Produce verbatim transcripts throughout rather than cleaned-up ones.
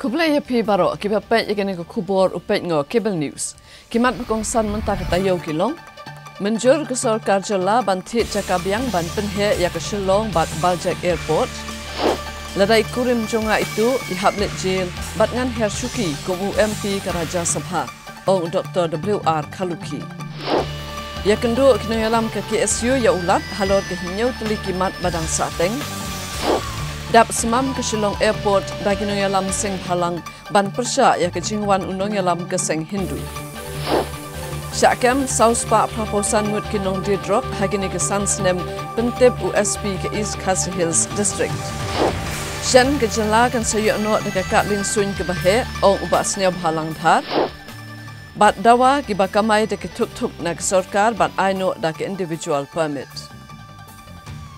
Khublei ïa phi baroh kiba peit ïa kane ka khubor u peit noh Cable News. Ki mat ba kongsan mynta ka taïew ki long: Mynjur ka sorkar jylla ban thied jaka biang ban pynheh ïa ka Shillong bad Baljek Airport. Lada i kurim jong nga i tuh, i hap leit jel bad ngan her shuki kum u M P ka Rajya Sabha, ong u Doktor W R Kharlukhi. Ïakynduh ki nongïalam ka K S U ïa u Lat halor ka hynñiew tylli ki mat ba dang sahteng. Dap sumar ka Shillong Airport da ki nongïalam seng bhalang ban pyrshah ïa ka jingwan u nongïalam ka seng Hindu. Shah kem saw spah phra phew san ngut ki nongdie drok ha kine ki san snem, pyntip u S P ka East Khasi Hills District. Shen ka jylla kan sa ïoh noh da ka kad liengsuiñ kaba heh, ong u Bah Sniawbhalang Dhar. Bad dawa kiba kamai da ki thuk thuk na ka sorkar ban ai noh da ka individual permit.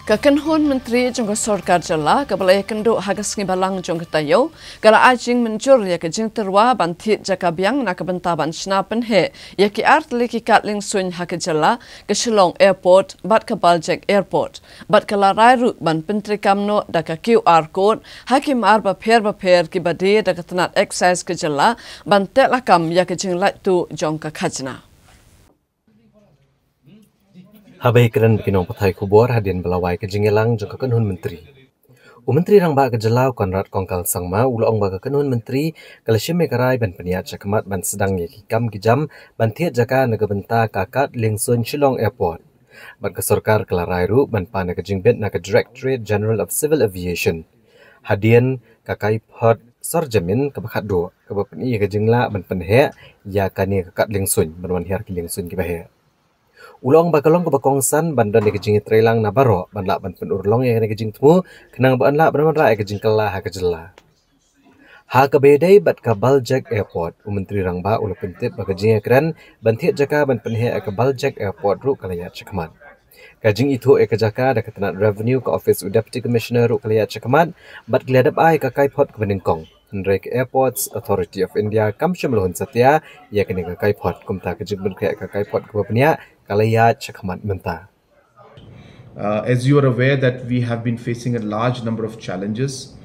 Ka kynhun myntri jong ka sorkar jylla kaba la ïakynduh ha ka sngi Balang jong ka taïew, ka la ai jingmynjur ïa ka jingtyrwa ban thied jaka biang na ka bynta ban shna pynheh ïa ki ar tylli ki kad liengsuiñ ha ka jylla, ka Shillong Airport bad ka Baljek Airport. Bad ka la rai ruh ban pyntreikam noh da ka Q R code ha ki mar bapher bapher kiba die da ka tnat excise ka jylla ban teh lakam ïa ka jinglaittuh jong ka khajna. Haba ïakren bad ki nongpathai khubor hadien ba la wai ka jingïalang jong ka kynhun myntri, u Myntri Rangbah ka jylla u Conrad Kongkal Sangma u la ong ba ka kynhun myntri ka la shim ïa ka rai ban pynïaid shakhmat ban sdang ïa ki kam ki jam ban thied jaka na ka bynta ka kad liengsuiñ Shillong Airport. Bad ka sorkar ka la rai ruh ban pan ïa ka jingbit na ka Directorate General of Civil Aviation hadien ka kaiphod sorjamin kaba khatduh kaba pyni ïa ka jinglah ban pynheh ïa kane ka kad liengsuiñ ban wan hiar ki liengsuiñ kiba heh. U la ong ba ka long kaba kongsan ban don ïa ka jingïatreilang na baroh ban lah ban pynurlong ïa kane ka jingthmu khnang ba yn lah ban wanrah ïa ka jingkylla ha ka jylla. Ha kaba ïadei bad ka Baljek Airport, u Myntri Rangbah u la pyntip ba ka jingïakren ban thied jaka ban pynheh ïa ka Baljek Airport ruh ka la ïaid shakhmat. Ka jingithuh ïa ka jaka da ka tnat Revenue ka office u Deputy Commissioner ruh ka la ïaid shakhmat bad ki la dep ai ka kaiphod kaba nyngkong. Hynrei ka Airports Authority of India kam shym la hun satia ïa kane ka kaiphod, kumta ka jingpynkhreh ïa ka kaiphod kaba bniah ka la ïaid shakhmat mynta. Uh, as you are aware that we have been facing a large number of challenges,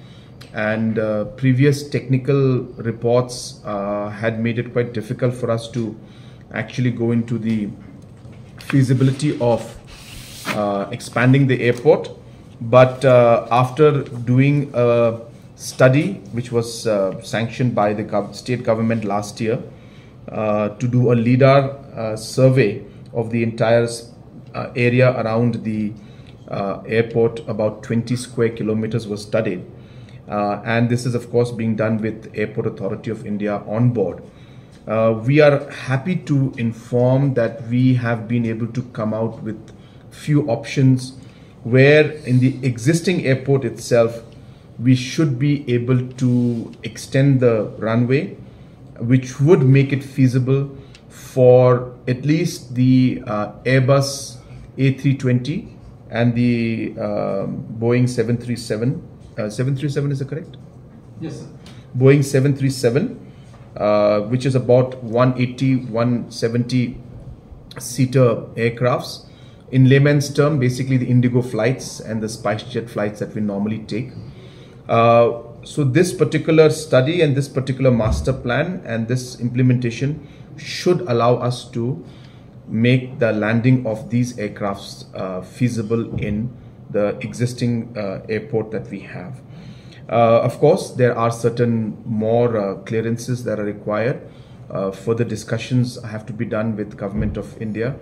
and uh, previous technical reports uh, had made it quite difficult for us to actually go into the feasibility of uh, expanding the airport. But uh, after doing a study which was uh, sanctioned by the gov- state government last year, uh, to do a LIDAR uh, survey of the entire uh, area around the uh, airport. About twenty square kilometers was studied. Uh, and this is, of course, being done with Airport Authority of India on board. Uh, we are happy to inform that we have been able to come out with few options where in the existing airport itself, we should be able to extend the runway, which would make it feasible for at least the uh, Airbus A three twenty and the um, Boeing seven three seven. Uh, seven three seven, is it correct? Yes, sir. Boeing seven three seven, uh, which is about one eighty, one seventy seater aircrafts. In layman's term, basically the Indigo flights and the SpiceJet flights that we normally take. Uh, so this particular study and this particular master plan and this implementation should allow us to make the landing of these aircrafts uh, feasible in the existing uh, airport that we have. Uh, of course, there are certain more uh, clearances that are required. Uh, further discussions have to be done with Government of India,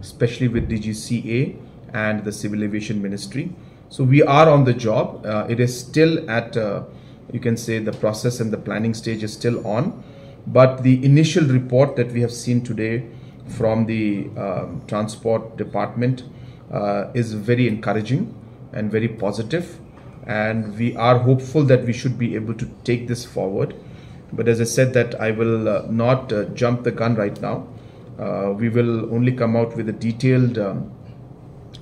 especially with D G C A and the Civil Aviation Ministry. So we are on the job. Uh, it is still at, uh, you can say, the process and the planning stage is still on. But the initial report that we have seen today from the um, Transport Department uh, is very encouraging and very positive. And we are hopeful that we should be able to take this forward. But as I said, that I will uh, not uh, jump the gun right now. Uh, we will only come out with a detailed um,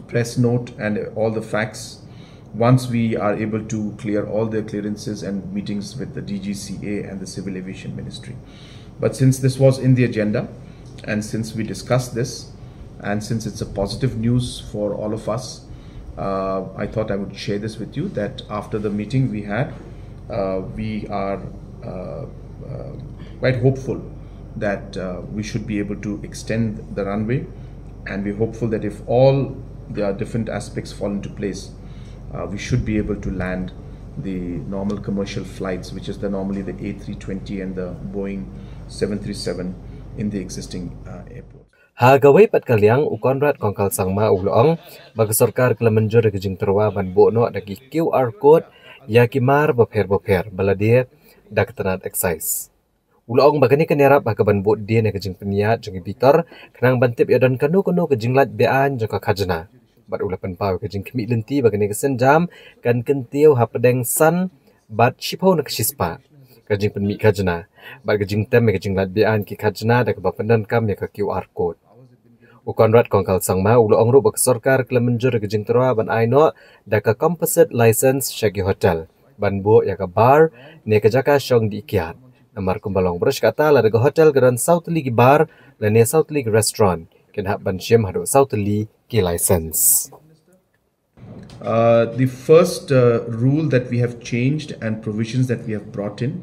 press note and all the facts once we are able to clear all the clearances and meetings with the D G C A and the Civil Aviation Ministry. But since this was in the agenda, and since we discussed this, and since it's a positive news for all of us, uh, I thought I would share this with you, that after the meeting we had, uh, we are uh, uh, quite hopeful that uh, we should be able to extend the runway, and we're hopeful that if all the different aspects fall into place, uh, we should be able to land the normal commercial flights, which is the normally the A three twenty and the Boeing seven three seven in the existing uh, airports. Ha kawei pat ka liang, u Conrad Kongkal Sangma u la ong ba ka sorkar ka la mynjur ka jingtyrwa ban buh noh da ki Q R code ïa ki mar bapher bapher ba la die da ka tnat excise. U la ong ba kane kan ïarap ha ka ban bud dien ïa ka jingpynïaid jong ki bitor khnang ban tip ïa don kano kano ka jinglait be-aiñ jong ka khajna. Bad u la pynpaw ïa ka jingkhmih lynti ba kane ka sienjam kan kyntiew hapdeng san bad shiphew na ka shispah ka jingpynmih khajna bad ka jingtem ïa ka jinglait be-aiñ ki khajna da kaba pyndonkam ïa ka Q R code. U Conrad Kongkal Sangma u la ong ruh ba ka sorkar ka la mynjur ïa ka jingtyrwa ban ai noh da ka composite license sha ki hotel ban buh ïa ka bar ne ka jaka shong dih kiad. Namar kumba long baroh shi katta, lada ka hotel ka don saw tylli ki bar lane saw tylli ki restaurant, kin hap ban shim haduh saw tylli ki license. Uh, the first uh, rule that we have changed and provisions that we have brought in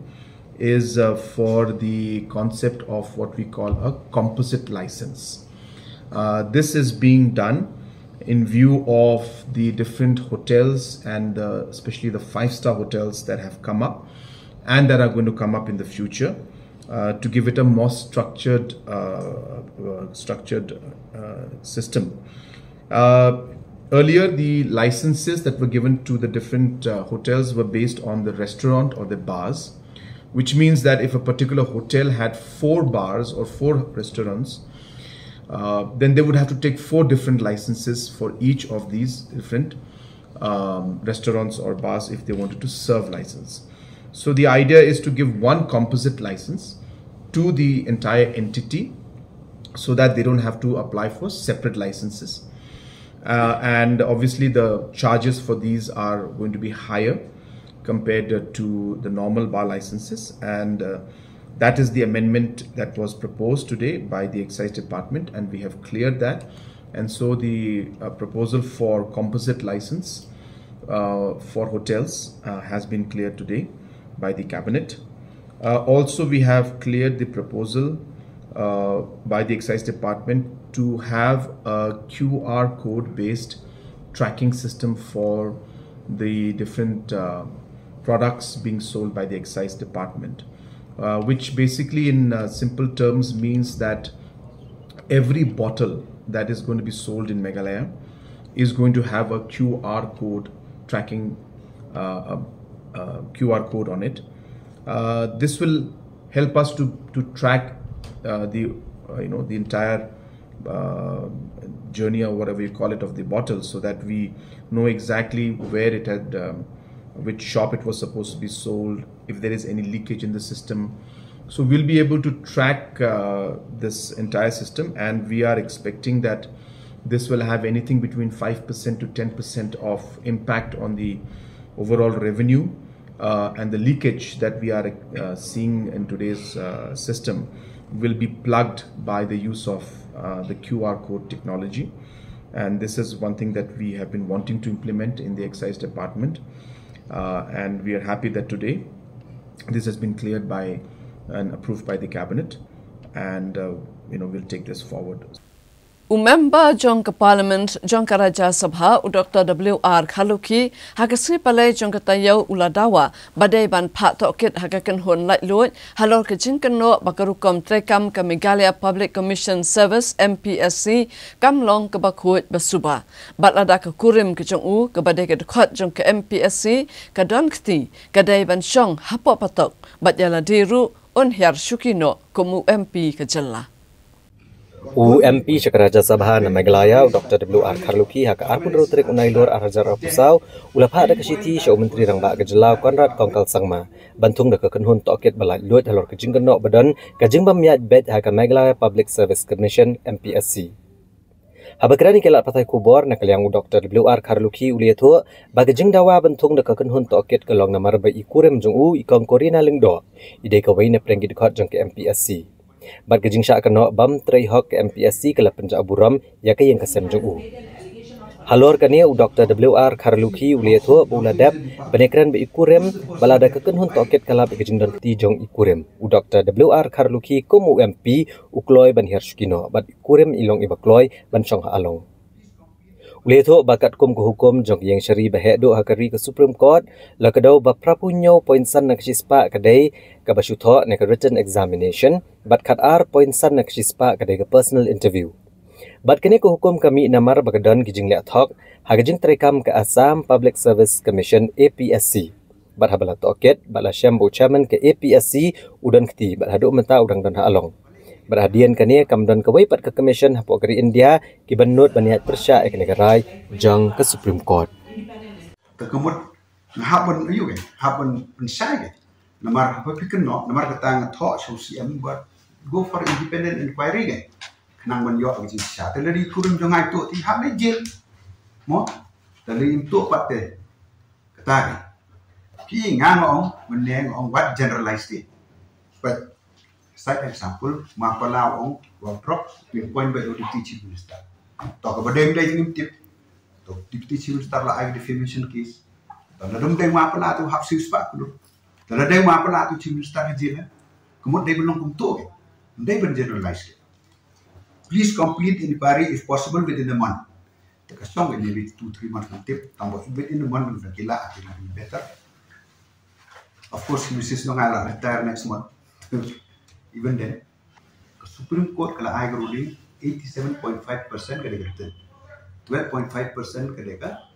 is uh, for the concept of what we call a composite license. Uh, this is being done in view of the different hotels and uh, especially the five star hotels that have come up and that are going to come up in the future, uh, to give it a more structured, uh, uh, structured uh, system. Uh, earlier, the licenses that were given to the different uh, hotels were based on the restaurant or the bars, which means that if a particular hotel had four bars or four restaurants, uh, then they would have to take four different licenses for each of these different um, restaurants or bars if they wanted to serve license. So the idea is to give one composite license to the entire entity so that they don't have to apply for separate licenses. Uh, and obviously, the charges for these are going to be higher compared uh, to the normal bar licenses. And uh, that is the amendment that was proposed today by the Excise Department, and we have cleared that. And so the uh, proposal for composite license uh, for hotels uh, has been cleared today by the cabinet. Uh, also, we have cleared the proposal uh, by the Excise Department to have a Q R code based tracking system for the different uh, products being sold by the Excise Department, uh, which basically, in uh, simple terms, means that every bottle that is going to be sold in Meghalaya is going to have a Q R code tracking, uh, a, a Q R code on it. Uh, this will help us to, to track uh, the uh, you know the entire uh, journey or whatever you call it of the bottle, so that we know exactly where it had, um, which shop it was supposed to be sold, if there is any leakage in the system. So we'll be able to track uh, this entire system, and we are expecting that this will have anything between five percent to ten percent of impact on the overall revenue. Uh, and the leakage that we are uh, seeing in today's uh, system will be plugged by the use of uh, the Q R code technology. And this is one thing that we have been wanting to implement in the excise department. Uh, and we are happy that today this has been cleared by and approved by the cabinet. And uh, you know, we'll take this forward. U member jong ka Parliament jong ka Rajya Sabha, u Doctor W R Kharlukhi, ha ka sngi Palei jong ka taïew u la dawa ba dei ban phah tohkit ha ka kynhun laitluid halor ka jingkynnoh ba ka rukom treikam ka Meghalaya Public Commission Service, M P S C, kam long kaba khuid ba suba. Bad lada ka kurim ka jong u kaba dei ka dkhot jong ka M P S C ka don kti, ka dei ban shong hapoh patok bad ïa lade ruh un hiar shuki noh kum u M P ka jylla. U M P sha ka Rajya Sabha na Meghalaya, u Doctor W R Kharlukhi, ha ka arphew hynriew tarik u Nailur arhajar arphew saw, u la phah da ka shithi sha u Myntri Rangbah ka jylla, u Conrad Kongkal Sangma, ban thung da ka kynhun tohkit ba laitluid halor ka jingkynnoh ba don ka jingbym ïaid beit ha ka Meghalaya Public Service Commission, M P S C. Haba kren ïa ki lad pathai khubor, na ka liang u Doctor W R Kharlukhi u la ïathuh ba ka jingdawa ban thung da ka kynhun tohkit ka long namar ba i kurim jong u, i Kong Corina Lyngdoh, i dei kawei na pdeng ki dkhot jong ka M P S C. Bad ka jingshah kynnoh bym trei hok ka M P S C ka la pynjah burom ïa ka ïing ka sem jong u. Halor kane u Doktor W R Kharlukhi u la ïathuh ba u la dep ban ïakren bad i kurim bad lada ka kynhun tohkit ka lap ïa ka jingdon kti jong i kurim. U Doktor W R Kharlukhi kum u M P u kloi ban hiar shuki noh bad i kurim i long iba kloi ban shong ha along. U la ïathuh ba katkum ka hukum jong ka ïing shari ba heh duh ha ka ri ka Supreme Court la ka daw ba phra phew hynñiew point san na ka shispah ka dei kaba shu thoh ne ka written examination bad khat ar point san na ka shispah ka dei ka personal interview. Bad kane ka hukum ka mih namar ba ka don ki jingleh thok ha ka jingtreikam ka Assam Public Service Commission, A P S C. Bad haba la tohkit bad la shem ba u chairman ka A P S C u don kti bad haduh mynta u dang don ha along. Bad hadien kane kam don kawei pat ka commission hapoh ka ri India kiban nud ban ïaid pyrshah ïa kane ka rai jong ka Supreme Court. Te ka mut nga hap ban ayu ke, hap ban pynshai ke. Namar haba phi kynnoh, namar kata nga thoh sha u C M ba go for independent inquiry ke. Khnang ban ïoh ka jingshisha. Te lada i kurim jong nga i tuh te i hap leit jail. Mo? Te lada im tuh pat te. Kata ke. Phi nga nga ong, mynne nga ong wat generalize te. But side example, Mapala ong, wa drop, pinpoint by the Deputy Chief Minister. To kaba dei dei ngim tip. To Deputy Chief Minister la ai defamation case. To lada ym dei Mapala te u hap siew spah klur. To lada dei Mapala te u Chief Minister ha jail. Ka mut dei ban long kumto ke. Ym dei ban generalize ke. Please complete inquiry if possible within a month. Te ka shong maybe two, three months ngam tip. Tangba within a month lada ki lah, it will be better. Of course, Missus Nongai la retire next month. Even then, ka Supreme Court ka la ai ka ruling, eighty-seven point five percent ka dei ka written, twelve point five percent ka dei ka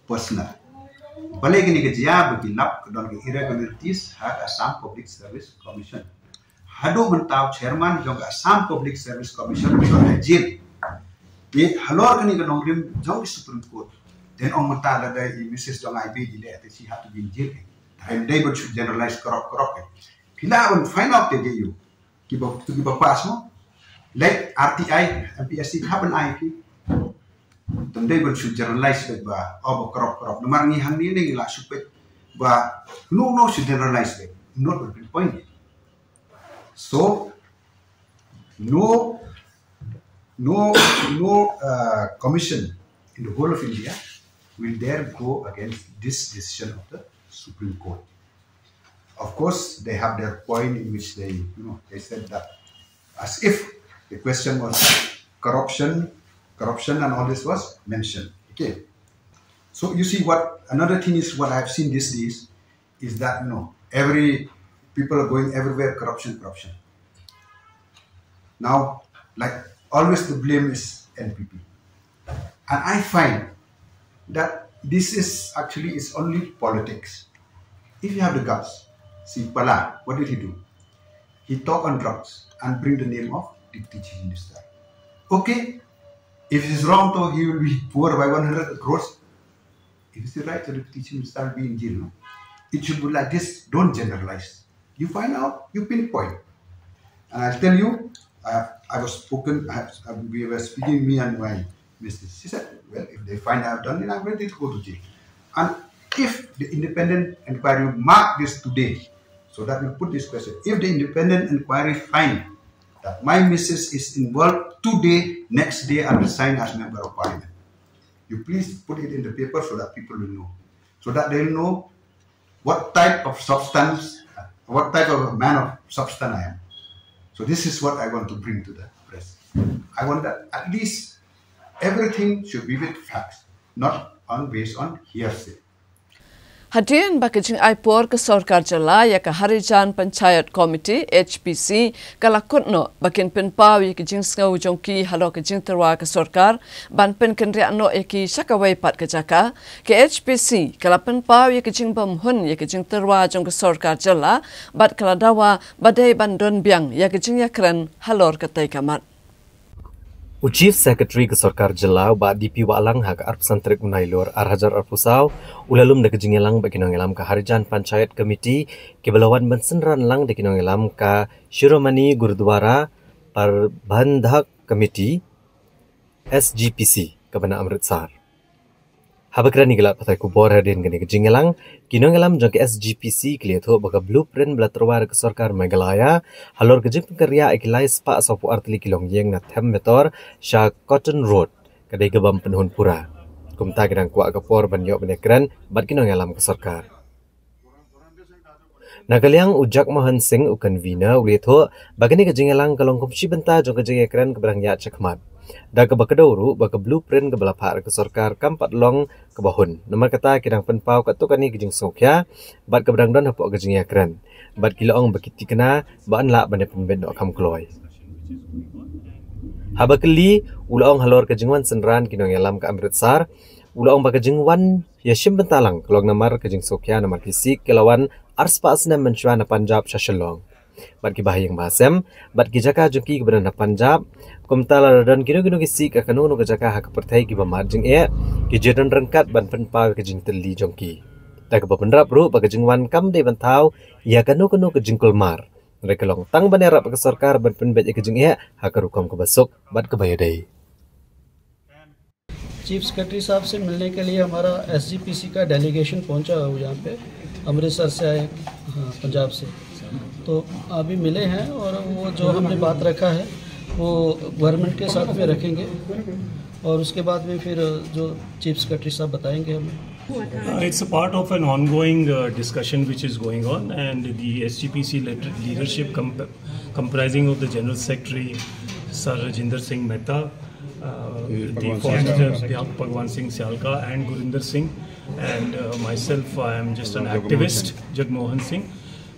personal. Balei kane ka jia? Ba ki lap ka don ka irregularities ha ka Assam Public Service Commission. Haduh mynta u chairman jong ka Assam Public Service Commission u don ha jail. Te halor kane ka nongrim jong ka Supreme Court. Then ong mynta lada i Missus Jong Ai Bei i leh te she had to be in jail. Te ym dei ban shu generalize karok karok ke. Phi lah ban find out te, dei ïa u. Kiba, kiba pass mo. Like R T I, M P S C hap ban ai phi. Te ym dei ban shu generalize beit ba, oh, ba karok karok. Namar ngi hangne ne ngi la shu peit ba no, no shu generalize beit. Not ban pinpoint. So no, no, no, uh, commission in the whole of India will dare go against this decision of the Supreme Court. Of course, they have their point in which they, you know, they said that as if the question was corruption, corruption and all this was mentioned. Okay. So you see what, another thing is what I have seen these days is that, you know, every, people are going everywhere, corruption, corruption. Now, like, always the blame is N P P. And I find that this is actually, it's only politics. If you have the guts, see Pala, what did he do? He talk on drugs and bring the name of Deputy Chief Minister. Okay, if he's wrong though, he will be poor by one hundred crores. If he's right, the Deputy Chief Minister will be in jail, no? It should be like this, don't generalize. You find out, you pinpoint. And I'll tell you, I, I was spoken, I, I, we were speaking, me and my missus. She said, well, if they find I've done it, I'm ready to go to jail. And if the independent inquiry mark this today, so that we put this question, if the independent inquiry find that my missus is involved today, next day I resign as member of parliament. You please put it in the paper so that people will know, so that they'll know what type of substance, what type of a man of substance I am. So this is what I want to bring to the press. I want that at least everything should be with facts, not on, based on hearsay. Hadien ba ka jingai por ka sorkar jylla ïa ka Harijan Panchayat Committee, H P C, ka la kut noh ba kin pynpaw ïa ka jingsngew jong ki halor ka jingtyrwa ka sorkar ban pynkynriah noh ïa ki sha kawei pat ka jaka, ka H P C ka la pynpaw ïa ka jingbymhun ïa ka jingtyrwa jong ka sorkar jylla bad ka la dawa ba dei ban don biang ïa ka jingïakren halor katei ka mat. U Chief Secretary ka sorkar jylla, u Bah D P Wahlang, ha ka arphew san tarik u Nailur ar hajar arphew saw, u la lum da ka jingïalang bad ki nongïalam ka Harijan Panchayat Committee kiba la wan ban synran lang da ki nongïalam ka Shiromani Gurudwara Parbandhak Committee, S G P C, kaba na Amritsar. Haba kren ïa ki lad pathai khubor hadien kane ka jingïalang, ki nongïalam jong ka S G P C ki la ïathuh ba ka blueprint ba la tyrwa da ka sorkar Meghalaya halor ka jingpynkynriah ïa ki lai spah sawphew ar tylli ki longïing na Them Metor sha Cotton Road ka dei kaba ym pynhun pura. Kumta ki dang kwah ka por ban ïoh ban ïakren bad ki nongïalam ka sorkar. Na ka liang u Jagmohan Singh, u convener, u la ïathuh ba kane ka jingïalang ka long kum shi bynta jong ka jingïakren kaba dang ïaid shakhmat. Da kaba kdew ruh ba ka blueprint kaba la phah da ka sorkar kam pat long kaba hun. Namar kata ki dang pynpaw katto katne ka jingsngewkhia bad kaba dang don hapoh ka jingïakren. Bad ki la ong ba ki thikna ba yn lah ban ïapynbeit noh kham kloi. Haba kylli, u la ong halor ka jingwan synran ki nongïalam ka Amritsar, u la ong ba ka jingwan ïashim bynta lang ka long namar ka jingsngewkhia namar ki Sikh ki la wan arspah snem mynshuwa na Punjab sha Shillong. Bad ki bahaïing bahasem bad ki jaka jong ki kiba don ha Punjab, kumta lada don kino kino ki Sikh ha kano kano ka jaka ha ka pyrthei kiba mad jingeh, ki ju don ryngkat ban pynpaw ïa ka jingtylli jong ki. Da kaba bynrap ruh ba ka jingwan kam dei ban thaw ïa kano kano ka jingkulmar. Hynrei ka long tang ban ïarap ka sorkar ban pynbeit ïa ka jingeh ha ka rukom kaba suk bad kaba ïadei. चीफ सेक्रेटरी साहब से मिलने के लिए हमारा एसजीपीसी का डेलीगेशन पहुंचा है यहाँ पे, अमृतसर से आए, हाँ, पंजाब से। तो अभी मिले हैं और वो जो हमने बात रखा है वो गवर्नमेंट के साथ में रखेंगे और उसके बाद में फिर जो चीफ सेक्रेटरी साहब बताएंगे हमें। Uh, it's a part of an ongoing uh, discussion which is going on, and the S G P C led- leadership, comp- comprising of the General Secretary, Sir Rajinder Singh Mehta, uh, the former Bhagwan Singh Syalka, and Gurinder Singh, and uh, myself, I am just an activist, Jagmohan Singh.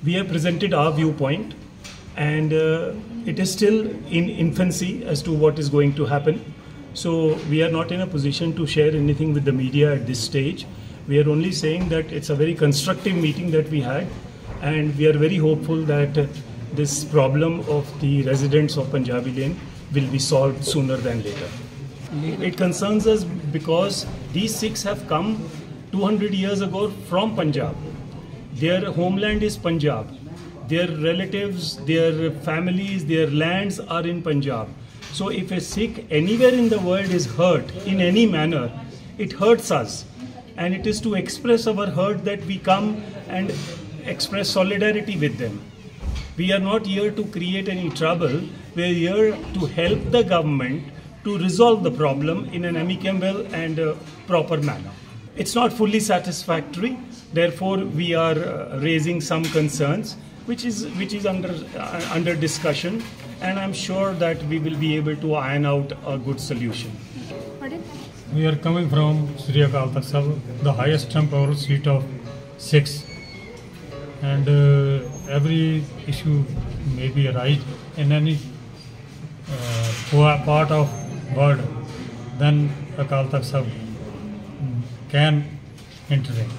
We have presented our viewpoint, and uh, it is still in infancy as to what is going to happen. So we are not in a position to share anything with the media at this stage. We are only saying that it's a very constructive meeting that we had, and we are very hopeful that uh, this problem of the residents of Punjabi Lane will be solved sooner than later. It concerns us because these Sikhs have come two hundred years ago from Punjab. Their homeland is Punjab. Their relatives, their families, their lands are in Punjab. So if a Sikh anywhere in the world is hurt in any manner, it hurts us. And it is to express our hurt that we come and express solidarity with them. We are not here to create any trouble. We are here to help the government to resolve the problem in an amicable and uh, proper manner. It's not fully satisfactory. Therefore, we are uh, raising some concerns, which is which is under uh, under discussion, and I'm sure that we will be able to iron out a good solution. We are coming from Sri Akal Takht Sahib, the highest temporal seat of Sikhs, and uh, every issue may be arise in any uh, part of world, then Akal Takht Sahib can intervene.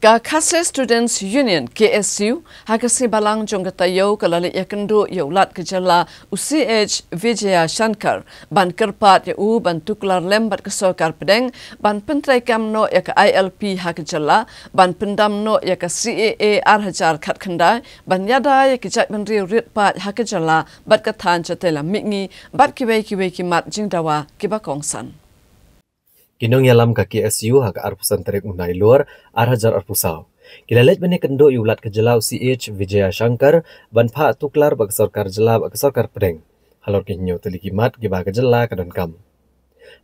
Ka Khasi Students Union, K S U, ha ka sngi Balang jong ka taïew ka la leit ïakynduh ïa u Lat ka jylla u C H Vijayashankar ban kyrpad ïa u ban tuklar lem bad ka sorkar pdeng ban pyntreikam noh ïa ka I L P ha ka jylla, ban pyndam noh ïa ka C A A ar hajar khatkhyndai, ban ïada ïa ki jaitbynriew rit paid ha ka jylla bad ka thaiñ shatei lam mihngi bad kiwei kiwei ki mat jingdawa kiba kongsan. Ki nongïalam ka K S U ha ka arphew san tarik u Nailur ar hajar arphew saw ki la leit ban ïakynduh ïa u Lat ka jylla u C H Vijayashankar ban phah tuklar bad ka sorkar jylla bad ka sorkar pdeng halor ki hynñiew tylli ki mat kiba ka jylla ka donkam.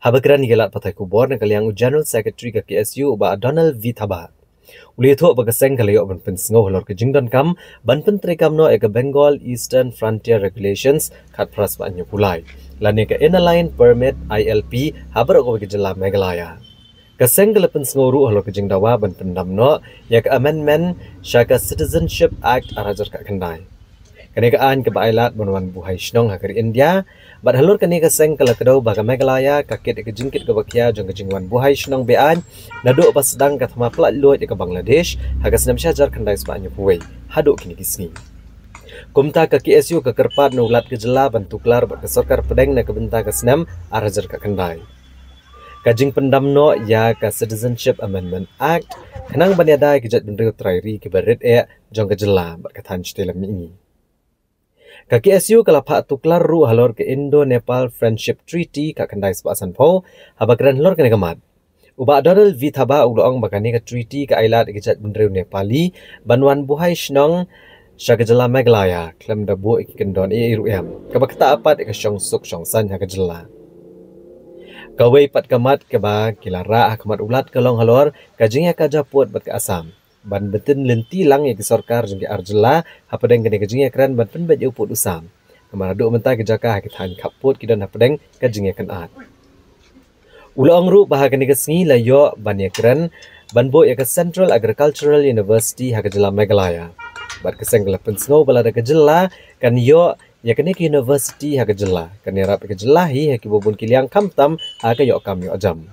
Haba kren ïa ki lad pathai khubor na ka liang u General Secretary ka K S U u Bah Donald V Thabah u la ïathuh ba ka seng ka la ïoh ban pynsngew halor ka jingdonkam ban pyntreikam noh ïa ka Bengal Eastern Frontier Regulations khatphra spah hynñiewphew lai lane ka Inner Line Permit I L P ha baroh kawei ka jylla Meghalaya. Ka seng ka la pynsngew ruh halor ka jingdawa ban pyndam noh ïa ka amendment sha ka Citizenship Act ar hajar khatkhyndai. Kane ka aiñ kaba ai lad ban wan buhai shnong ha ka ri India. Bad halor kane ka seng ka la kdew ba ka Meghalaya ka kit ïa ka jingkit kaba khia jong ka jingwan buhai shnong be-aiñ naduh ba sdang ka thma pynlait luid ïa ka Bangladesh ha ka snem shi hajar khyndai spah hynñiewphew wei haduh kine ki sngi. Kumta ka K S U ka kyrpad na u Lat ka jylla ban tuklar bad ka sorkar pdeng na ka bynta ka snem ar hajar khatkhyndai. Ka jingpyndam noh ïa ka Citizenship Amendment Act khnang ban ïada ïa ki jaitbynriew trai ri kiba rit eh jong ka jylla bad ka thaiñ shatei lam mihngi. Ka K S U ka la phah tuklar ruh halor ka Indo-Nepal Friendship Treaty khatkhyndai spah sanphew haba kren halor kane ka mat. U Bah Donald V Thabah u la ong ba kane ka treaty ka ai lad ïa ki jaitbynriew Nepali ban wan buhai shnong sha ka jylla Meghalaya khlem da buh ïa ki kyndon ei ei ruh em kaba ktah pat ïa ka shongsuk shongsaiñ ha ka jylla. Kawei pat ka mat kaba ki la rah ha khmat u Lat ka long halor ka jingïakajia pud bad ka Assam ban bynta lynti lang ïa ki sorkar jong ki ar jylla hapdeng kane ka jingïakren ban pynbeit ïa u pud u sam. Namar haduh mynta ki jaka ha ki thaiñ khappud ki don hapdeng ka jingïakynad. U la ong ruh ba ha kane ka sngi la ïoh ban ïakren ban buh ïa ka Central Agricultural University ha ka jylla Meghalaya. Bad ka seng ka la pynsngew ba lada ka jylla kan ïoh ïa kane ka university ha ka jylla, kan ïarap ïa ka jylla hi ha kiba bun ki liang, khamtam ha ka ïoh kam ïoh jam.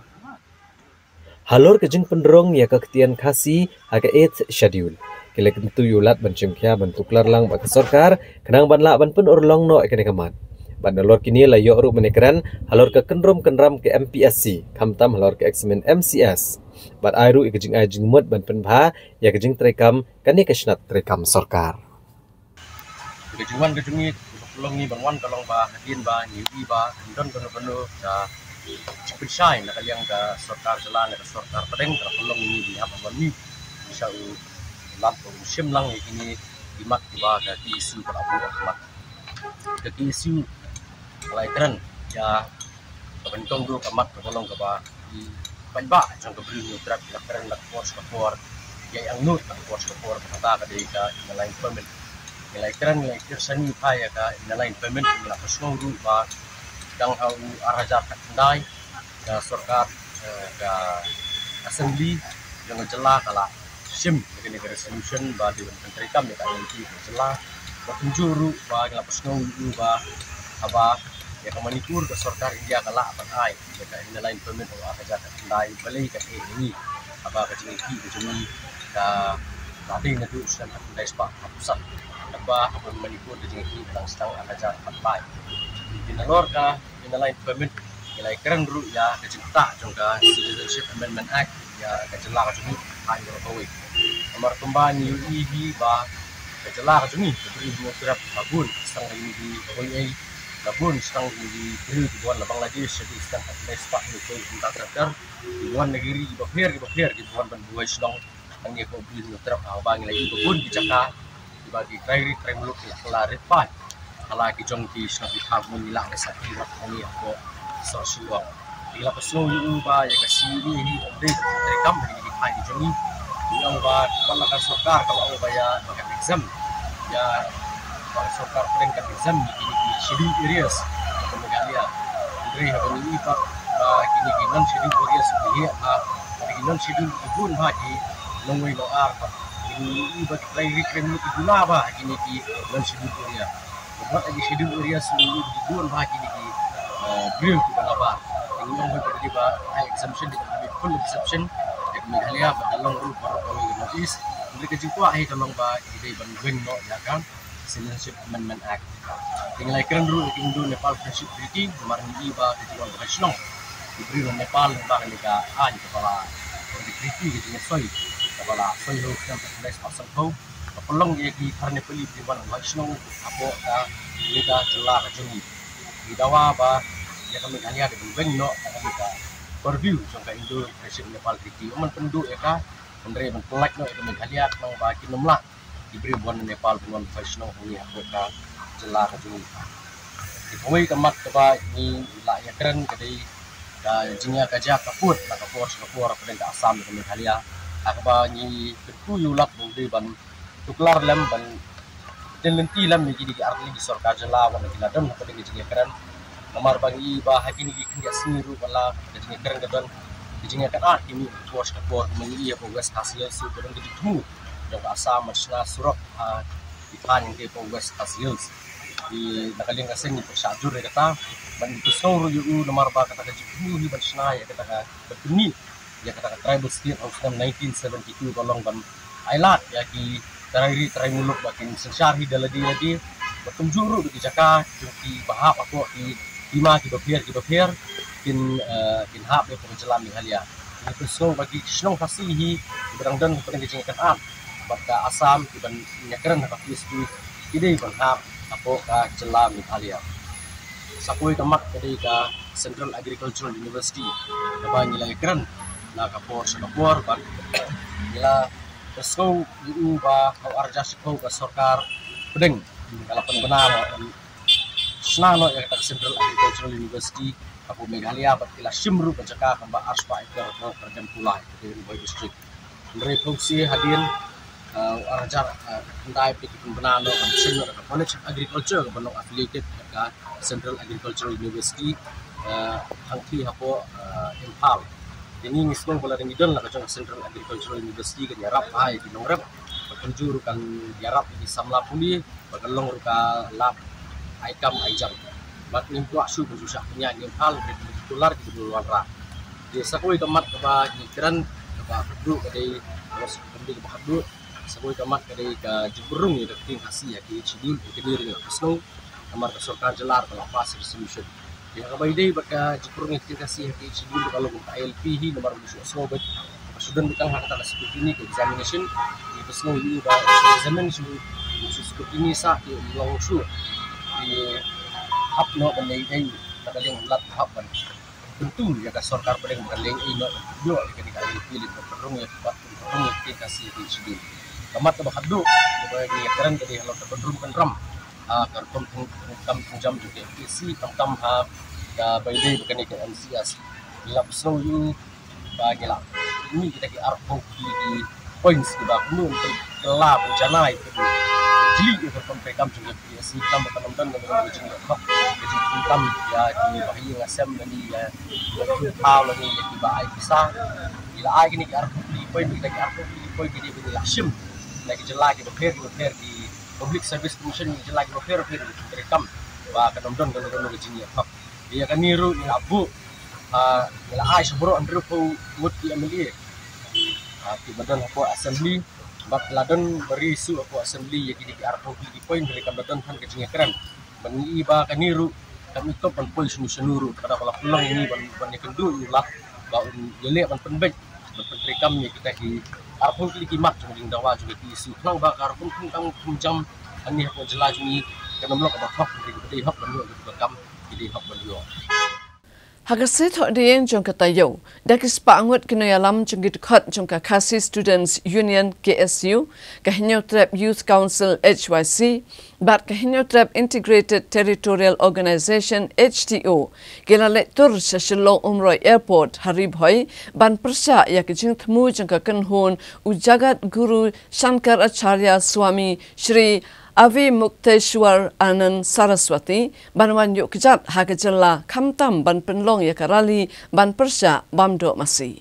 Halor ka jingpynrung ïa ka ktien Khasi ha ka Eighth Schedule, ki la kyntu ïa u Lat ban shim khia ban tuklar lang bad ka sorkar khnang ban lah ban pynurlong noh ïa kane ka mat. Bad nalor kine la ïoh ruh ban ïakren halor ka kynrum kynram ka M P S C, khamtam halor ka eksamin M C S. Bad ai ruh ïa ka jingai jingmut ban pynbha ïa ka jingtreikam kane ka shnat treikam sorkar. Ka jingwan ka jong ngi, ka pynlong ngi ban wan ka long ba hadien ba ngi ïohi ba kan don kano kano ka jingpynshai na ka liang ka sorkar jylla, na ka sorkar pdeng, ka pynlong ngi ban ïap ban mih sha u Lat ban shim lang ïa kine ki mat kiba ka K S U ka la buh ha khmat. Ka K S U ka la ïakren ïa ka bynta ruh ka mat kaba long kaba ki paidbah jong ka Bri u Hynñiewtrep ki la kren la ka por sha ka por, ïa ïa angnud la ka por sha ka por, kata ka dei ka Inner Line Permit. Ngi la ïakren, ngi la ïakren shane ïa ka Inner Line Permit, ngi la pyrshang ruh ba dang ha u ar hajar khatkhyndai ka sorkar, eh, ka Assembly jong ka jylla ka la shim ïa kane ka resolution ba dei ban pyntreikam ïa ka I L P ka jylla. Ba kumjuh ruh ba ngi la pyrshang ruh ba haba ïa ka Manipur ka sorkar India ka lah ban ai ïa ka Inner Line Permit ha u ar hajar khatkhyndai, balei ka eh ngi, haba ka jingïakhih ka jong ngi ka la dei naduh snem khatkhyndai spah khatsan, haba haba Manipur ka jingïakhih ka dang sdang ar hajar khatkhyndai. Te nalor ka Inner Line Permit ngi la ïakren ruh ïa ka jingktah jong ka Citizenship Amendment Act ïa ka jylla ka jong ngi ha kawei. Namar kumba ngi ïohi hi ba ka jylla ka jong ngi, ka Bri u Hynñiewtrep, ka bun sdang ïa ngi, ka bun ei, ka bun sdang ïa ngi briew kiba wan na Bangladesh, shaduh sdang ka Bangladesh, Pakistan, kumta ter ter, kiba wan na ki ri kiba pher kiba pher, kiba wan ban buh shnong hangne hapoh Bri u Hynñiewtrep, haba ngi la ïohi ba bun ki jaka kiba ki trai ri trai muluk ki la kylla rit paid ha la ki jong ki shnong ki thaw, ngi la ka sakhi wat hangne hapoh sor Shillong. Ngi la pyrshang ïa u ba ïa ka C A A hi ym dei ka treikam ha kine ki thaiñ ki jong ngi. Ngi ong ba, ba la ka sorkar ka la ong ba ïa, ba ka exempt ïa, ba ka sorkar pdeng ka exempt ïa kine ki scheduled areas ka Meghalaya. Hynrei haba ngi ïohi ba, ba kine ki non scheduled areas ki ïa, ba kine ki non scheduled ki bun bha ki nongwei nongar, ba ngi ïohi ba ki trai ri trai muluk ki duna bha ha kine ki non scheduled area. Bad ha ki scheduled areas ngi ïohi ba ki bun bha kine ki, eh, briew kiba nabar. Ngi ong ba ka dei ba ai exemption, dei ba full exemption ïa ka Meghalaya bad ka long ruh baroh kawei ka North East. Hynrei ka jingkwah hi ka long ba ki dei ban weng noh ïa ka Citizenship Amendment Act. Te ngi la ïakren ruh ïa ka Indo-Nepal Friendship Treaty, namar ngi ïohi ba ka jingwan bhai shnong ki briew na Nepal lyngba kane ka aiñ kaba la, ka treaty, ka jingïasoi kaba la soi ha u snem khatkhyndai spah sanphew, ka pynlong ïa ki thar Nepali ba kin wan bhai shnong hapoh ka, kane ka jylla ka jong ngi. Ngi dawa ba ïa ka Meghalaya dei ban weng noh na kane ka purview jong ka Indo-Nepal Friendship Treaty. Ym ban pynduh ïa ka, hynrei ban pyllait noh ïa ka Meghalaya khnang ba kin ym lah ki briew ba wan na Nepal ban wan bhai shnong hangne hapoh ka jylla ka jong ngi. Te kawei ka mat kaba ngi la ïakren ka dei ka jingïakajia ka pud na ka por sha ka por hapdeng ka Assam bad ka Meghalaya, ha kaba ngi kyntu ïa u Lat ba u dei ban tuklar lem, ban pynlynti lem ïa kine ki artylli ki sorkar jylla wat la ki la don hapdeng ka jingïakren. Namar ba ngi ïohi ba ha kine ki khyndiat sngi ruh ba la ka jingïakren ka don, ka jingïakynad ki mih ka por sha ka por, kumba ngi ïohi hapoh West Khasi Hills ruh ka don ka jingthmu jong ka Assam ban shna surok ha ki thaiñ hangtei hapoh West Khasi Hills. Te na ka liang ka seng ngi pyrshah jur ïa kata, bad ngi pyrshah ruh ïa u namar ba kata ka jingthmu hi ban shna ïa kata ka, ban pynmih ïa kata ka tribal state ha u snem nineteen seventy-two ka long ban ailad ïa ki trai ri trai muluk ba kin synshar hi da lade lade, bad kumjuh ruh da ki jaka jong kiba hap hapoh ki hima kiba pher kiba pher kin, eh, kin hap ïa ka jylla Meghalaya. Ngi pyrshang ba ki shnong Khasi hi kiba dang don hapdeng ka jingïakynad bad ka Assam kiban ïakren ha ka P S P ki dei ban hap hapoh ka jylla Meghalaya. Sa kawei ka mat ka dei ka Central Agricultural University kaba ngi la ïakren na ka por sha ka por, bad ngi la pyrshang ïa u ba ha u ar hajar shiphew ka sorkar pdeng ka la pynbna ba kan shna noh ïa kata Central Agricultural University hapoh Meghalaya bad ki la shim ruh ka jaka kaba arspah acre hapoh Kharjam Pulai, Ri Bhoi District. Hynrei phew shi hadien, uh, ar hajar, uh, khyndai phi ki pynbna noh ban shim noh ka College of Agriculture kaba long affiliated ka Central Agricultural University, uh, hangthie hapoh, uh, Imphal. Te ngi ngi sngew ba lada ngi don la ka jong ka Central Agricultural University kan ïarap bha ïa ki nongrep, ba kan ju ruh kan ïarap ïa ki samla pule, ba kan long ruh ka lad ai kam ai jam. Bad ngim kwah shuh ban shu shah pynïaid ïa ki Imphal, ki kular ki dei ban wanrah. Te sa kawei ka mat kaba ngi kren kaba haduh ka dei, kaba haduh, sa kawei ka mat ka dei ka jingpynrung ïa ka ktien Khasi ha ka Eighth Schedule, ïa kane ruh ngi la pynshong namar ka sorkar jylla ruh ka la pass resolution. Ïa kaba ïadei bad ka jingpynrung ïa ka ktien Khasi ha ka Eighth Schedule ruh ka long ka I L P hi namar ba shu sngew bad ba shu don bad tang ha kata ka scrutiny ka examination. Ngi pynshong ïa u ba examine shu, shu scrutiny sa ki long shu. Ki hap noh ban leh ei ei na ka liang lad hap ban pyntu ïa ka sorkar pdeng ba ka leng ei noh ïoh ïa kane ka I L P leit ban pynrung ïa ka, pynrung ïa ka ktien Khasi ha ka Eighth Schedule. Ka mat kaba haduh kaba ngi ïakren ka dei halor ka pynrung pynram, ah, ka rukom thung, kam thungjam jong ka M P S C, khamtam ha kaba ïadei bad kane ka M C S. Ngi la pynshong ïa u ba ngi la mih kita ki arphew tylli ki points kiba kumno ban kylla ban janai ka jylliew ïa ka rukom treikam jong ka M P S C, khamtam ba kan ym don kano kano ka jingïoh hok, ka jingpyndonkam ïa kiba ha ïing ha sem lane ïa kiba ai pisa. Ngi la ai kine ki arphew tylli ki point, kita ki arphew tylli ki point ki dei ba ngi la shim na ki jylla kiba pher kiba pher, ki Public Service Commission na ki jylla kiba pher kiba pher, ki treikam ba kan ym don kano kano ka jingïoh hok. Ïa kane ruh ngi la buh, ah, ngi la ai sha baroh hynriewphew ngut ki M L A, ah, kiba don hapoh Assembly, bad la don ba ri shuh hapoh Assembly ïa kine ki arphew tylli ki point, hynrei kam da don than ka jingïakren. Bad ngi i ba kane ruh kam ithuh ban poi shano shano ruh, ka da ba la pynlong ïa ngi ban, ban ïakynduh ïa u Lat ba un ïaleh ban pynbeit, ban pyntreikam ïa kita ki arphew tylli ki mat jong ka jingdawa jong ka K S U, khnang ba ka rukom thung kam thung jam hangne hapoh jylla jong ngi kan ym long kaba hok, hynrei kaba dei hok ban ïoh, kaba kam ki dei hok ban ïoh. Ha ka sait thohdieng jong ka taïew, da ki spah ngut ki nongïalam jong ki dkhot jong ka Khasi Students Union, K S U, ka Hynñiewtrep Youth Council, H Y C, bad ka Hynñiewtrep Integrated Territorial Organisation, H T O, ki la leit tur sha Shillong Umroi Airport ha Ri Bhoi ban pyrshah ïa ka jingthmu jong ka kynhun u Jagat Guru Shankaracharya Swami Shri Avimukteshwar Anand Saraswati ban wan ïuh kjat ha ka jylla, khamtam ban pynlong ïa ka rally ban pyrshah bam doh masi.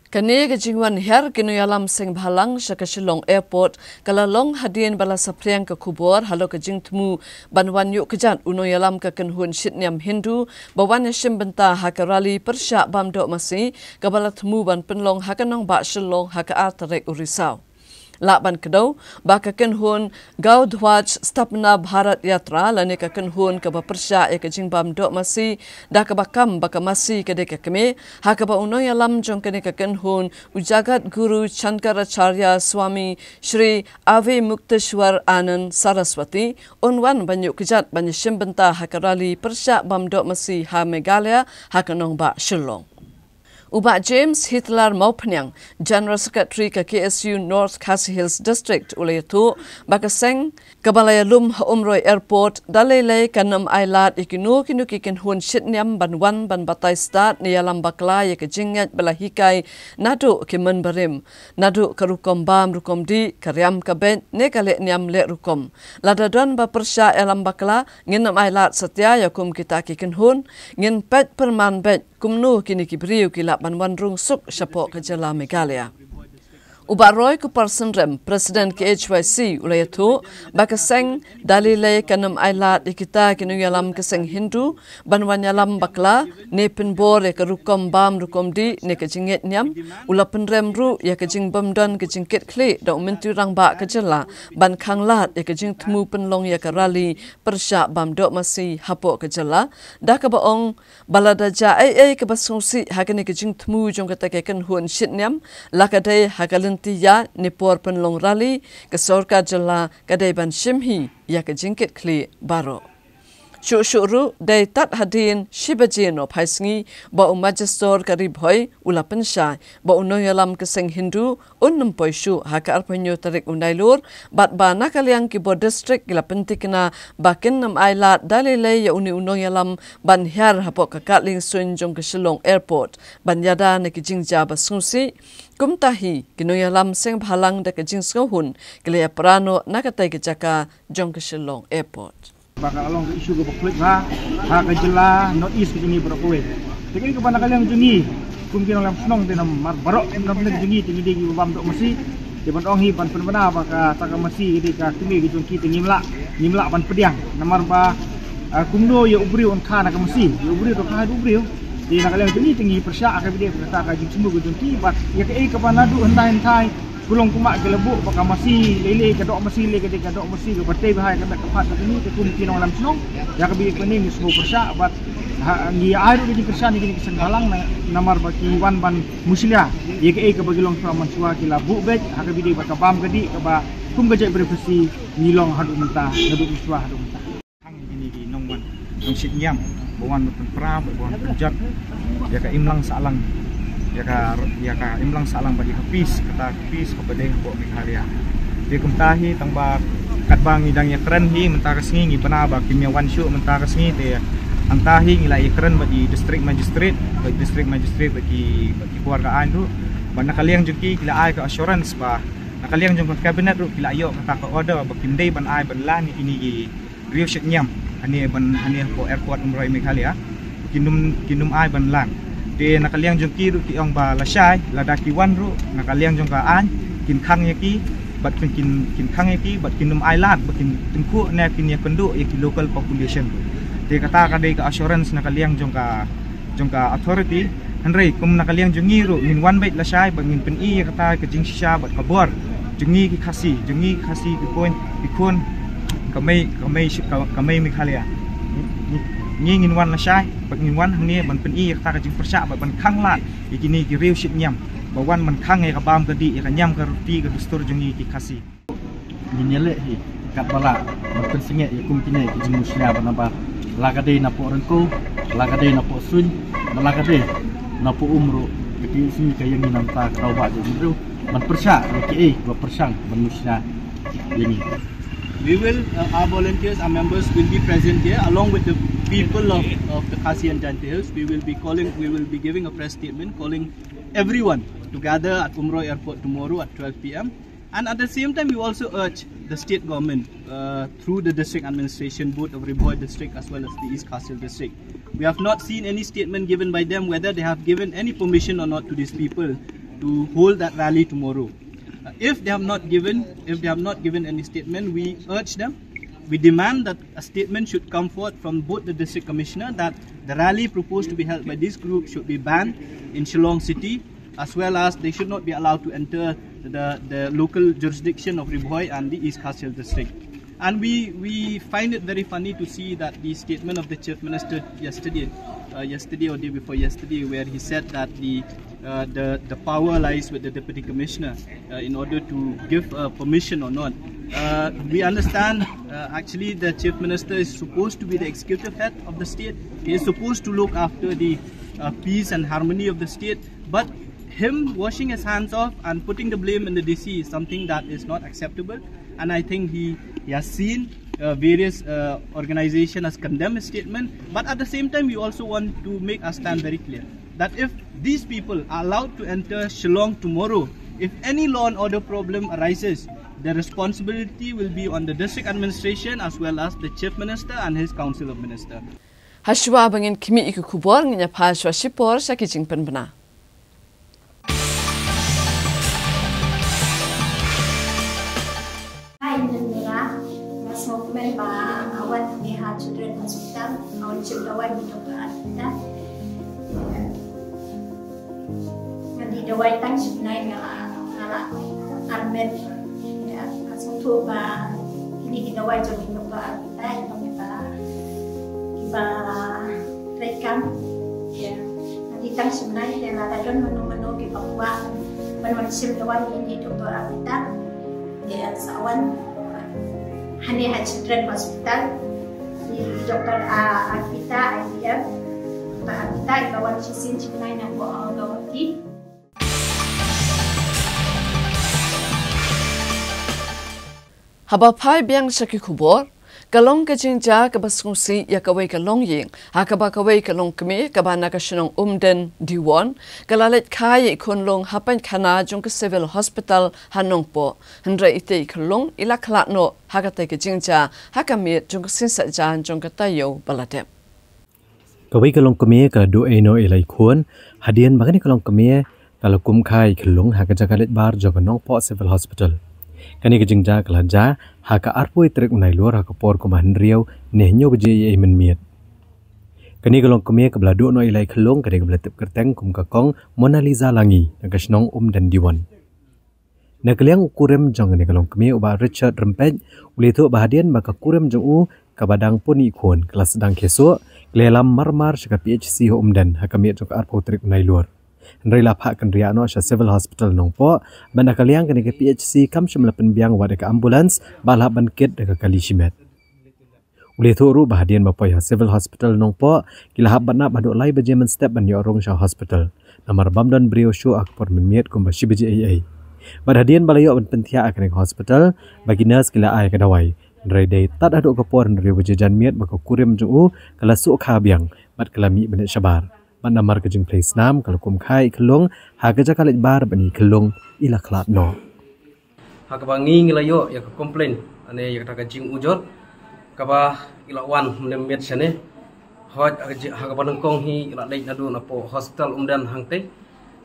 Kane ka jingwan hiar ki nongïalam seng bhalang sha ka Shillong Airport ka la long hadien ba la saphriang ka khubor halor ka jingthmu ban wan ïuh kjat u nongïalam ka kynhun shitniam Hindu ba wan ïashim bynta ha ka rally pyrshah bam doh masi kaba la thmu ban pynlong ha ka nongbah Shillong ha ka ar tarik u Risaw. Lah ban kdew ba ka kynhun Gau Dhwaj Sthapna Bharat Yatra lane ka kynhun kaba pyrshah ïa ka jingbam doh masi da kaba kam ba ka masi ka dei ka kmie, ha kaba u nongïalam jong kane ka kynhun u Jagat Guru Shankaracharya Swami Shri Avimukteshwar Anand Saraswati un wan ban ïuh kjat ban ïashim bynta ha ka rally pyrshah bam doh masi ha Meghalaya ha ka nongbah Shillong. U Bah James Hitler Mawphniang, General Secretary ka K S U North Khasi Hills District, u la ïathuh ba ka seng kaba la ïalum ha Umroi Airport da lei lei kan ym ailad ïa kino kino ki kynhun shitniam ban wan ban batai stad ne ïalam bakla ïa ka jingngeit ba la hikai naduh ki mynbarim, naduh ka rukom bam rukom dih, ka riam ka beit ne ka leh niam leh rukom. Lada don ba pyrshah ïalam bakla, ngin ym ailad satia ïa kum kita ki kynhun, ngin peit pyrman beit kumno kine ki briew ki lah ban wan rung suk shapoh ka jylla Meghalaya. U Bah Roy Kupar Synrem, President K H Y C, u la ïathuh ba ka seng da lei lei kan ym ailad ïa kita ki nongïalam ka seng Hindu ban wan ïalam bakla ne pynbor ïa ka rukom bam rukom dih ne ka jingngeit niam. U la pynrem ruh ïa ka jingbym don ka jingkitkhlieh da u Myntri Rangbah ka jylla ban khanglad ïa ka jingthmu pynlong ïa ka rally pyrshah bam doh masi hapoh ka jylla, da kaba ong ba lada jia ei ei kaba sngewsih ha kane ka jingthmu jong kata ka kynhun shitniam, la ka dei ha ka lynti ïaid ne por pynlong rally, ka sorkar jylla ka dei ban shim hi ïa ka jingkitkhlieh baroh. Shuh shuh ruh dei tad hadien shi baje nohphai sngi ba u Majistor ka Ri Bhoi u la pynshai ba u nongïalam ka seng Hindu un nym poi shuh ha ka arphew tarik u Nailur, bad ba na ka liang ki bor district ki la pyntikna ba kin nym ailad da lei lei ïa une u nongïalam ban hiar hapoh ka kad liengsuiñ jong ka Shillong Airport ban ïada na ki jingjia ba sngewsih. Kumta hi ki nongïalam seng bhalang da ka jingsngewhun ki la ïapra noh na katei ka jaka jong ka Shillong Airport. Ba ka long ka issue kaba khluit bha ha ka jylla North East ka jong ngi baroh kawei. Te kaei kaba na ka liang jong ngi kum ki nongïalam shnong te namar baroh ki nongïalam jong ngi te ngi dei kiba bam doh masi. Te ban ong hi ban pynbna ba kata ka masi ka dei ka kmie ka jong ki te ngim lah, ngim lah ban pdiang namar ba, ah, kumno ïa u briew un kha na ka masi, ïa u briew to kha ïa u briew. Te na ka liang jong ngi te ngi pyrshah ha kaba dei kata ka jingsngew ka jong ki bad ïa kaei kaba naduh hynda hynda Kulong kumba ki la buh ba ka masi lei lei, ka doh masi lei, ka dei ka doh masi kaba tei bha ïa ka met ka phad ka jong ngi, te kum ki nongïalam shnong ïa kaba ïa kane ngi sngewpyrshah bad ha ngi ai ruh ka jingkyrshan ïa kine ki seng bhalang na, namar ba ki wan ban mushlia ïa kaei kaba ki long shuwa man shuwa, ki la buh beit ha kaba dei bad ka bam ka dih kaba kum ka jaitbynriew Khasi ngi long haduh mynta, naduh mynshuwa haduh mynta. Khang ïa kine ki nongwan nongshit niam ba wan ban pynpra, ba wan pynjot ïa ka imlang sahlang, ïa ka, ïa ka imlang sahlang bad ïa ka peace, kata ka peace kaba dei hapoh Meghalaya. Te kumta hi tang ba katba ngi dang ïakren hi mynta ka sngi, ngi bna ba kim ïa wan shuh mynta ka sngi, te hangta hi ngi la ïakren bad i District Magistrate, bad i District Magistrate bad ki, bad ki bor ka aiñ ruh. Bad na ka liang jong ki, ki la ai ka assurance ba na ka liang jong ka Cabinet ruh ki la ïoh kata ka order ba kim dei ban ai ban lan ïa kine ki riew shit niam hane ban, hane hapoh Airport Umroi Meghalaya, kin nym, kin nym ai ban lan. Te na ka liang jong ki ruh ki ong ba lashai lada ki wan ruh na ka liang jong ka aiñ kin khang ïa ki bad kin, kin, kin khang ïa ki bad kin nym ai lad bad kin tyngkhuh ne kin ïakynduh ïa ki local population. Te kata ka dei ka assurance na ka liang jong ka, jong ka authority. Hynrei kum na ka liang jong ngi ruh ngin wan beit lashai bad ngin pyni ïa kata ka jingshisha bad ka bor jong ngi ki Khasi, jong ngi ki Khasi ki khun, ki khun ka mei, ka mei shi-, ka, ka mei Meghalaya. Ngi, ngi, ngi ngin wan lashai bad ngin wan hangne ban pyni ïa kata ka jingpyrshah bad ban khang lad ïa kine ki riew shit niam ba wan ban khang ïa ka bam ka dih, ïa ka niam ka roti ka dustur jong ngi ki Khasi. Ngin ïaleh hi katba lah ban pynsangeh ïa kum kine ki jingmushlia ba naba la ka dei napoh Ryngkew, la ka dei napoh Suiñ, ba la ka dei napoh Umroi. Ka dei sngi ka ïa ngi nangta ka daw ba jong u briew ban pyrshah ïa kiei ba pyrshang ban mushlia ïa ngi. We will, uh, our volunteers, our members will be present here along with the people of, of the Khasi and Jaintia Hills. We will be calling, we will be giving a press statement calling everyone to gather at Umroi Airport tomorrow at twelve p m. And at the same time, we also urge the state government, uh, through the district administration, both of Ri Bhoi district as well as the East Khasi Hills district. We have not seen any statement given by them whether they have given any permission or not to these people to hold that rally tomorrow. Uh, if they have not given, if they have not given any statement, we urge them, we demand that a statement should come forth from both the district commissioner that the rally proposed to be held by this group should be banned in Shillong city, as well as they should not be allowed to enter the, the local jurisdiction of Ri Bhoi and the East Khasi Hills district. And we, we find it very funny to see that the statement of the Chief Minister yesterday, uh, yesterday or day before yesterday, where he said that the, uh, the, the power lies with the Deputy Commissioner, uh, in order to give, uh, permission or not. Uh, we understand, uh, actually the Chief Minister is supposed to be the executive head of the state. He is supposed to look after the, uh, peace and harmony of the state. But him washing his hands off and putting the blame in the D C is something that is not acceptable. And I think he, he has seen, uh, various, uh, organization has condemned his statement. But at the same time, we also want to make our stand very clear that if these people are allowed to enter Shillong tomorrow, if any law and order problem arises, the responsibility will be on the district administration as well as the Chief Minister and his Council of Minister. Hashwa ba ngin khmih ïa ki khubor, ngin ïa phai shwa shipor sha ki jingpynbna. Hi, Nandura. Nga sngewkmen ba nga wan hangne ha Children Hospital, nga wan shim dawai na Doctor Arpita. Nga dih dawai tang shi bnai, nga, nga la armet. Ïa, nga sngewthuh ba kine ki dawai jong i Doctor Arpita, i Doctor kiba treikam. Ïa, nga dih tang shi bnai, te lada don mano mano kiba kwah ban wan shim dawai na i Doctor Arpita, ïa, sa wan hangne ha Children Hospital. Doctor Arpita, I V F. Doctor Arpita, iba wan shisien sha kane ka Guwahati. Haba phai biang sha ki khubor, ka long ka jingjia kaba sngewsih ïa kawei ka longïing, ha kaba kawei ka longkmie kaba na ka shnong Umden Diwon, ka la leit kha ïa i khunlung ha painkhana jong ka Civil Hospital ha Nongpoh. Hynrei ita i khunlung i la khlad noh ha katei ka jingjia ha ka miet jong ka synshar jong ka taïew ba la dep. Kawei ka longkmie ka la duh ei noh ïa i lai khun, hadien ba kane ka longkmie ka la kum kha ïa i khunlung ha ka jaka leit bar jong ka Nongpoh Civil Hospital. Kane ka jingjia ka la jia ha ka arphew tarik u Nailur ha ka por kumba hynriew ne hynñiew baje ïa i mynmiet. Kane ka longkmie kaba la duh noh ïa i lai khunlung, kane kaba la tip kyrteng kum ka Kong Mona Lisa Langi, na ka shnong Umden Diwon. Na ka liang u kurim jong kane ka longkmie, u Bah Richard Rympeit, u la ïathuh ba hadien ba ka kurim jong u kaba dang pun i khun ka la sdang khesuh, ka la ïalam marmar sha ka P H C ha Umden ha ka miet jong ka arphew tarik u Nailur. Hynrei la phah kynriah noh sha Civil Hospital Nongpoh, bad na ka liang kane ka P H C kam shym la pynbiang wat ïa ka ambulance ba la hap ban kit da ka kali shimet. U la ïathuh ruh ba hadien ba poi ha Civil Hospital Nongpoh, ki la hap ban ap haduh lai baje mynstep ban ïoh rung sha hospital. Namar bym don briew shuh ha ka por mynmiet kumba shi baje eiei. Bad hadien ba la ïoh ban pynthiah ha kane ka hospital, ba ki nurse ki la ai ka dawai. Hynrei dei tad haduh ka por hynriew baje janmiet ba ka kurim jong u ka la suh kha biang, bad ka la mih bniah shabar. Bad namar ka jingphlei snam ka la kum kha ïa i khunlung ha ka jaka leit bar, bad i khunlung i la khlad noh. Ha kaba ngi ngi la ïoh ïa ka complaint, ane ïa kata ka jingujor kaba i la wan mynne miet shane. Hoi ha ka ji-, ha kaba nyngkong hi i la leit naduh napoh hospital Umden hangtei.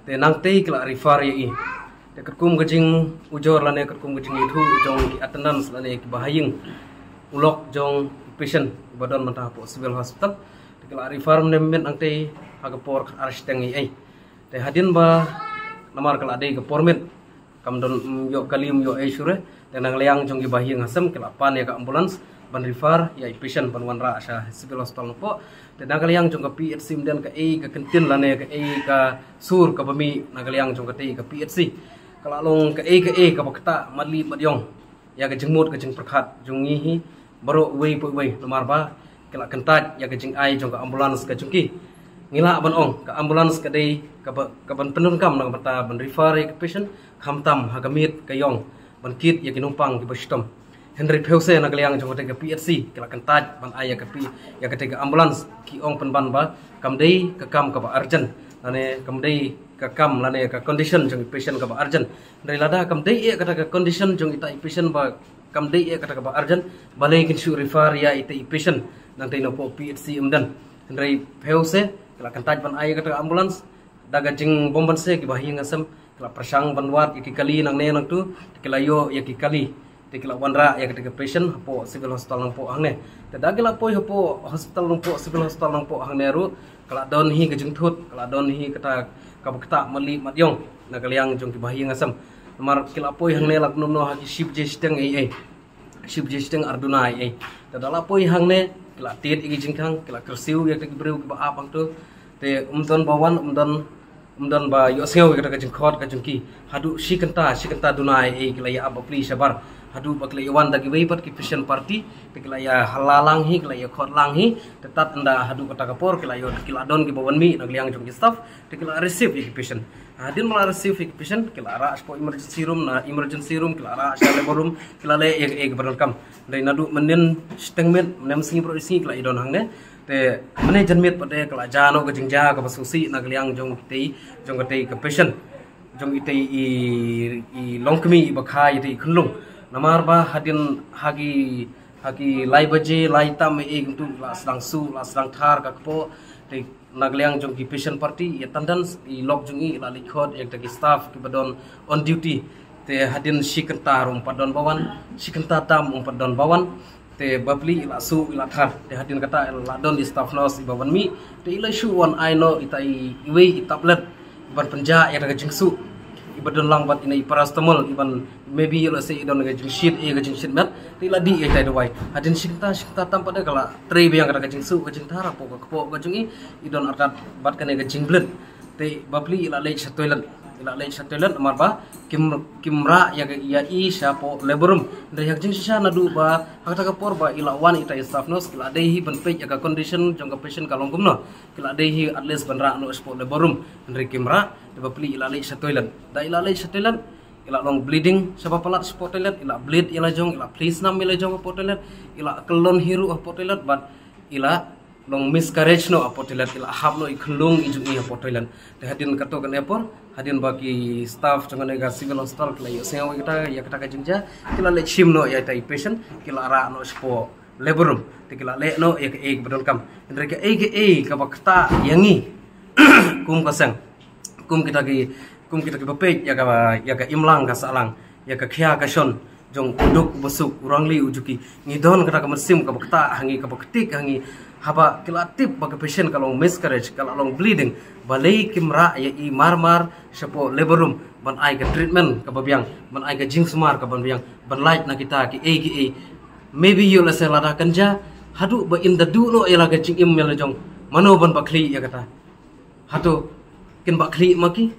Te nangtei ki la refer ïa i. Te katkum ka jingujor lane katkum ka jingïathuh jong ki attendants lane ki bahaïing, u lok jong patient ba don mynta hapoh Civil Hospital. Te ki la refer mynne miet hangtei ha ka por khatar shiteng eiei. Te hadien ba namar ka la dei ka por miet, kam don, mm, ïoh kali, ym ïoh ei shuh re. Te na ka liang jong ki bahaïing hasem ki la pan ïa ka ambulance ban refer ïa i patient ban wanrah sha Civil Hospital Nongpoh. Te na ka liang jong ka P H C Umden kaei ka kyntien lane kaei ka sur kaba mih na ka liang jong katei ka P H C, ka la long kaei kaei kaba ktah matli mat ïong ïa ka jingmut ka jingpyrkhat jong ngi hi baroh uwei pa uwei, namar ba ki la kyntait ïa ka jingai jong ka ambulance ka jong ki. Ngi lah ban ong ka ambulance ka dei kaba, kaban pyndonkam na ka bynta ban refer ïa ka patient, khamtam ha ka miet ka ïong ban kit ïa ki nongpang kiba shitom. Hynrei phew se na ka liang jong katei ka P H C ki la kyntait ban ai ïa ka P-, ïa katei ka ambulance, ki ong pynban ba kam dei ka kam kaba urgent, lane kam dei ka kam lane ka condition jong i patient kaba urgent. Hynrei lada kam dei ïa kata ka condition jong ita i patient ba kam dei ïa kata kaba urgent, balei kin shu refer ïa ita i patient nangtei napoh P H C Umden. Hynrei phew se ki la kyntait ban ai ïa kata ka ambulance. Da ka jingbymbanse ki bahaïing hasem ki la pyrshang ban wad ïa ki kali nangne nangtu, te ki la ïoh ïa ki kali, te ki la wanrah ïa kata ka patient hapoh Civil Hospital Nongpoh hangne. Te da ki la poi hapoh Hospital Nongpoh, Civil Hospital Nongpoh hangne ruh, ka la don hi ka jingthut, ka la don hi kata kaba ktah matli mat ïong na ka liang jong ki bahaïing hasem. Namar ki la poi hangne la kumno kumno ha ki shi baje shiteng eiei, shi baje shiteng ar duna eiei. Te da la poi hangne ki la tied ïa ki jingkhang, ki la kyrsiew ïa kita ki briew kiba ap hangtu. Te ym don ba wan, ym don, ym don ba ïohsngew ïa kata ka jingkhot ka jong ki. Haduh shi kynta, shi kynta duna eiei ki la ïa ap bapli shabar. Haduh ba ki la ïa wan da kiwei pat ki patient party, te ki la ïa hala lang hi, ki la ïa khot lang hi. Te tad ynda haduh kata ka por ki la ïoh, ki la don kiba wan mih na ka liang jong ki staff, te ki la receive ïa ki patient. Hadien ba la receive ïa ki patient ki la rah shapoh emergency room, na emergency room ki la rah sha labor room, ki la leh ïa kaei kaba donkam. Dei naduh mynnin shiteng miet, mynne mynsngi baroh sngi ki la ïa don hangne. Te mynne janmiet pat de ka la jia noh ka jingjia kaba sngewsih na ka liang jong kitei, jong katei ka patient, jong itei i, i longkmie iba kha ïa itei i khunlung. Namar ba hadien ha ki, ha ki lai baje, lai tam eiei kumtu la sdang suh, la sdang thar ka kpoh. Te na ka liang jong ki patient party, i attendants, i lok jong i la leit khot ïa kita ki staff kiba don on duty. Te hadien shi kynta ruh ym pat don ba wan, shi kynta tam ym pat don ba wan. Te bapli i la suh i la thar. Te hadien kata i la don i staff nurse iba wan mih. Te i la shu wan ai noh ita i, iwei i tablet iban pynjah ïa kata ka jingsuh. Iba don lang bad ine i paracetamol iban maybe ïa lehse i don ka jingshit, ïa ka jingshit met. Te i la dih ïa ita i dawai. Hadien shi kynta, shi kynta tam pat de ka la trei biang kata ka jingsuh, ka jingthar hapoh ka kpoh ka jong i, i don artat bad kane ka jingblid. Te bapli i la leit sha toilet. I la leit sha toilet namar ba kim, kim rah ïa ka, ïa i shapoh labor room. Hynrei ha ka jingshisha naduh ba ha kata ka por ba i la wan ita i staff nurse, ki la dei hi ban peit ïa ka condition jong ka patient ka long kumno. Ki la dei hi at least ban rah noh shapoh labor room. Hynrei kim rah, te bapli i la leit sha toilet. Da i la leit sha toilet, i la long bleeding shaba palat shapoh toilet, i la bleed ïa la jong, i la plie snam ïa la jong hapoh toilet, i la kyllon hi ruh hapoh toilet, bad i la long miscarriage noh hapoh toilet, i la hap noh i khyllung i jong i hapoh toilet. Te hadien katto katne por, hadien ba ki staff jong kane ka civil hospital ki la ïohsngew ïa kata, ïa kata ka jingjia, ki la leit shim noh ïa ita i patient, ki la rah noh shapoh labor room, te ki la leh noh ïa kaei kaba donkam. Hynrei kaei kaei kaba ktah ïa ngi kum ka seng, kum kita ki, kum kita kiba peit ïa ka, ïa ka imlang ka sahlang, ïa ka khia ka shon jong u duk u basuk, u rangli u juki. Ngi don kata ka mynsiem kaba ktah ha ngi, kaba ktik ha ngi, haba ki la tip ba ka patient ka long miscarriage, ka la long bleeding, balei kim rah ïa i mar mar shapoh labor room ban ai ka treatment kaba biang, ban ai ka jingsumar kaba biang, ban lait na kita kiei kiei. Maybe ïoh lehse lada kan jia haduh ba in da duh noh ïa la ka jingim ïa la jong, mano ban ba khlieh ïa kata? Hato kin ba khlieh ma ki?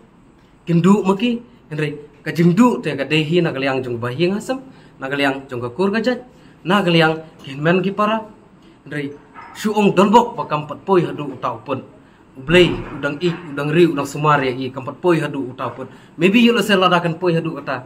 Kin duh ma ki? Hynrei ka jingduh te ka dei hi na ka liang jong ka bahaïing hasem, na ka liang jong ka kur ka jait, na ka liang ki hynmen ki para. Hynrei shu ong don bok ba kam pat poi haduh uta u pud. U Blei u dang ïeit, u dang ri, u dang sumar ïa i, kam pat poi haduh uta u pud. Maybe ïoh lehse lada kan poi haduh kata,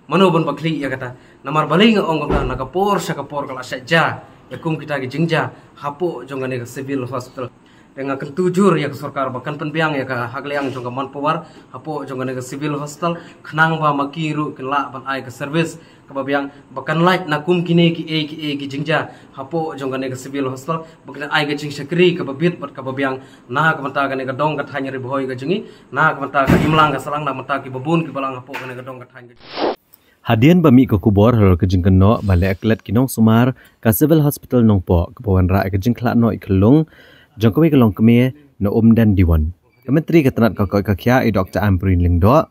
mano ban ba khlieh ïa kata? Namar balei nga ong kumta? Na ka por sha ka por ka la shah jia ïa kum kita ki jingjia hapoh jong kane ka civil hospital. Te nga kyntu jur ïa ka sorkar ba kan pynbiang ïa ka ha ka liang jong ka manpower hapoh jong kane ka civil hospital, khnang ba ma ki ruh kin lah ban ai ka service kaba biang, ba kan lait na kum kine kiei kiei ki jingjia hapoh jong kane ka civil hospital, ba kin ai ka jingshakri kaba bit bad kaba biang na ka bynta kane ka dong ka thaiñ Ri Bhoi ka jong ngi, na ka bynta ka imlang ka sahlang, na ka bynta kiba bun kiba lang hapoh kane ka dong ka thaiñ ka jong ngi. Hadien ba mih ka khubor halor ka jingkynnoh ba leh klet ki nongsumar ka Civil Hospital Nongpoh kaba wanrah ïa ka jingkhlad noh i khyllung jong kawei ka longkmie na Umden Diwon, ka Myntri ka tnat ka koit ka khiah i Doktor Ampareen Lyngdoh,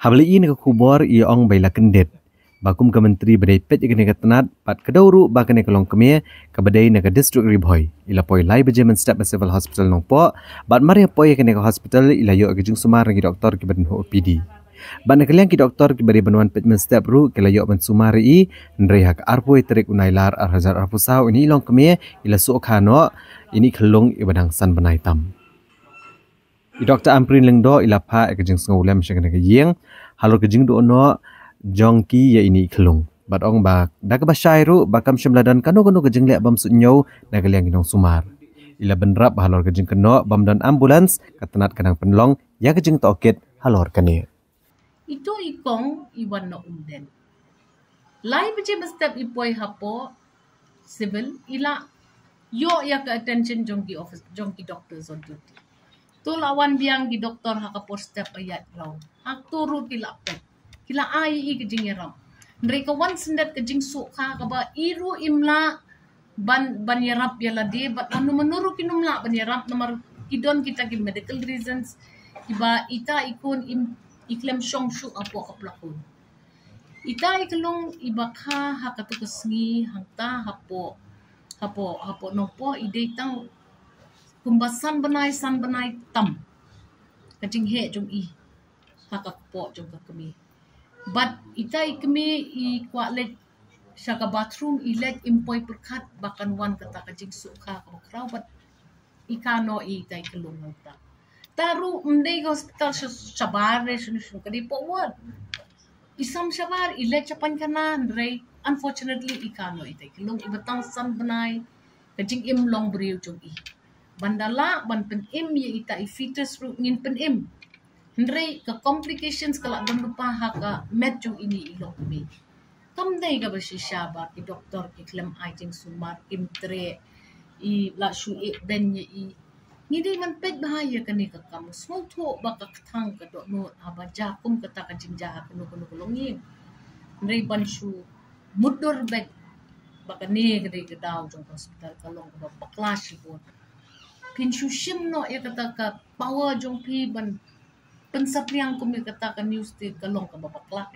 haba la ïohi ïa ka khubor i ong ba i la kyndit ba kum ka Myntri ba dei peit ïa kane ka tnat bad ka dei ruh ba kane ka longkmie kaba dei na ka District Ri Bhoi, i la poi lai baje mynstep ha Civil Hospital Nongpoh, bad mar ïa poi ïa kane ka hospital i la ïoh ïa ka jingsumar na ki doktor kiba don ha O P D. Bad na ka liang ki doktor kiba dei ban wan peit mynstep ruh ki la ïoh ban sumar ïa i, hynrei ha ka arphew tarik u Nailar ar hajar arphew saw ine i longkmie i la shu kha noh, ine i khyllung iba dang san bnai tam. I Doktor Ampareen Lyngdoh i la phah ïa ka jingsngewlem sha kane ka ïing halor ka jingduh noh jong ki ïa ine i khyllung, bad ong ba da kaba shai ruh ba kam shym la don kano kano ka jingleh bym suidñiew na ka liang ki nongsumar. I la bynrap halor ka jingkynnoh bym don ambulance, ka tnat ka dang pynlong ïa ka jingtohkit halor kane. Ito i kong i wan na Umden. Lai baje mynstep i poi hapoh Civil, i la ïoh ïa ka attention jong ki office, jong ki doctors on duty. To la wan biang ki doktor ha ka por step ba ïaid raw. Ha to ruh ki la peit, ki la ai ïa i ka jingïarap. Hynrei ka wan syndet ka jingsuk kha kaba i ruh im lah ban, ban ïarap ïa lade, bad mano mano ruh kin ym lah ban ïarap namar ki don kita ki medical reasons kiba ita i khun im, i khlem shong shuh hapoh ka plakun. Ita i khyllung iba kha ha kato ka sngi hangta hapoh, hapoh, hapoh Nongpoh i dei tang kumba san bnai, san bnai tam ka jingheh jong i ha ka kpoh jong ka kmie. Bad ita i kmie i kwah leit sha ka bathroom, i leit im poi pyrkhat ba kan wan kata ka jingsuk kha kaba khraw, bad i kha noh ïa ita i khyllung hangta. Ta ruh ym dei ka hospital sha-, shabar re shano shano, ka dei poh ward. I sam shabar, i leit sha paikhana, hynrei unfortunately i kha noh ïa ita i khyllung iba tang san bnai. Ka jingim long briew jong i. Ban da lah ban pynim ïa ita i fetus ruh ngin pynim. Hynrei ka complications ka la don lypa ha ka met jong ine i longkmie. Kam dei kaba shisha ba ki doktor ki khlem ai jingsumar, kim treh, i la shu ïeh beiñ ïa i. Ngi dei ban peit bha ïa kane ka kam. Sngewthuh ba ka kthang ka dohnud haba jia kum kata ka jingjia ha kano kano ka longïing. Hynrei ban shu mutdur beit ba kane ka dei ka daw jong ka hospital ka long kaba bakla shibun. Phin shu shim noh ïa kata ka power jong phi ban pynsaphriang kum ïa kata ka news, te ka long kaba bakla.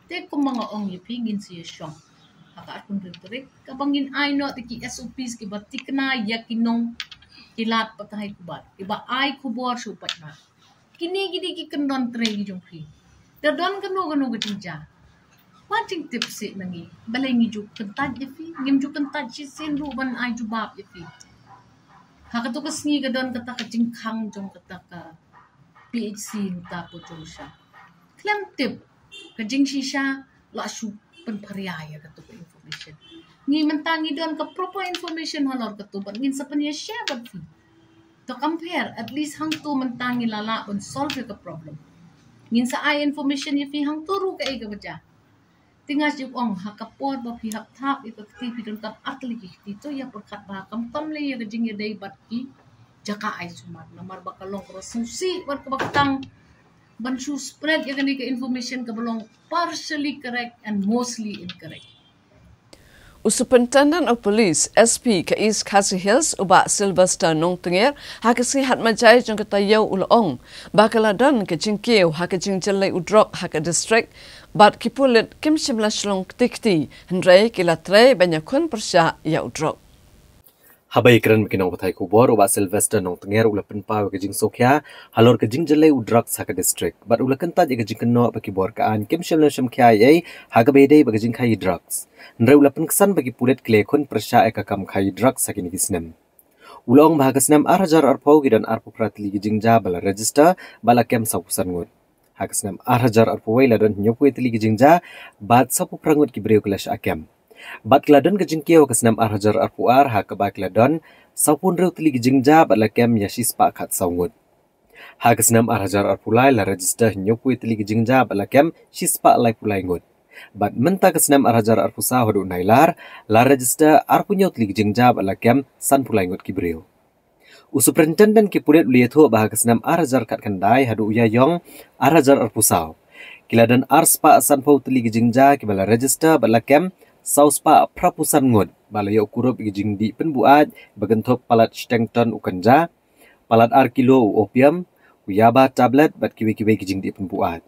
Te kumba nga ong ïa phi, ngin sa ïashong ha ka arphew hynriew tarik kaba ngin ai noh ïa ki S O Ps kiba tikna ïa ki nongkilat pathai khubor, kiba ai khubor sha u paidbah. Kine ki dei ki kyndon trei ki jong phi. Da don kano kano ka jingjia, wat jingtip sih na ngi. Balei ngi ju kyntait ïa phi? Ngim ju kyntait shisien ruh ban ai jubab ïa phi. Ha kato ka sngi ka don kata ka jingkhang jong kata ka P H C mynta pyrshah. Khlem tip ka jingshisha la shu pynpharia ïa kato ka information. Ngi mynta ngi don ka proper information halor kato bad ngin sa pynïashare bad phi. To compare, at least hangto mynta ngi la lah ban solve ïa ka problem. Ngin sa ai information ïa phi hangto ruh kaei kaba jia. Te nga ju ong ha ka por ba phi hap thap ïa ka kti phi donkam ar tylli ki kti, to ïa pyrkhat bha, khamtam lei ïa ka jingïadei bad ki jaka ai sumar. Namar ba ka long kaba sngewsih bad kaba kang ban shu spread ïa kane ka information kaba long partially correct and mostly incorrect. U Superintendent of Police, S P, ka East Khasi Hills, u Bah Sylvester Nongtnger, ha ka sngi Hatmajai jong ka taïew u la ong ba ka la don ka jingkiew ha ka jingjyllei u drok ha ka district, bad ki pulit kim shym la shlong kti kti, hynrei ki la trei ban ïakhun pyrshah ïa u drok. Haba ïakren bad ki nongpathai khubor, u Bah Sylvester Nongtnger u la pynpaw ïa ka jingsngewkhia halor ka jingjyllei u drok ha ka district, bad u la kyntait ïa ka jingkynnoh ba ki bor ka aiñ kim shym la shim khia ei ei ha kaba ïadei bad ka jingkhaïi drok. Hynrei u la pynksan ba ki pulit ki la ïakhun pyrshah ïa ka kam khaïi drok ha kine ki snem. U la ong ba ha ka snem ar hajar arphew ki don arphew phra tylli ki jingjia ba la register bad la kem sawphew san ngut. Ha ka snem ar hajar arphew wei la don hynñiewphew tylli ki jingjia bad sawphew phra ngut ki briew ki la shah kem. Bad ki la don ka jingkiew ha ka snem ar hajar arphew ar ha kaba ki la don sawphew hynriew tylli ki jingjia bad la kem ïa shispah khatsaw ngut. Ha ka snem ar hajar arphew lai la register hynñiewphew tylli ki jingjia bad la kem shispah laiphew lai ngut. Bad mynta ka snem ar hajar arphew saw haduh nailar la register arphew hynñiew tylli ki jingjia bad la kem sanphew lai ngut ki briew. U Superintendent ki pulit u la ïathuh ba ha ka snem ar hajar khatkhyndai haduh u Ïaïong ar hajar arphew saw, ki la don arspah sanphew tylli ki jingjia kiba la register bad la kem sawspah phraphew san ngut, ba la ïoh kurup ïa ki jingdih pynbuaid ba kynthup palat shiteng ton u kanja, palat ar kilo u opium, u yaba tablet bad kiwei kiwei ki jingdih pynbuaid.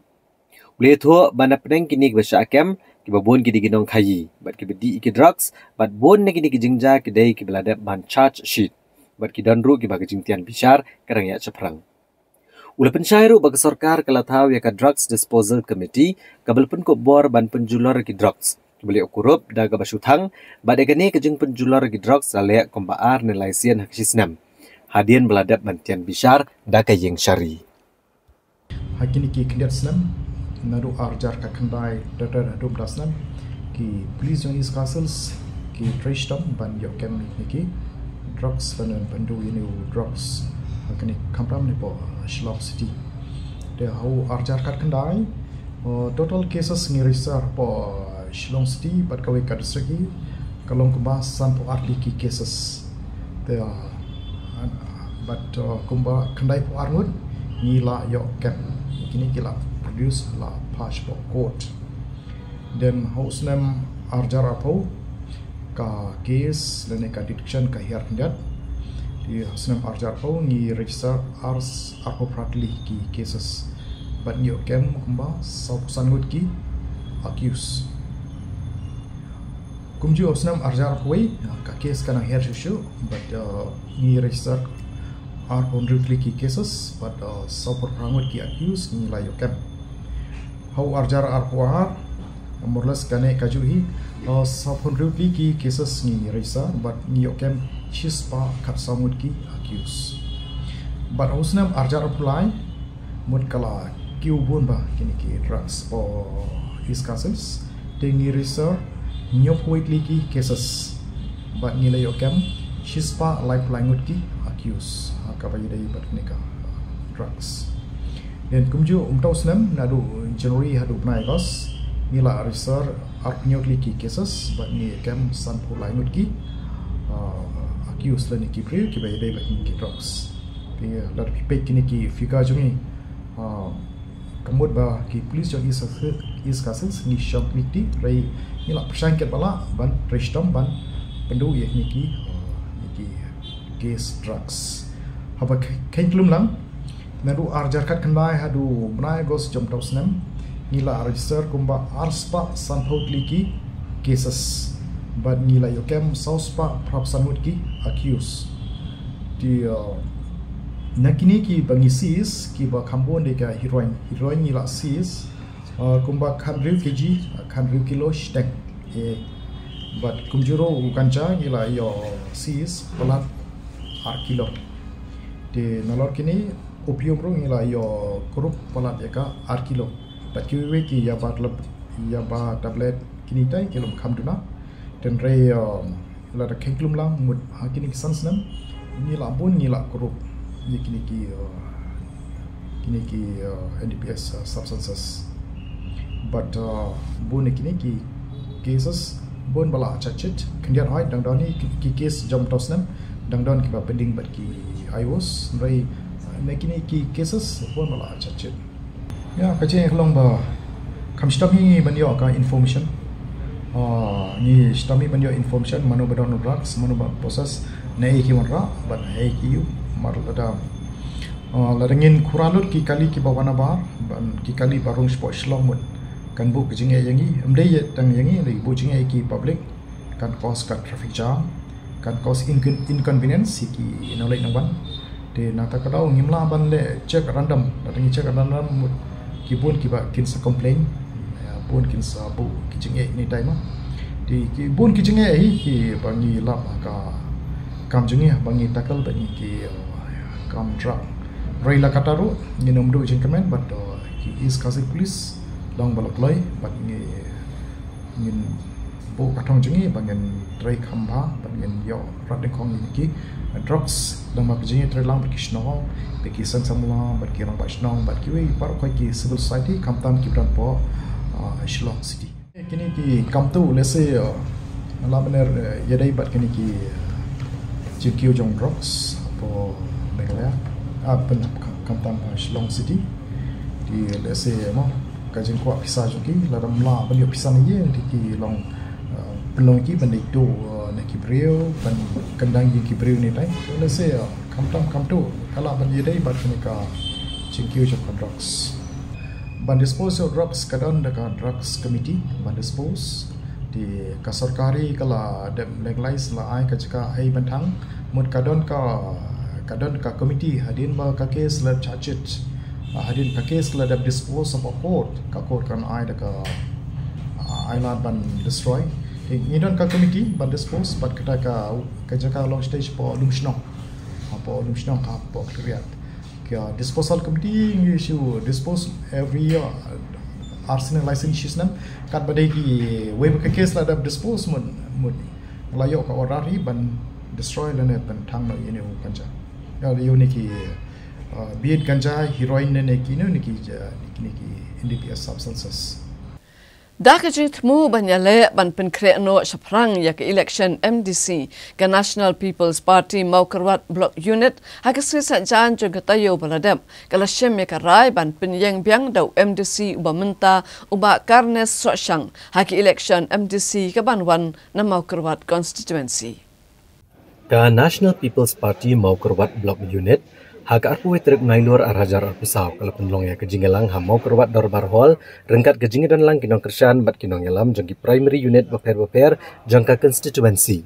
U la ïathuh ba na pdeng kine kiba shah kem, kiba bun ki dei ki nongkhaïi bad kiba dih ïa ki drugs, bad bun na kine ki jingjia ki dei kiba la dep ban charge sheet, bad ki don ruh kiba ka jingtian bishar ka dang ïaid shaphrang. U la pynshai ruh ba ka sorkar ka la thaw ïa ka Drugs Disposal Committee kaba la pynkup bor ban pynjulor ïa ki drugs kiba la ïoh kurup da kaba shu thang, bad ïa kane ka jingpynjulor ïa ki drugs la leh kumba ar ne lai sien ha ka shi snem, hadien ba la dep ban tian bishar da ka ïing shari. Ha kine ki khyndiat snem, naduh ar hajar khatkhyndai, da, da, da, haduh mynta snem, ki police jong East Khasi Hills ki trei shitom ban ïoh kem ïa kine ki drugs, ban, ban duh ïa une u drugs ha kane, khamtam ne hapoh Shillong City. Te ha u ar hajar khatkhyndai, uh, total cases ngi register hapoh Shillong City bad kawei ka district hi ka long kumba sanphew ar tylli ki cases. Te, uh, bad, uh, kumba khyndaiphew ar ngut ngi la ïoh kem. Kine ki la produce, la phah shapoh court. Then ha u snem ar hajar arphew ka case lane ka detection ka hiar khyndiat. Te ha u snem ar hajar arphew ngi register ar, arphew phra tylli ki cases. Bad ngi ïoh kem kumba sawphew san ngut ki accused. Kumjuh ha u snem ar hajar arphew wei, ka case ka nang hiar shuh shuh, bad, uh, ngi register arphew hynriew tylli ki cases, bad, uh, sawphew phra ngut ki accused ngi la ïoh kem. Ha u ar hajar arphew ar, more or less kane kajuh hi, uh, sawphew hynriew tylli ki cases ngi register, bad ngi ïoh kem shispah khatsaw ngut ki accused. Bad ha u snem ar hajar arphew lai, mut ka la kiew bun bha kine ki drugs hapoh East Khasi Hills, te ngi register hynñiewphew wei tylli ki cases, bad ngi la ïoh kem shispah laiphew lai ngut ki accused ha kaba ïadei bad kine ka drugs. Then kumjuh, um, ha u snem, naduh January haduh bnai August, ngi la register arphew hynñiew tylli ki cases, bad ngi kem sanphew lai ngut ki, uh, accused lane ki briew kiba ïadei bad kine ki drugs. Te lada phi peit kine ki figure jong ngi, uh, ka mut ba ki police jong East, East Khasi Hills ngi shong kine ki, hynrei ngi la pyrshang katba lah ban trei shitom ban pynduh ïa kine ki, uh, ïa ki case drugs. Haba khe-, kheiñ khlem lang, naduh ar hajar khatkhyndai haduh bnai August jong mynta u snem, ngi la register kumba arspah sanphew tylli ki cases, bad ngi la ïoh kem sawspah phraphew san ngut ki accused. Te, uh, Na kine kiba ngi seize, kiba kham bun de ka heroin, heroin ngi la seize, uh, kumba khathynriew kg, uh, khathynriew kilo shiteng. Eh, bad kumjuh ruh u ganja ngi la ïoh seize palat ar kilo. Te nalor kine opium ruh ngi la ïoh kurup palat ïa ka ar kilo. Bad kiwei kiwei ki ïa ba tlep, ïa ba tablet kine tai ki long kham duna. Hynrei, um, lada kheiñ khlem lang mut ha kine ki san snem, ngi la bun ngi la kurup ïa kine ki, uh, kine ki, uh, N D P S, uh, substances. Bad, uh, bun ïa kine ki cases bun ba la charge sheet, khyndiat hoi dang don hi ki, ki case jong to snem, dang don kiba pending bad ki I Os, hynrei, uh, na kine ki cases bun ba la charge sheet. Ïa, ka jingeh ka long ba kham shitom hi ban ïoh ka information. Ah, ngi shitom hi ban ïoh information mano ba don drugs, mano ba possess, naei ki wanrah bad naei ki ïoh, mar lada, ah, lada ngin khura lut ki kali kiba wan nabar, ban ki kali ba rung shapoh Shillong mut kan buh ka jingeh ïa ngi, ym dei tang ïa ngi, dei buh jingeh ïa ki public, kan cause ka traffic jam, kan cause incon-, inconvenience ïa ki nongleit nongwan. Te nangta ka daw ngim lah ban leh check random, lada ngi check random mut ki bun kiba kin sa complain, ïa, bun kin sa buh ki jingeh ni tai ma. Te ki bun ki jingeh hi kiba ngi lap ha ka kam jong ngi ba ngi tackle bad ngi ki, uh, kam drug. Hynrei la katta ruh ngin ym duh jingkmen bad, uh, ki East Khasi Police long ba la kloi bad ngi ngin buh ka thong jong ngi ba ngin trei kham bha, ba ngin ïoh rat dyngkhong ïa ki drugs, dang ba ka jingïatreilang bad ki shnong, bad ki seng samla, bad ki rangbah shnong, bad kiwei baroh ki civil society, khamtam ki briew hapoh, ah, Shillong City. Kine ki kam tu, let's say, ah, nga lah ban, eh, ïadei bad kine ki, eh, jingkiew jong drugs hapoh Meghalaya, ah, pyn, khamtam, ah, Shillong City. Te let's say, mo, ka jingkwah pisa jong ki, lada ym lah ban ïoh pisa na ïing, te ki long, uh, pynlong ki ban leit tuh, uh, na ki briew, ban kyndang ïa ki briew ni tai. So let's say, uh, khamtam khamtu, ka lah ban ïadei bad kane ka jingkiew jong ka drugs. Ban dispose of drugs ka don da ka drugs committee, ban dispose. Te ka sorkar hi ka la dep legalize, la ai ka jaka ei ban thang. Mut ka don ka, ka don ka committee hadien ba ka case la charge sheet. Ah, hadien ka case la dep dispose of a court, ka court kan ai da ka, ah, ai lad ban destroy. Te ngi don ka committee ban dispose, bad kata ka, ka jaka long stage hapoh Lumshnong. Hapoh Lumshnong hapoh Khliehriat. Ka disposal committee ngi shu dispose every year, uh, ar snem, lai snem, shi snem. Katba dei kiwei ba ka case la dep dispose mut, mut la ïoh ka order hi ban destroy lane ban thang noh ïa une u ganja. Ïa, ïa une ki, uh, be it ganja, heroin ne, ne kine, ne ki, uh, ne ki N D P S substances. Da ka jingthmu ban ïaleh ban pynkhreh noh shaphrang ïa ka election M D C, ka National People's Party Mawkyrwat Block Unit, ha ka sngi Saitjaiñ jong ka taïew ba la dep, ka la shim ïa ka rai ban pynïeng biang da u M D C uba mynta, u Bah Carnes Sohshang, ha ka election M D C kaban wan na Mawkyrwat Constituency. Ka National People's Party Mawkyrwat Block Unit, ha ka arphew wei tarik Nailur ar hajar arphew saw, ka la pynlong ïa ka jingïalang ha Mawkyrwat Dorbar Hall, ryngkat ka jingïadonlang ki nongkyrshan bad ki nongïalam jong ki primary unit bapher bapher jong ka constituency.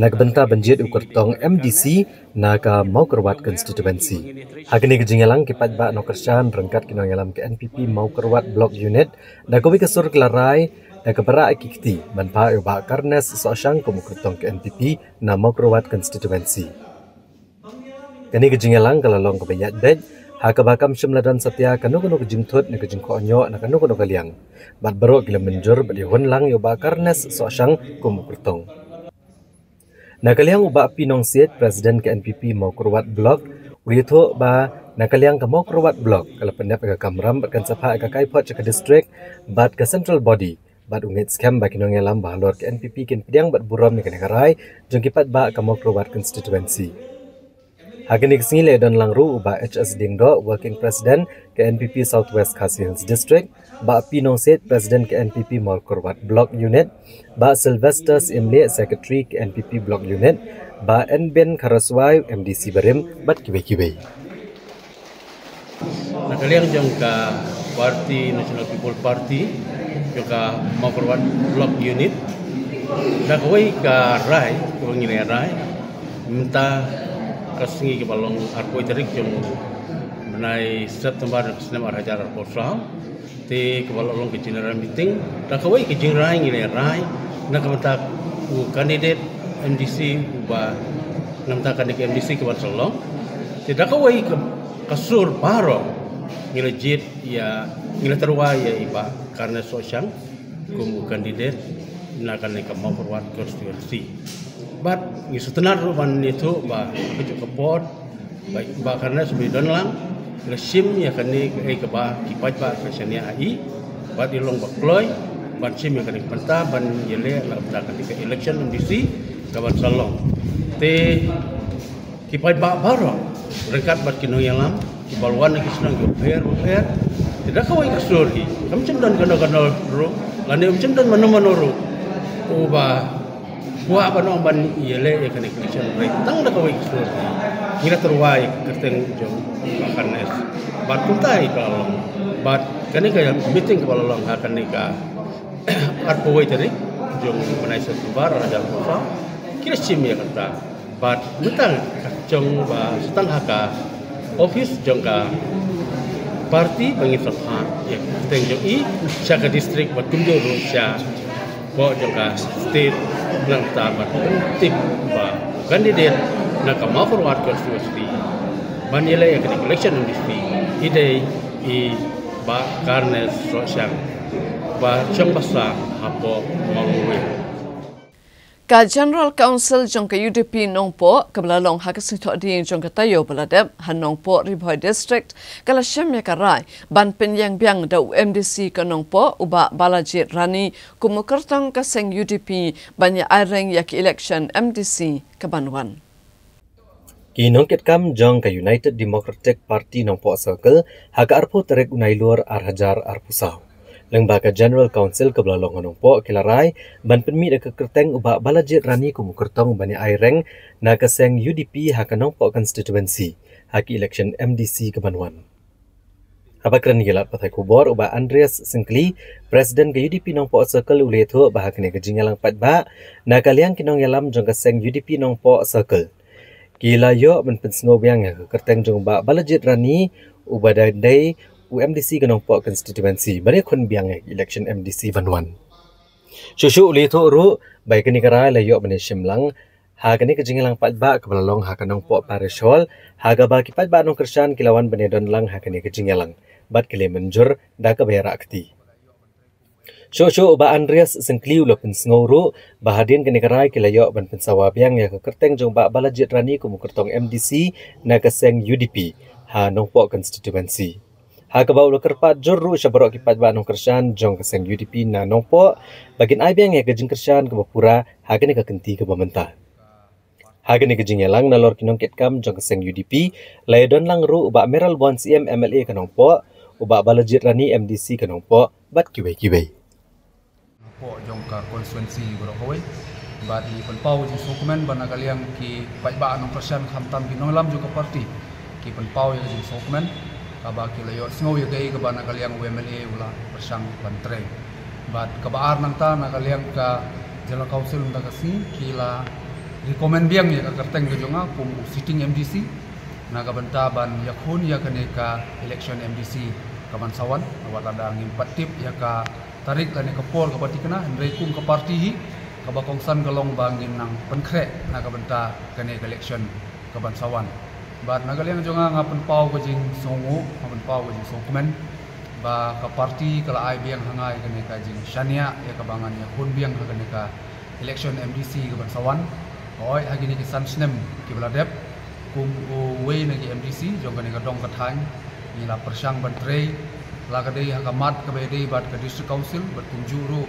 Na ka bynta ban jied u kyrtong M D C na ka Mawkyrwat constituency. Ha kane ka jingïalang ki paidbah nongkyrshan ryngkat ki nongïalam ka N P P Mawkyrwat Block Unit, da kawei ka sur ki la rai, da kaba rah ki kti, ban phah ïa u Bah Carnes Sohshang kum u kyrtong ka N P P na Mawkyrwat constituency. Kane ka jingïalang ka la long kaba ïaid beit, ha kaba kam shym la don satia kano kano ka jingthut ne ka jingkhohñioh na kano kano ka liang. Bad baroh ki la mynjur bad ïahun lang ïa u Bah Carnes Sohshang kum u kyrtong. Na ka liang u Bah P Nongsiej, President ka N P P Mawkyrwat Block, u ïathuh ba na ka liang ka Mawkyrwat Block, ka la pyndep ïa ka kamram bad kan sa phah ïa ka kaiphod sha ka district bad ka central body, bad u ngeit skhem ba ki nongïalam ba halor ka N P P kin pdiang bad burom ïa kane ka rai jong ki paidbah ka Mawkyrwat constituency. Ha kane ka sngi la ïadonlang ruh u Bah H S Diengdoh, Working President ka N P P South West Khasi Hills District, Bah P Nongsiej, President ka N P P Mawkyrwat Block Unit, Bah Sylvester Syiemlieh, Secretary ka N P P Block Unit, Bah N Bian Kharaswai, M D C barim, bad kiwei kiwei. Na ka liang jong ka party, National People Party, jong ka Mawkyrwat Block Unit, da kawei ka rai, kawei ngi la rai, mynta, Ka sngi kaba long arphew tarik jong bnai September snem ar hajar arphew saw. Te kaba long ka general meeting. Da kawei ka jingrai ngi la rai na ka bynta u candidate M D C uba na ka bynta ka M D C kaba sa long. Te da kawei ka, ka sur baroh ngi la jied ïa, ngi la tyrwa ïa i Bah Carnes Sohshang kum u candidate na kane ka Mawkyrwat constituency. Bad ngi sngewtynnat ruh ban ïathuh ba ka juk ka por ba, ba kane sa don lang, la shim ïa kane ka, eh, kaba ki paidbah ka shaniah ha i, bad i long ba kloi ban shim ïa kane ka bynta ban ïaleh na ka bynta kane ka election M D C kaban sa long. Te ki paidbah baroh ryngkat bad ki nongïalam kiba wan na ki shnong kiba pher bapher. Te da kawei ka sur hi, kam shym don kano kano ruh lane kam shym don mano mano ruh uba kwah ban ong ban ïaleh ïa kane ka election, hynrei tang da kawei ka sur hi ngi la tyrwa ïa ka kyrteng jong Bah Carnes. Bad kumta hi ka la long. Bad kane ka meeting kaba la long ha kane ka arphew wei tarik jong bnai September ar hajar arphew saw, ki la shim ïa kata. Bad mynta ka jong ba sa tang ha ka office jong ka party ba ngin sa phah ïa ka kyrteng jong i sha ka district bad kumjuh ruh shapoh jong ka state, na ka bynta ban pyntip ba candidate na ka Mawkyrwat constituency ban ïaleh ïa ka election district i dei i Bah Carnes Sohshang ba shong basa hapoh Mawngwei. Ka General Council jong ka U D P Nongpoh kaba la long ha ka sngi Thohdieng jong ka taïew ba la dep ha Nongpoh, Ri Bhoi District, ka la shim ïa ka rai ban pynïeng biang da u M D C ka Nongpoh u Bah Balajied Rani kum u kyrtong ka seng U D P ban ïa aireng ïa ka election M D C kaban wan. Ki nongkitkam jong ka United Democratic Party Nongpoh Circle ha ka arphew tarik u Nailur ar hajar arphew saw, lyngba ka General Council kaba la long ha Nongpoh, ki la rai ban pynmih da ka kyrteng u Bah Balajied Rani kum u kyrtong ban ïa aireng na ka seng U D P ha ka Nongpoh constituency ha ka election M D C kaban wan. Haba kren ïa lad pathai khubor u Bah Andreas Syngkli, President ka U D P Nongpoh Circle, u la ïathuh ba ha kane ka jingïalang paidbah na ka liang ki nongïalam jong ka seng U D P Nongpoh Circle, ki la ïoh ban pynsngew biang ïa ka kyrteng jong u Bah Balajied Rani uba dei, dei u M D C ka Nongpoh constituency ban ïakhun biang ïa ka election M D C ban wan. Shuh shuh u la ïathuh ruh ba ïa kane ka rai la ïoh ban ïashim lang ha kane ka jingïalang paidbah kaba la long ha ka Nongpoh Parish Hall, ha kaba ki paidbah nongkyrshan ki la wan ban ïadon lang ha kane ka jingïalang bad ki la mynjur da kaba ïarah kti. Shuh shuh u Bah Andreas Syngkli u la pynsngew ruh ba hadien kane ka rai ki la ïoh ban pynsawa biang ïa ka kyrteng jong u Bah Balajied Rani kum u kyrtong M D C na ka seng U D P ha Nongpoh constituency, ha kaba u la kyrpad jur ruh sha baroh ki paidbah nongkyrshan jong ka seng U D P na Nongpoh ba kin ai biang ïa ka jingkyrshan kaba pura ha kane ka kynti kaba mynta. Ha kane ka jingïalang nalor ki nongkitkam jong ka seng U D P la ïadon lang ruh u Bah Mayralborn Syiem, M L A ka Nongpoh, u Bah Balajied Rani, M D C ka Nongpoh, bad kiwei kiwei. Nongpoh jong ka constituency baroh kawei. Bad ngi pynpaw ka jingsngewkmen ba na ka liang ki paidbah nongkyrshan khamtam ki nongïalam jong ka party ki pynpaw ïa ka jingsngewkmen kaba ki la ïohsngew ïa kaei kaba na ka liang u M L A u la pyrshang ban trei. Bad kaba ar nangta, na ka liang ka General Council mynta ka sngi ki la recommend biang ïa ka kyrteng ka jong nga kum u sitting M D C na ka bynta ban ïakhun ïa kane ka election M D C kaban sa wan. Wat lada ngim pat tip ïa ka tarik lane ka por kaba thikna, hynrei kum ka party hi, kaba kongsan ka long ba ngin nang pynkhreh na ka bynta kane ka election kaban sa wan. Bad na ka liang jong nga, nga pynpaw ka jingsngewnguh, nga pynpaw ka jingsngewkmen ba ka party ka la ai biang ha nga ïa kane ka jingshaniah ïa kaba ngan ïakhun biang ha kane ka election M D C kaban sa wan. Hooid, ha kine ki san snem kiba la dep, kum uwei na ki M D C jong kane ka dong ka thaiñ, ngi la pyrshang ban trei la ka dei ha ka mat kaba ïadei bad ka District Council bad kumjuh ruh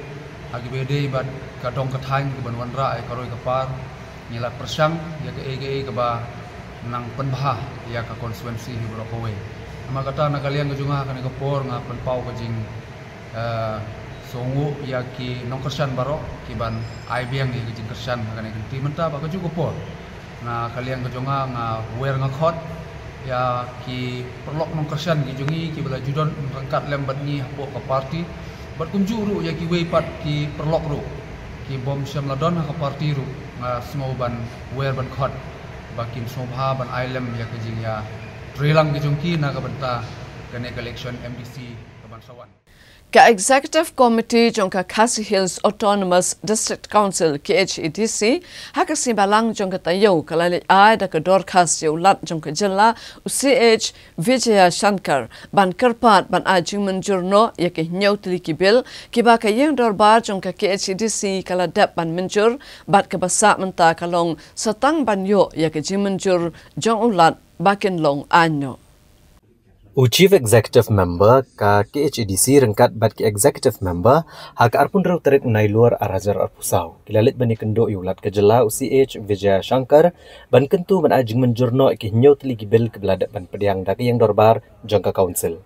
ha kiba ïadei bad ka dong ka thaiñ kaban wanrah ïa ka roi ka par. Ngi la pyrshang ïa kaei kaei kaba nang pynbha ïa ka constituency hi baroh kawei. Namar kata, na ka liang ka jong nga ha kane ka por nga pynpaw ka jing, eh, sngewnguh ïa ki nongkyrshan baroh kiban ai biang ïa ka jingkyrshan ha kane ka kynti mynta bad kajuh ka por. Na ka liang ka jong nga, nga wer nga khot ïa ki paralok nongkyrshan ki jong ngi kiba la ju don ryngkat lem bad ngi hapoh ka party, bad kumjuh ruh ïa kiwei pat ki paralok ruh ki bym shym la don ha ka party ruh, nga sngew ban wer ban khot Ba kin sngewbha ban ai lem ïa ka jingïatreilang ka jong ki na ka bynta kane ka election M D C ka ban sa wan. Ka Executive Committee jong ka Khasi Hills Autonomous District Council, K H A D C, ha ka sngi Balang jong ka taïew ka la leit ai da ka dorkhas ïa u Lat jong ka jylla, u C H Vijayashankar, ban kyrpad ban ai jingmynjur noh ïa ki hynñiew tylli ki bill kiba ka ïing dorbar jong ka K H A D C ka la dep ban mynjur, bad kaba sah mynta ka long sa tang ban ïoh ïa ka jingmynjur jong u Lat ba kin long aiñ noh. U Chief Executive Member ka K H A D C ryngkat bad ki Executive Member ha ka arphew hynriew tarik u Nailur ar hajar arphew saw ki la leit ban ïakynduh ïa u Lat ka jylla, u C H Vijayashankar, ban kyntu ban ai jingmynjur noh ïa ki hynñiew tylli ki bill kiba la dep ban pdiang da ka ïing dorbar jong ka Council.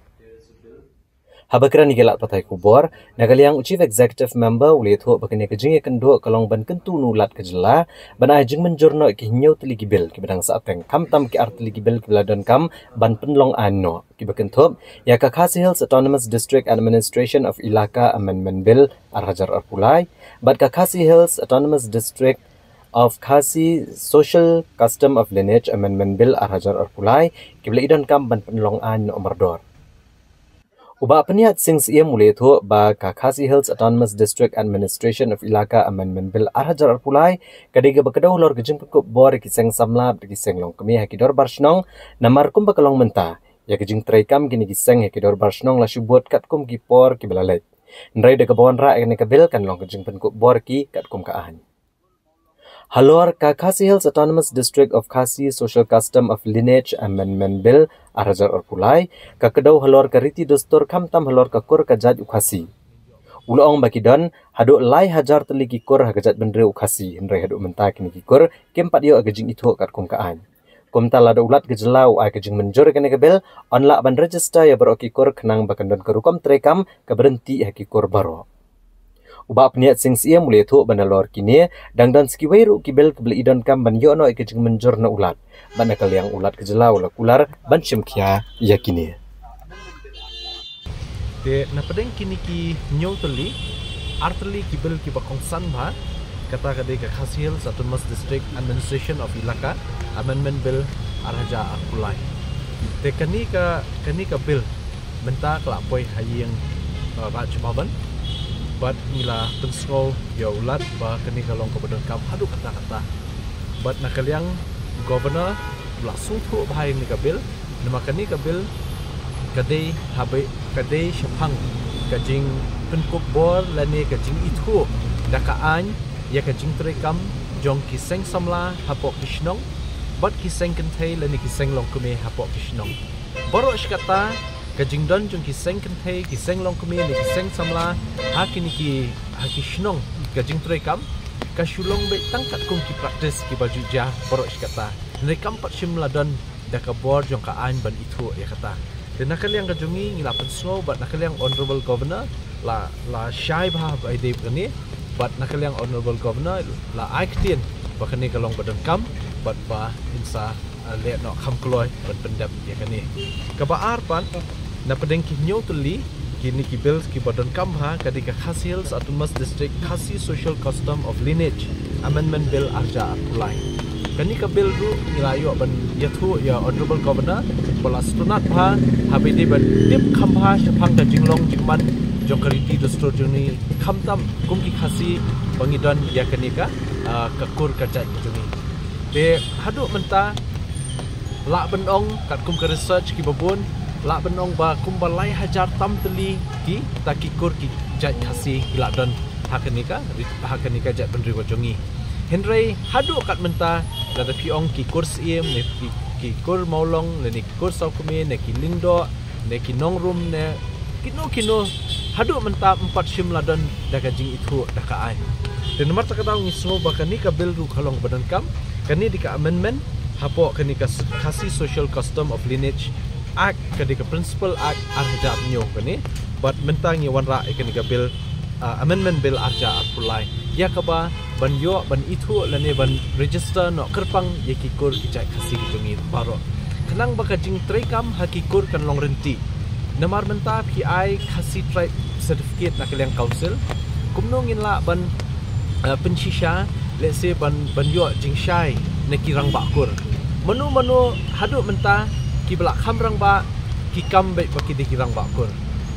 Haba kren ïa ki lad pathai khubor, na ka liang u Chief Executive Member u la ïathuh ba kane ka jingïakynduh ka long ban kyntu na u Lat ka jylla ban ai jingmynjur noh ïa ki hynñiew tylli ki bill kiba dang sahteng, khamtam ki ar tylli ki bill kiba la donkam ban pynlong aiñ noh, kiba kynthup ïa ka Khasi Hills Autonomous District Administration of Elaka Amendment Bill ar hajar arphew lai bad ka Khasi Hills Autonomous District of Khasi Social Custom of Lineage Amendment Bill ar hajar arphew lai, kiba la i donkam ban pynlong aiñ noh mardor. U Bah Pynïaid Sing Syiem u la ïathuh ba ka Khasi Hills Autonomous District Administration of Elaka Amendment Bill ar hajar arphew lai ka dei kaba kdew halor ka jingpynkup bor ïa ki seng samla bad ki seng longkmie ha ki dorbar shnong, namar kumba ka long mynta, ïa ka jingtreikam kine ki seng ha ki dorbar shnong la shu bud katkum ki por kiba la leit. Hynrei da kaba wanrah ïa kane ka bill kan long ka jingpynkup bor ïa ki katkum ka aiñ. Halor ka Khasi Hills Autonomous District of Khasi Social Custom of Lineage Amendment Bill ar hajar arphew lai, ka kdew halor ka riti dustur khamtam halor ka kur ka jait u Khasi. U la ong ba ki don haduh lai hajar tylli ki kur ha ka jaitbynriew u Khasi, hynrei haduh mynta kine ki kur kim pat ïoh ïa ka jingithuh katkum ka aiñ. Kumta lada u Lat ka jylla u ai ka jingmynjur ïa kane ka bill, yn lah ban register ïa baroh ki kur khnang ba kan don ka rukom treikam kaba ryntih ha ki kur baroh. U Bah Pynïaid Sing Syiem u la ïathuh ba nalor kine dang don sa kiwei ruh ki bill kiba la i donkam ban ïoh noh ïa ka jingmynjur na u Lat, bad na ka liang u Lat ka jylla u la kular ban shim khia ïa kine. Te na pdeng kine ki hynñiew tylli, ar tylli ki bill kiba kongsan bha, kata ka dei ka Khasi Hills Autonomous District Administration of Elaka Amendment Bill ar hajar arphew lai. Te kane ka, kane ka bill mynta ka la poi ha ïing, uh, Raj Bhavan. Bad ngi la pynsngew ïa u Lat ba kane ka long kaba donkam haduh katta katta. Bad na ka liang Governor u la sngewthuh bha ïa kane ka bill, namar kane ka bill ka dei haba, ka dei shaphang ka jingpynkup bor lane ka jingithuh da ka aiñ ïa ka jingtreikam jong ki seng samla hapoh ki shnong bad ki seng kynthei lane ki seng longkmie hapoh ki shnong. Baroh shi katta ka jingdon jong ki seng kynthei, ki seng longkmie ne ki seng samla ha kine ki, ha ki shnong ka jingtreikam ka shu long beit tang katkum ki practice kiba ju jia baroh shi katta. Hynrei kam pat shym la don da ka bor jong ka aiñ ban ithuh ïa kata. Te na ka liang ka jong ngi ngi la pynsngew bad na ka liang Honorable Governor la, la shai bha ba ïadei bad kane, bad na ka liang Honorable Governor la ai ktien ba kane ka long ba donkam bad ba yn sa, uh, leh noh kham kloi ban pyndep ïa kane. Kaba ar pat, na pdeng ki hynñiew tylli kine ki bill kiba donkam bha ka dei ka Khasi Hills Autonomous District Khasi Social Custom of Lineage Amendment Bill ar hajar arphew lai. Kane ka bill ruh ngi la ïoh ban ïathuh ïa Honorable Governor ba la sngewtynnat bha haba ïadei ban tip kham bha shaphang ka jinglong jingman jong ka riti dustur jong ngi, khamtam kum ki Khasi ba ngi don ïa kane ka, ah, ka kur ka jait ka jong ngi. Te haduh mynta lah ban ong katkum ka research kiba bun, lah ban ong ba kumba lai hajar tam tylli kita ki kur ki jait Khasi ki la don ha kane ka ri-, ha kane ka jaitbynriew ka jong ngi. Hynrei haduh kat mynta, lada phi ong ki kur Syiem ne ki, ki kur Mawlong ne ki kur Sawkmie ne ki Lyngdoh ne ki Nongrum ne kino kino, haduh mynta ym pat shym la don da ka jingithuh da ka aiñ. Te namar kata ka daw ngi sngew ba kane ka bill ruh ka long ba donkam, kane dei ka amendment hapoh kane ka s-, Khasi Social Custom of Lineage Act, ka dei ka Principal Act ar hajar hynñiew kane, bad mynta ngi wanrah ïa kane ka bill, ah, Amendment Bill ar hajar arphew lai, ïa kaba ban ïoh ban ithuh lane ban register noh kyrpang ïa ki kur ki jait Khasi ki jong ngi baroh, khnang ba ka jingtreikam ha ki kur kan long ryntih. Namar mynta phi ai Khasi Tribe Certificate na ka liang Council, kumno ngin lah ban, eh, pynshisha, let's say, ban, ban ïoh jingshai na ki rangbah kur? Mano mano haduh mynta kiba la kham rangbah ki kam beit ba ki dei ki rangbah kur.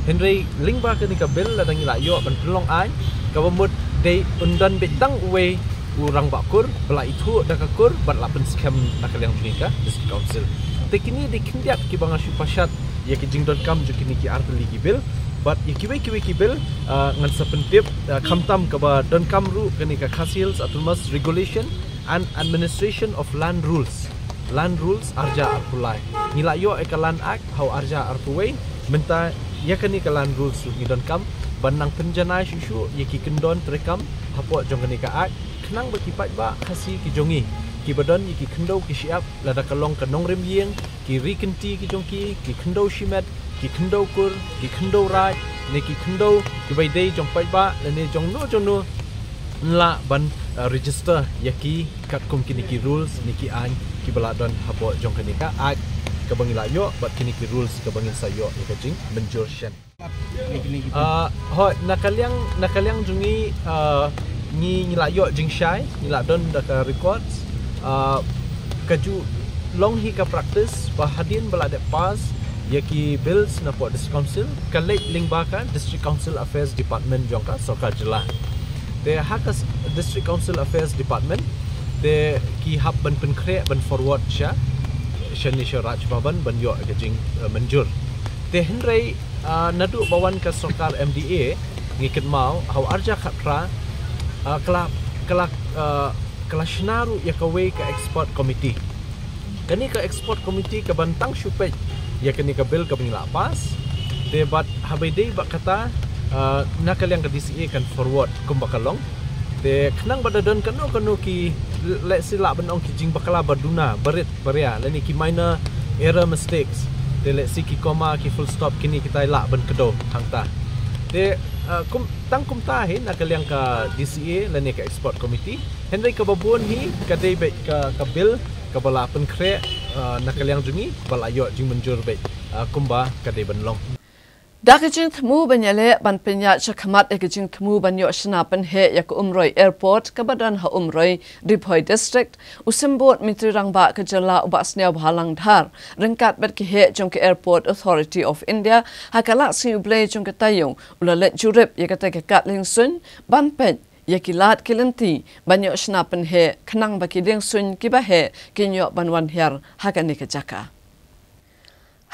Hynrei lyngba kane ka bill lada ngi la ïoh ban pynlong aiñ, kaba mut dei un don beit tang uwei u rangbah kur ba la ithuh da ka kur bad la pynskhem na ka liang jong ka District Council. Te kine dei khyndiat kiba nga shu pashat ïa ki jingdonkam jong kine ki artylli ki bill bad ïa kiwei kiwei ki bill, ah, ngan sa pyntip, ah, khamtam kaba donkam ruh kane ka Khasi Hills Autonomous Regulation and Administration of Land Rules. Land Rules arja arphew lai. Ngi la ïoh ïa ka Land Act ha u arja arphew wei. Mynta ïa kane ka Land Rules ruh ngi donkam ban nang pynjanai shuh shuh ïa ki kyndon treikam hapoh jong kane ka Act, khnang ba ki paidbah Khasi ki jong ngi kiba don ïa ki khyndew ki shyiap, lada ka long ka nongrim ïing, ki ri kynti ki jong ki, ki khyndew shimet, ki khyndew kur, ki khyndew raid, ne ki khyndew kiba ïadei jong paidbah lane jong no jong no, yn lah ban, uh, register ïa ki katkum kine ki rules ne ki aiñ kiba la don hapoh jong kane ka Act kaba ngi la ïoh bad kine ki rules kaba ngin sa ïoh ïa ka jingmynjur shen. Ah, hooid, na ka liang, na ka liang jong ngi, ah, ngi, ngi la ïoh jingshai, ngi la don da ka records, ah, ka ju long hi ka practice ba hadien ba la dep pass ïa ki bills napoh District Council, ka leit lyngba ka District Council Affairs Department jong ka Sorkar Jylla. Te ha ka s-, District Council Affairs Department te ki hap ban pynkhreh ban forward sha, sha ne sha Raj Bhavan ban ïoh ka jing, eh, mynjur. Te hynrei, ah, naduh ba wan ka sorkar M D A, ngi kynmaw ha u arja khatphra, ah, ka la, ka la, ah, ka la shna ruh ïa kawei ka expert committee. Kane ka expert committee ka ban tang shu peit ïa kane ka bill kaba ngi la pass. Te bad haba ïadei bad kata, ah, na ka liang ka D C A kan forward kumba ka long. Te khnang ba da don kano kano ki, let's say, lah ban ong ki jingbakla ba duna, barit baria lane ki minor error mistakes. Te let's say ki comma, ki full stop, kine kitai lah ban kdew hangta. Te, ah, kum, tang kumta hi na ka liang ka D C A lane ka expert committee. Hynrei kaba bun hi ka dei beit ka, ka bill kaba la pynkhreh, ah, na ka liang jong ngi ba la ïoh jingmynjur beit, ah, kumba ka dei ban long. Da ka jingthmu ban ïaleh ban pynïaid shakhmat ïa ka jingthmu ban ïoh shna pynheh ïa ka Umroi Airport kaba don ha Umroi, Ri Bhoi District, u Symbud Myntri Rangbah ka Jylla u Bah Sniawbhalang Dhar, ryngkat bad ki heh jong ka Airport Authority of India, ha ka lad Sngi U Blei jong ka taïew, u la leit jurip ïa kata ka kad liengsuiñ ban peit ïa ki lad ki lynti ban ïoh shna pynheh khnang ba ki liengsuiñ kiba heh kin ïoh ban wan hiar ha kane ka jaka.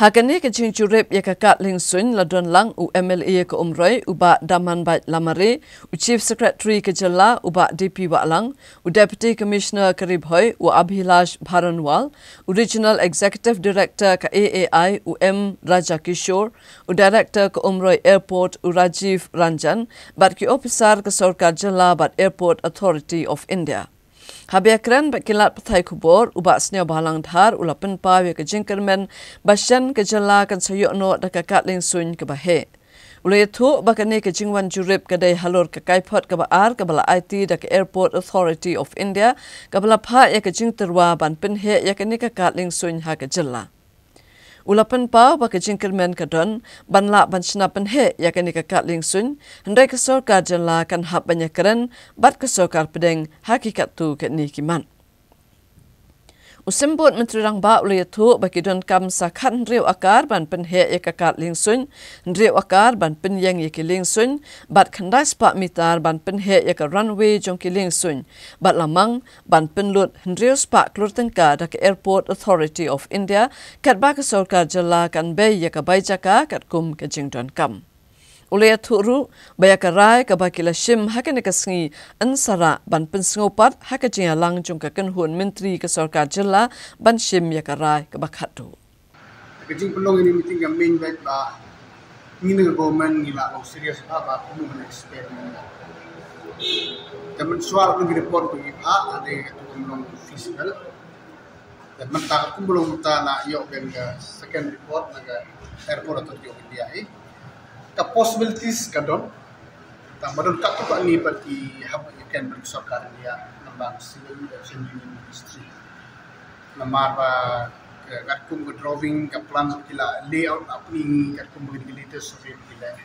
Ha kane ka jingjurip ïa ka kad liengsuiñ la don lang u M L A ka Umroi u Bah Damanbait Lamare, u Chief Secretary ka Jylla u Bah D P Wahlang, u Deputy Commissioner ka Ri Bhoi u Abhilash Baranwal, u Regional Executive Director ka A A I u M Rajakishore, u Director ka Umroi Airport u Rajiv Ranjan, bad ki ophisar ka Sorkar Jylla bad Airport Authority of India. Haba ïakren bad ki lad pathai khubor, u Bah Sniawbhalang Dhar u la pynpaw ïa ka jingkyrmen ba shen ka Jylla kan sa ïoh noh da ka kad liengsuiñ kaba heh. U la ïathuh ba kane ka jingwan jurip ka dei halor ka kaiphod kaba ar kaba la aiti da ka Airport Authority of India, kaba la phah ïa ka jingtyrwa ban pynheh ïa kane ka kad liengsuiñ ha ka Jylla. U la pynpaw ba ka jingkyrmen ka don ban lah ban shna pynheh ïa kane ka kad liengsuiñ, hynrei ka Sorkar Jylla kan hap ban ïakren bad ka Sorkar Pdeng ha ki katto katne ki mat. U Symbud Myntri Rangbah u la ïathuh ba ki donkam sa khathynriew akar ban pynheh ïa ka kad liengsuiñ, hynriew akar ban pynïeng ïa ki liengsuiñ, bad khyndai spah mitar ban pynheh ïa ka runway jong ki liengsuiñ, bad la mang ban pynlut hynriew spah klur tyngka da ka Airport Authority of India, katba ka Sorkar Jylla kan bei ïa ka bai jaka katkum ka jingdonkam. U la ïathuh ruh ba ïa ka rai kaba ki la shim ha kane ka sngi yn sa rah ban pynsngewpat ha ka jingïalang jong ka kynhun myntri ka Sorkar Jylla ban shim ïa ka rai kaba khatduh. Ka jingpynlong ïa kane ka meeting ka mih beit ba ngi na ka government ngi la long serious bha ba kumno ban expand. Te mynshuwa ka report ba ngi phah ka dei katu kam long feasible. Te mynta kumba long mynta la ïoh biang ka second report na ka Airport Authority of India hi. Ka possibilities ka don. Tang ba don katto katne pat ki hap ban ïakren bad ka Sorkar India, namar Civil Aviation Union Ministry. Namar ba ka, katkum ka drawing, ka plan ki la layout, apni katkum ka latest survey ki la,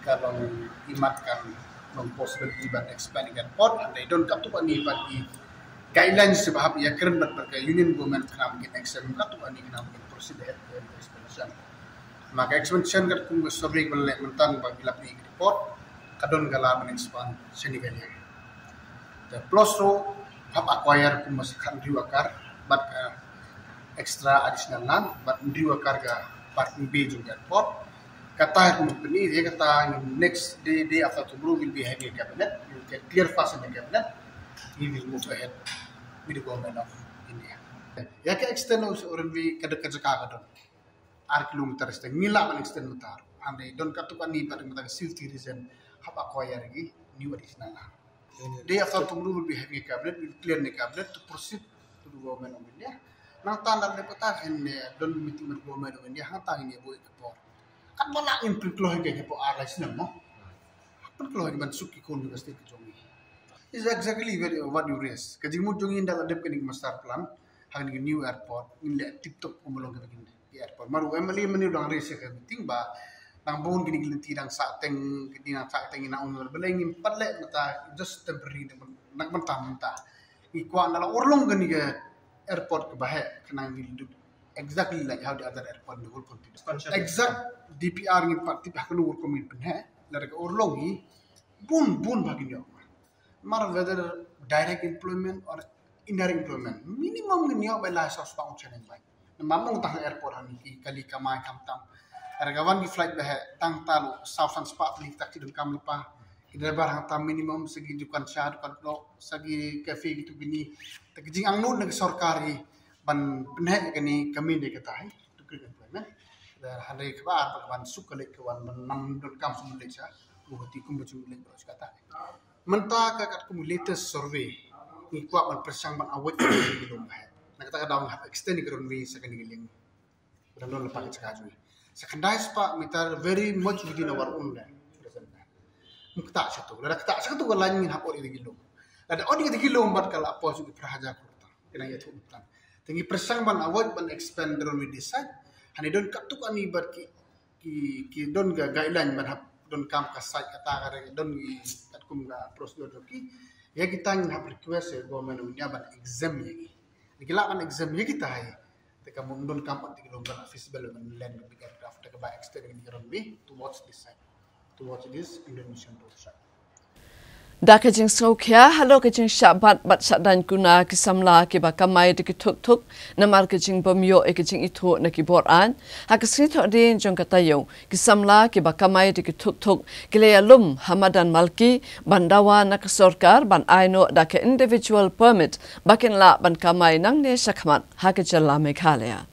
ka long imat kan long possibility ban expand ka airport, hynrei don katto katne pat ki guidelines ba hap ïakren bad ka Union Government khnang ba kin extend katto katne, khnang ba kin proceed ahead with expansion. Namar ka expansion katkum ka survey ba la leh mynta ba ki la plie ki report, ka don ka la ban expand shane ka liang. Te plus ruh hap acquire kumba shi khathynriew akar bad ka extra additional land bad hynriew akar ka parking bay jong ka airport. Kata ka mut pyni, ïa kata next day, day after tomorrow, we'll be having a cabinet. We'll get clear fast in the cabinet. We will move ahead with the government of India. Ïa ka extend of runway ka dei ka jaka ka don ar kilometer, extend, ngi lah ban extend mynta. Hynrei don katto katne bad mynta ka safety reason hap acquire ki new additional land. Day after tomorrow we'll be having a cabinet, we'll clear the cabinet to proceed to the government of India. Nangta nda dep kata kan, eh, don meeting with government of India, hangta ngin ïa buh ïa ka por. Katba lah ngin pynkloi ïa ka por ar lai snem mo. Pynkloi ban suk ki khun ka state ka jong ngi. Is exactly what, what you raise. Ka jingmut jong ngi nda la dep kane ka master plan, ha kane ka new airport, ngin leh tip top kumba long kane ka airport. Namar u M L A mynne u dang raise ïa ka meeting ba dang bun kine ki lynti dang sah teng, kine dang sah teng, ina ong balei ngim pat leh mynta, just temporary na ka bynta mynta. Ngi kwah nda la urlong kane ka airport kaba heh, khnang ngi duk exactly like how the other airport in the whole country does. Expansion. Exact D P R ngin pat tip ha kano rukom ngin pynheh, lada ka urlong hi, bun bun ba kin ïoh. Namar whether direct employment or indirect employment, minimum ngin ïoh ba lai saw spah ngut shaneng bad. Namar ym tang airport, ha kine ki kali kamai khamtam. Lada ka wan ki flight ba heh, tang ta ruh saw san spah tylli kita ki donkam lypa. Ki driver hangta minimum, sa ki dukan sha, dukan khlok, sa ki cafe, kitu kine. Te ka jingangnud na ka sorkar hi ban pynheh ïa kane ka mut dei kata hi to create employment. Te hynrei kaba ar pat ka ban suk ka leit ka wan ban ym donkam suk leit sha Guwahati kumba suk leit baroh shi katta. Mynta ka katkum latest survey ngi kwah ban pyrshang ban avoid ka runway ba heh. Na kata ka daw ngi hap extend ka runway sa kane ka liang. Ba dang don lypa ka jaka jong ngi. Sa khyndai spah meter, very much within our own land. Ym ktah shatu. Lada ktah shatu ka lain ngin hap ot ïa ki lum. Lada ot ïa ki lum bad ka la poi sha ki phra hajar klur tyngka. Kane ïathuh mynta. Te ngi pyrshang ban avoid ban expand ka runway this side. Hynrei don katto katne bad ki, ki, ki don ka guideline ban hap donkam ka site kata ka re, don ki katkum ka procedure jong ki. Ïa kita ngin hap request ïa government of India ban exempt ïa ki. Ki lah ban exempt ïa kita hi. Te ka mut donkam pat ki long ba la feasible ban land ka big aircraft, te kaba extend ïa ka runway towards this side, towards this Indonesian road side. Da ka jingsngewkhia halor ka jingshah bat bad shah daiñ kuna ki samla kiba kamai da ki thuk thuk namar ka jingbym ïoh ïa ka jingithuh na ki bor aiñ. Ha ka sngi Thohdieng jong ka taïew, ki samla kiba kamai da ki thuk thuk ki la ïalum ha madan Malki ban dawa na ka sorkar ban ai noh da ka individual permit ba kin lah ban kamai nangne shakhmat ha ka jylla Meghalaya.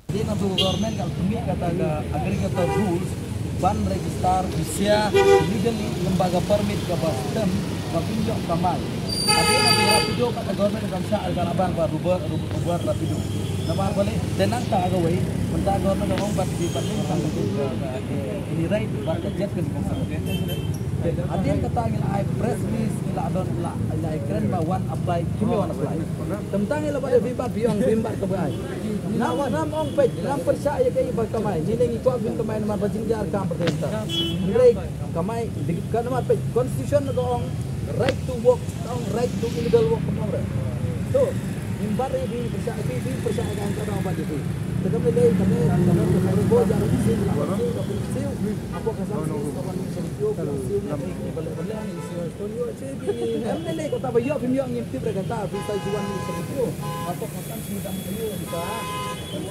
Hadien nangtu ka government ka la pynmih kata ka aggregator rules ban register, bisiah, legally, lyngba ka permit kaba stem ba phin ïoh kamai. Hadien nangtu Rapido pat ka government ka shah ka la ban ba Uber, Uber Rapido. Namar balei, te nangta kawei, mynta ka government ka ong ba ki pat ka, ka, ka, ka, any right ba ka jet ka. Hadien kata ngi la ai press release, ngi la don, la, la ai kren ba wan apply, kim wan apply. Te mynta ngi la ba da phi bat, phi ong phi bat ka ba ai. Ngam, ngam ong peit, ngam pyrshah ïa kaei ba kamai. Ngi ne ngi kwah phin kamai namar ba jingjar kam pyrthei mynta. Hynrei kamai, ka namar peit, constitution ka ong right to work, ka ong right to illegal work, ka ong right. So, ngim bat ïa phi pyrshah, phi, phi pyrshah ïa ka, ka ong bat ïa phi. Te kam lei lei, kam lei, kam lei, kam lei, ko jar siew, siew, siew, siew. Hapoh ka san siew, ka wan siew, siew, ne, ne, ne, balei, balei, siew, siew, siew. Em ne lei kata ba ïoh phim ïoh ngim tip re kata, phi sa juan ni sa ïoh. Hapoh ka san siew dang ïoh sa,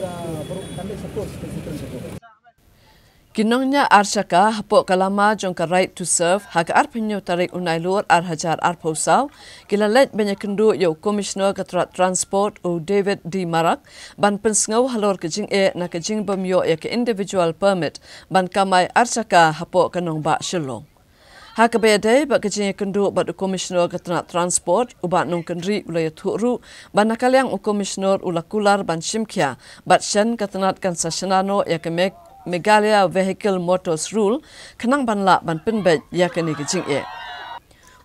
sa baroh kan lei sa course, ka sa course. Ki nongñiah ar shaka hapoh ka lama jong ka Right to Serve ha ka arphew hynñiew tarik u Nailur ar hajar arphew saw ki la leit ban ïakynduh ïa u Commissioner ka tnat Transport u David D Marak ban pynsngew halor ka jingeh na ka jingbym ïoh ïa ka individual permit ban kamai ar shaka hapoh ka nongbah Shillong. Ha kaba ïadei bad ka jingïakynduh bad u Commissioner ka tnat Transport, u Bah Nongkynrih u la ïathuh ruh ba na ka liang u Commissioner u la kular ban shim khia bad shen ka tnat kan sa shna noh ïa ka Meg-, Meghalaya Vehicle Motors Rule khnang ban lah ban pynbeit ïa kane ka jingeh.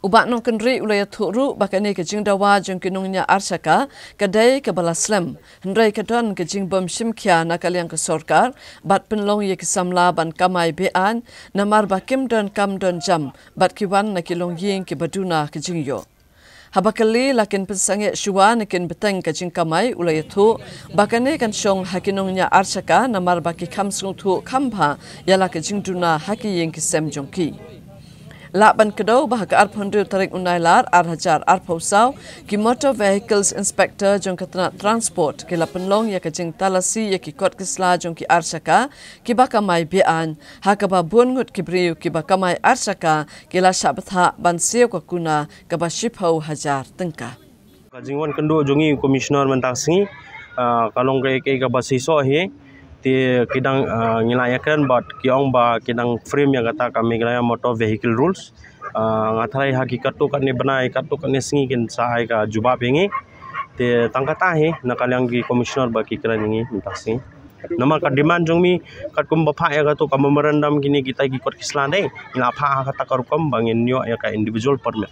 U Bah Nongkynrih u la ïathuh ruh ba kane ka jingdawa jong ki nongñiah ar shaka ka dei kaba la slem. Hynrei ka don ka jingbym shim khia na ka liang ka sorkar bad pynlong ïa ki samla ban kamai be-aiñ namar ba kim don kam don jam bad ki wan na ki longïing kiba duna ka jingïoh. Haba kylli la kin pynsangeh shuwa na kin bteng ka jingkamai, u la ïathuh ba kane kan shong ha ki nongñiah arshaka namar ba ki kham sngewthuh kham bha ïa la ka jingduna ha ki ïing ki sem jong ki. Lah ban kdew ba ha ka arphew hynriew tarik u Nailar ar hajar arphew saw, ki Motor Vehicles Inspector jong ka tnat Transport ki la pynlong ïa ka jingtalasi ïa ki kot ki sla jong ki arshaka kiba kamai be-aiñ, ha kaba bun ngut ki briew kiba kamai arshaka ki la shah bthah ban siew ka kuna kaba shiphew hajar tyngka. Ka jingwan kynduh jong ngi u Commissioner mynta ka sngi, ah, ka long kaei kaei kaba shisha hi. Te ki dang, ah, ngi la ïakren bad ki ong ba ki dang frame ïa kata ka Meghalaya Motor Vehicle Rules. Ah, nga tharai ha ki katto katne bnai, katto katne sngi kin sa ai ka jubab ïa ngi. Te tang kata hi na ka liang ki Commissioner ba ki kren ïa ngi mynta ka sngi. Namar ka demand jong mi katkum ba phah ïa kato ka memorandum, kine kita ki kot ki sla dei, ngi la phah ha kata ka rukom ba ngin ïoh ïa ka individual permit.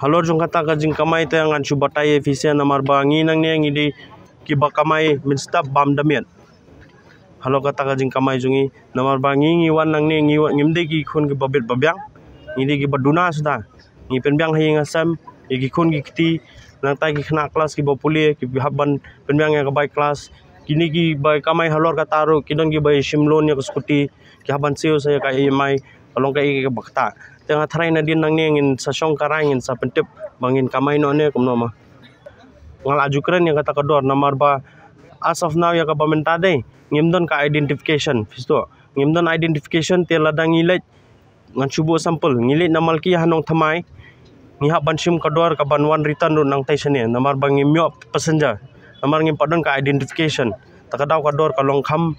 Halor jong kata ka jingkamai te ngan shu batai ïa phi sha, namar ba ngi nangne ngi dei kiba kamai mynstep bam da miet. Halor kata ka jingkamai jong ngi, namar ba ngi ngi wan nangne ngi wan, ngim dei ki khun kiba bit ba biang, ngi dei kiba duna suda. Ngi pynbiang ha ïing ha sem ïa ki khun ki kti, nangta ki khynnah klas kiba pule ki hap ban pynbiang ïa ka bai klas. Kine kiba kamai halor kata ruh ki don kiba ïashim loan ïa ka scooty, ki hap ban siew sa ïa ka E M I, ka long kaei kaei kaba ktah. Te nga tharai nadien nangne ngin sa shong ka rai, ngin sa pyntip ba ngin kamai noh ne kumno ma. Nga la ju kren ïa kata ka dor namar ba as of now ïa kaba mynta dei ngim don ka identification, phi sngewthuh. Ngim don identification, te lada ngi leit, ngan shu buh sample, ngi leit na Malki ha Nongthymmai, ngi hap ban shim ka dor ka ban wan return ruh nangtai shane namar ba ngim ïoh passenger, namar ngim pat don ka identification. Ta ka daw ka dor ka long kham,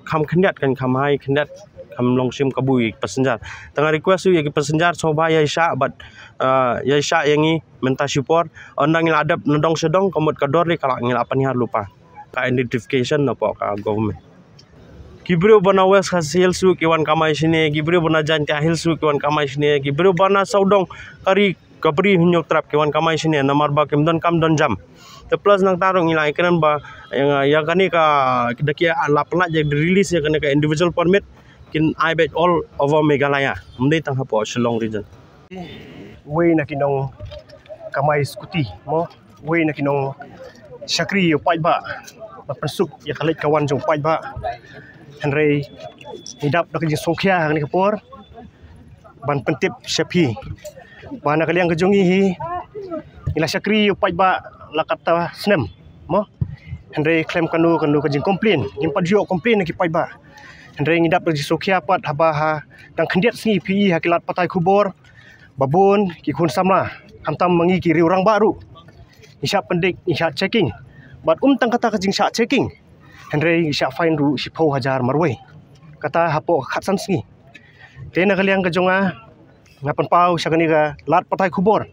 kham khyndiat, kan kham high khyndiat, kham long shim kabu ïa ki passenger. Te nga request ïa ki passenger sngewbha ïaishah bad, ah, ïaishah ïa ngi mynta shipor. Ynda ngi la dep na dong sha dong, ka mut ka dor lei ka la, ngi la pynhiar lypa ka identification napoh ka government. Ki briew ba na West Khasi Hills ruh ki wan kamai shane, ki briew ba na Jaintia Hills ruh ki wan kamai shane, ki briew ba na sawdong ka ri ka bri Hynñiewtrep ki wan kamai shane namar ba kim don kam don jam. Te plus nangta ruh ngi la ïakren ba ïa, ïa kane ka, da ki la pynlait ïa release ïa kane ka individual permit, kin ai beit all over Meghalaya, ym dei tang hapoh Shillong region. Uwei na ki nongkamai scooty mo, uwei na ki nongshakri ïa u paidbah, ba pynsuk ïa ka leit ka wan jong u paidbah. Hynrei ngi dap da ka jingsngewkhia ha kane ka por ban pyntip sha phi ba na ka liang ka jong ngi hi, ngi la shakri ïa u paidbah la katta snem mo. Hynrei khlem kano kano ka jingcomplain, ngim pat ju ïoh complain na ki paidbah. Hynrei ngi dap da ka jingsngewkhia pat haba ha dang khyndiat sngi phi i ha ki lad pathai khubor ba bun ki khun samla, khamtam ma ngi ki riew rangbah ruh, ngi shah pyndik, ngi shah checking. Bad ym tang kata ka jingshah checking, hynrei ngi shah fine ruh shiphew hajar marwei, kata hapoh khatsan sngi. Te na ka liang ka jong nga, nga pynpaw sha kane ka lad pathai khubor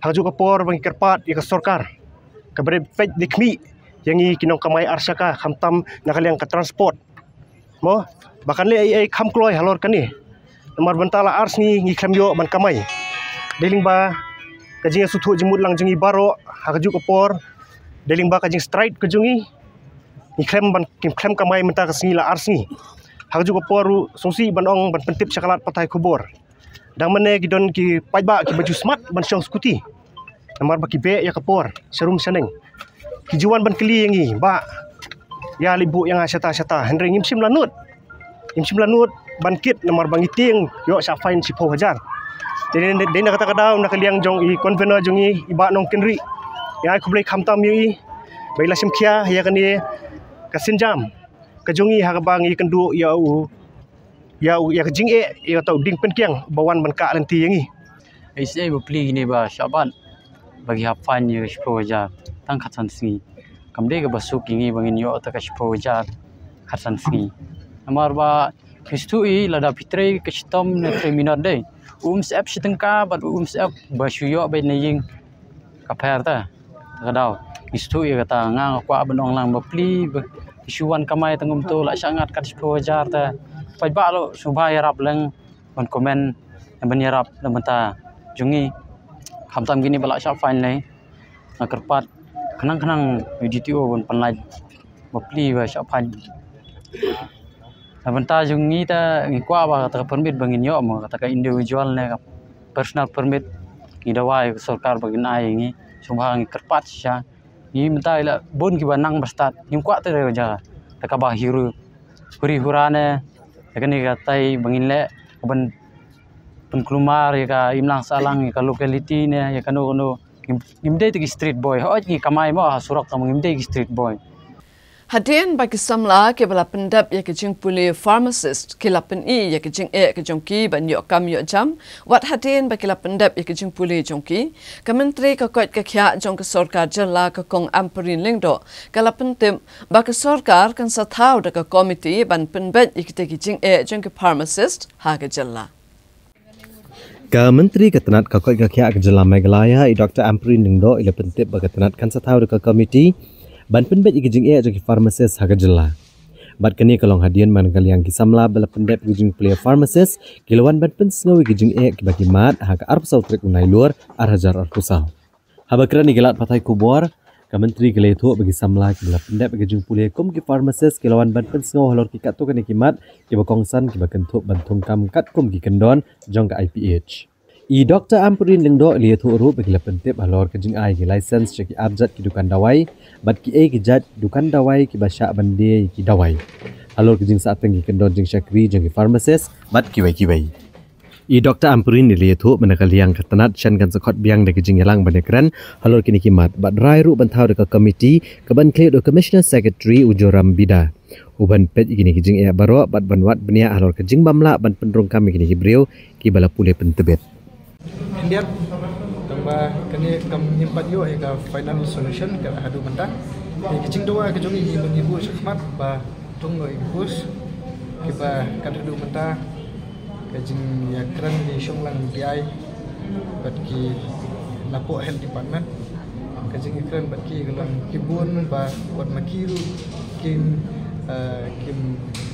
ha kajuh ka por ba ngi kyrpad ïa ka sorkar kaba dei peit dei khmih ïa ngi ki nongkamai arshaka, khamtam na ka liang ka transport mo, ba kan leh ei ei kham kloi halor kane. Namar mynta la ar sngi ngi khlem ïoh ban kamai. Dei lyngba ka jingïasngewthuh jingmut lang jong ngi baroh ha kajuh ka por, dei lyngba ka jingstrike ka jong ngi, ngi khlem ban, ngi khlem kamai mynta ka sngi la ar sngi. Ha kajuh ka por ruh sngewsih ban ong, ban pyntip sha ka lad pathai khubor. Dang mynne ki don ki paidbah kiba ju smat ban shong scooty namar ba ki beh ïa ka por sharum shaneng. Ki ju wan ban kylli ïa ngi, bah, ïa leit buh ïa nga shata shata, hynrei ngim shym la nud. Ngim shym la nud ban kit namar ba ngi tieng ïoh shah fine shiphew hajar. Te dei, dei na kata ka daw na ka liang jong i convener jong ngi, i Bah Nongkynrih, ngi ai khublei khamtam ïa i ba i la shim khia ïa kane ka sienjam ka jong ngi ha kaba ngi kynduh ïa u, ïa u, ïa ka jingeh ïa kata u dieng pynkiang ba wan ban kah lynti ïa ngi. Ei, shisha ba pli kine ba shah bat ba ki hap fine ïa ka shiphew hajar tang khatsan sngi. Kam dei kaba suk ïa ngi ba ngin ïoh ta ka shiphew hajar khatsan sngi. Namar ba phi sngewthuh i, lada phi trei ka shitom ne trei minot dei, um sep shi tyngka bad um sep ba shu ïoh beit na ïing ka pher ta. Ta ka daw ngi sngewthuh ïa kata, nga nga kwah ban ong lang ba pli ba ki shu wan kamai tang kumto, la shah ngat kat shiphew hajar ta. Paidbah ruh sngewbha ïarap lang ban comment, ban ïarap na bynta jong ngi. Khamtam kine ba la shah fine lei, nga kyrpad khnang khnang u D T O ban pynlait ba pli ba shah fine. Na bynta jong ngi ta ngi kwah ba kata ka permit ba ngin ïoh mo, kata ka individual ne ka personal permit, ngi dawa ïa ka sorkar ba kin ai ïa ngi, sngewbha ngi kyrpad shisha. Ngi mynta la bun kiba nang ba stad, ngim kwah te da ka jaka, da kaba huri, huri hura ne, da kane katai ba ngin leh, ban pynkulmar ïa ka imlang sahlang, ïa ka locality ne, ïa kano kano. Ngim, ngim dei te ki street boy, hooid ngi kamai mo ha surok tang ngim dei ki street boy. Hadien ba ki samla kiba la pyndep ïa ka jingpule pharmacist ki la pyni ïa ka jingeh ka jong ki ban ïoh kam ïoh jam, wat hadien ba ki la pyndep ïa ka jingpule jong ki, ka Myntri ka koit ka khiah jong ka sorkar jylla ka Kong Ampareen Lyngdoh ka la pyntip ba ka sorkar kan sa thaw da ka komiti ban pynbeit ïa kita ki jingeh jong ki pharmacist ha ka jylla. Ka Myntri ka tnat ka koit ka khiah ka jylla Meghalaya, i Doktor Ampareen Lyngdoh, i la pyntip ba ka tnat kan sa thaw da ka komiti ban pynbeit ïa ki jingeh jong ki pharmacist ha ka jylla. Bad kane ka long hadien man ka liang ki samla ba la pyndep ïa ki jingpule pharmacist ki la wan ban pynsngew ïa ki jingeh kiba ki mad ha ka arphew saw tarik u Nailur ar hajar arphew saw. Haba kren ïa ki lad pathai khubor, ka Myntri ka la ïathuh ba ki samla kiba la pyndep ïa ki jingpule kum ki pharmacist ki la wan ban pynsngew halor ki katto katne ki mat kiba kongsan kiba kynthup ban thungkam katkum ki kyndon jong ka I P H. I Doktor Ampareen Lyngdoh i la ïathuh ruh ba ki la pyntip halor ka jingai ki license sha ki arjat ki dukan dawai bad kiei ki jait dukan dawai kiba shah ban die ïa ki dawai, halor ka jingsahteng ki kyndon jingshakri jong ki pharmacist bad kiwei kiwei. I Doktor Ampareen i la ïathuh ba na ka liang ka tnat shen kan sa khot biang da ka jingïalang ban ïakren halor kine ki mat bad rai ruh ban thaw da ka komiti kaban khlieh da u Commissioner Secretary u Joram Bida, u ban peit ïa kine ki jingeh baroh bad ban wad bniah halor ka jingbym lah ban pynrung kam ïa kine ki briew kiba la pule pyntbit. Khyndiat, tang ba kane kam ngim pat ïoh ïa ka final solution ka haduh mynta. Ïa ka jingdawa ka jong ngi, ngi ban ïa buh shakhmat ba thung noh ïa ki post kiba kat haduh mynta ka jingïakren ki shong lang ki ai bad ki napoh health department. Ka jingïakren bad ki ka long ki bun ba wat ma ki ruh kim, eh, kim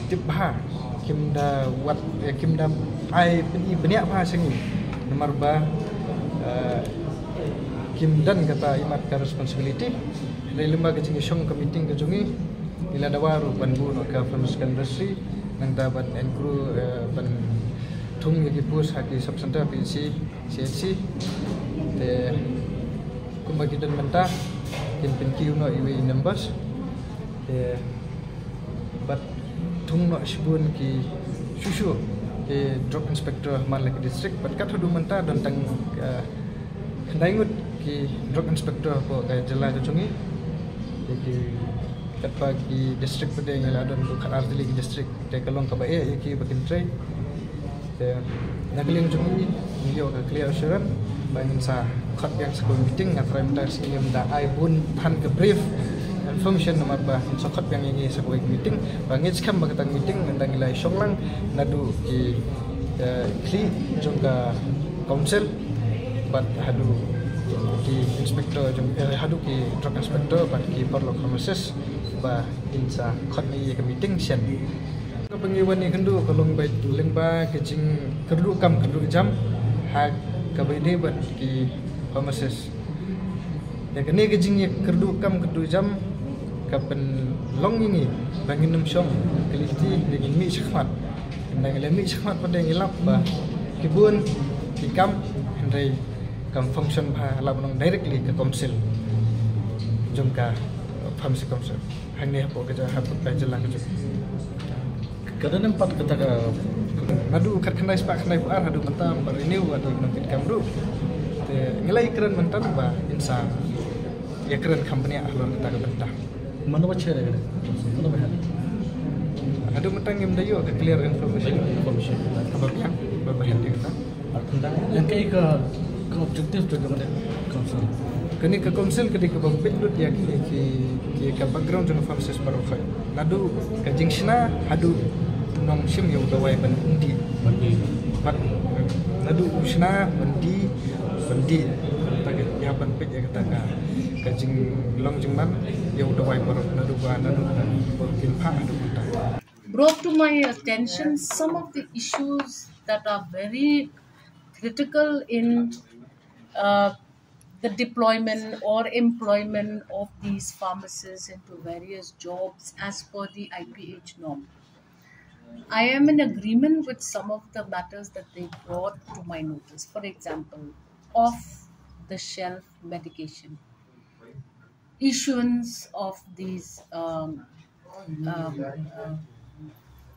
tip bha, kim da wad, eh, kim da ai pyni bniah bha sha ngi. Namar ba, eh, kim don kata i mat ka responsibility. Hynrei lyngba ka jingïashong ka meeting ka jong ngi, ngi la dawa ruh ban buh noh ka pharmaceutical industry, nangta ban encroach, eh, ban thung ïa ki post ha ki sub center P H C, C H C. Te kumba ki don mynta, kin pynkiew noh iwei i numbers. Te bad thung noh shibun ki shuh shuh ki drug inspector man la ki district, bad kat haduh mynta don tang, eh, khyndai ngut ki drug inspector hapoh ka jylla ka jong ngi. Te ki katba ki district pat de ngi la don ruh khatar tylli ki district. Te ka long kaba eh ïa ki ba kin trei. Te na ka liang jong ngi, ngi ïoh ka clear assurance ba ngin sa khot biang sa kawei meeting. Nga tharai mynta ka sngi ngim da ai bun than ka brief information namar ba ngin sa khot biang ïa ngi sa kawei meeting. Ba ngi skhem ba kata ka meeting mynta ngi la shong lang naduh ki, eh, khlieh jong ka council bad haduh ki inspector jong, eh, haduh ki drug inspector bad ki paralok pharmacist ba ngin sa khot ïa ka meeting shen. Kaba ngi wan ïakynduh ka long ba lyngba ka jingkyrduh kam kyrduh jam ha kaba ïadei bad ki pharmacist. Ïa kane ka jingkyrduh kam kyrduh jam ka pynlong ïa ngi ba ngin ym shong ka lynti, ngin mih shakhmat. Ngi la mih shakhmat pat de ngi lap ba ki bun ki kam hynrei kam function bha, lap ban ong directly ka council jong ka pharmacy council. Hangne hapoh ka jylla, hapoh ka jylla ka jong. Ka don em pat kata ka, naduh khatkhyndai spah khyndaiphew ar haduh mynta ym pat renew, haduh nongkitkam ruh. Te ngi la ïakren mynta ba ngin sa ïakren kham bniah halor kata ka bynta. Mano ba chair ïa kane? Mano ba head? Haduh mynta ngim da ïoh ka clear information. Information. Kaba biang, ba ba head ïa kata. Ar khyndai. Ïa kaei ka, ka objective jong kane ka council? Kane ka council ka dei kaba peit lut ïa ki, ki, ki ka background jong ka pharmacist baroh khoit. Naduh ka jingshna haduh u nongshim ïa u dawai ban dih. Ban dih. Bad naduh u shna ban dih, ban dih. Kata ka ïa ban peit ïa kata ka, ka jinglong jingman ïa u dawai baroh naduh ba, naduh ba kin phah haduh mynta. Brought to my attention some of the issues that are very critical in, uh, the deployment or employment of these pharmacists into various jobs as per the I P H norm. I am in agreement with some of the matters that they brought to my notice. For example, off the shelf medication. Issuance of these, um, um, uh,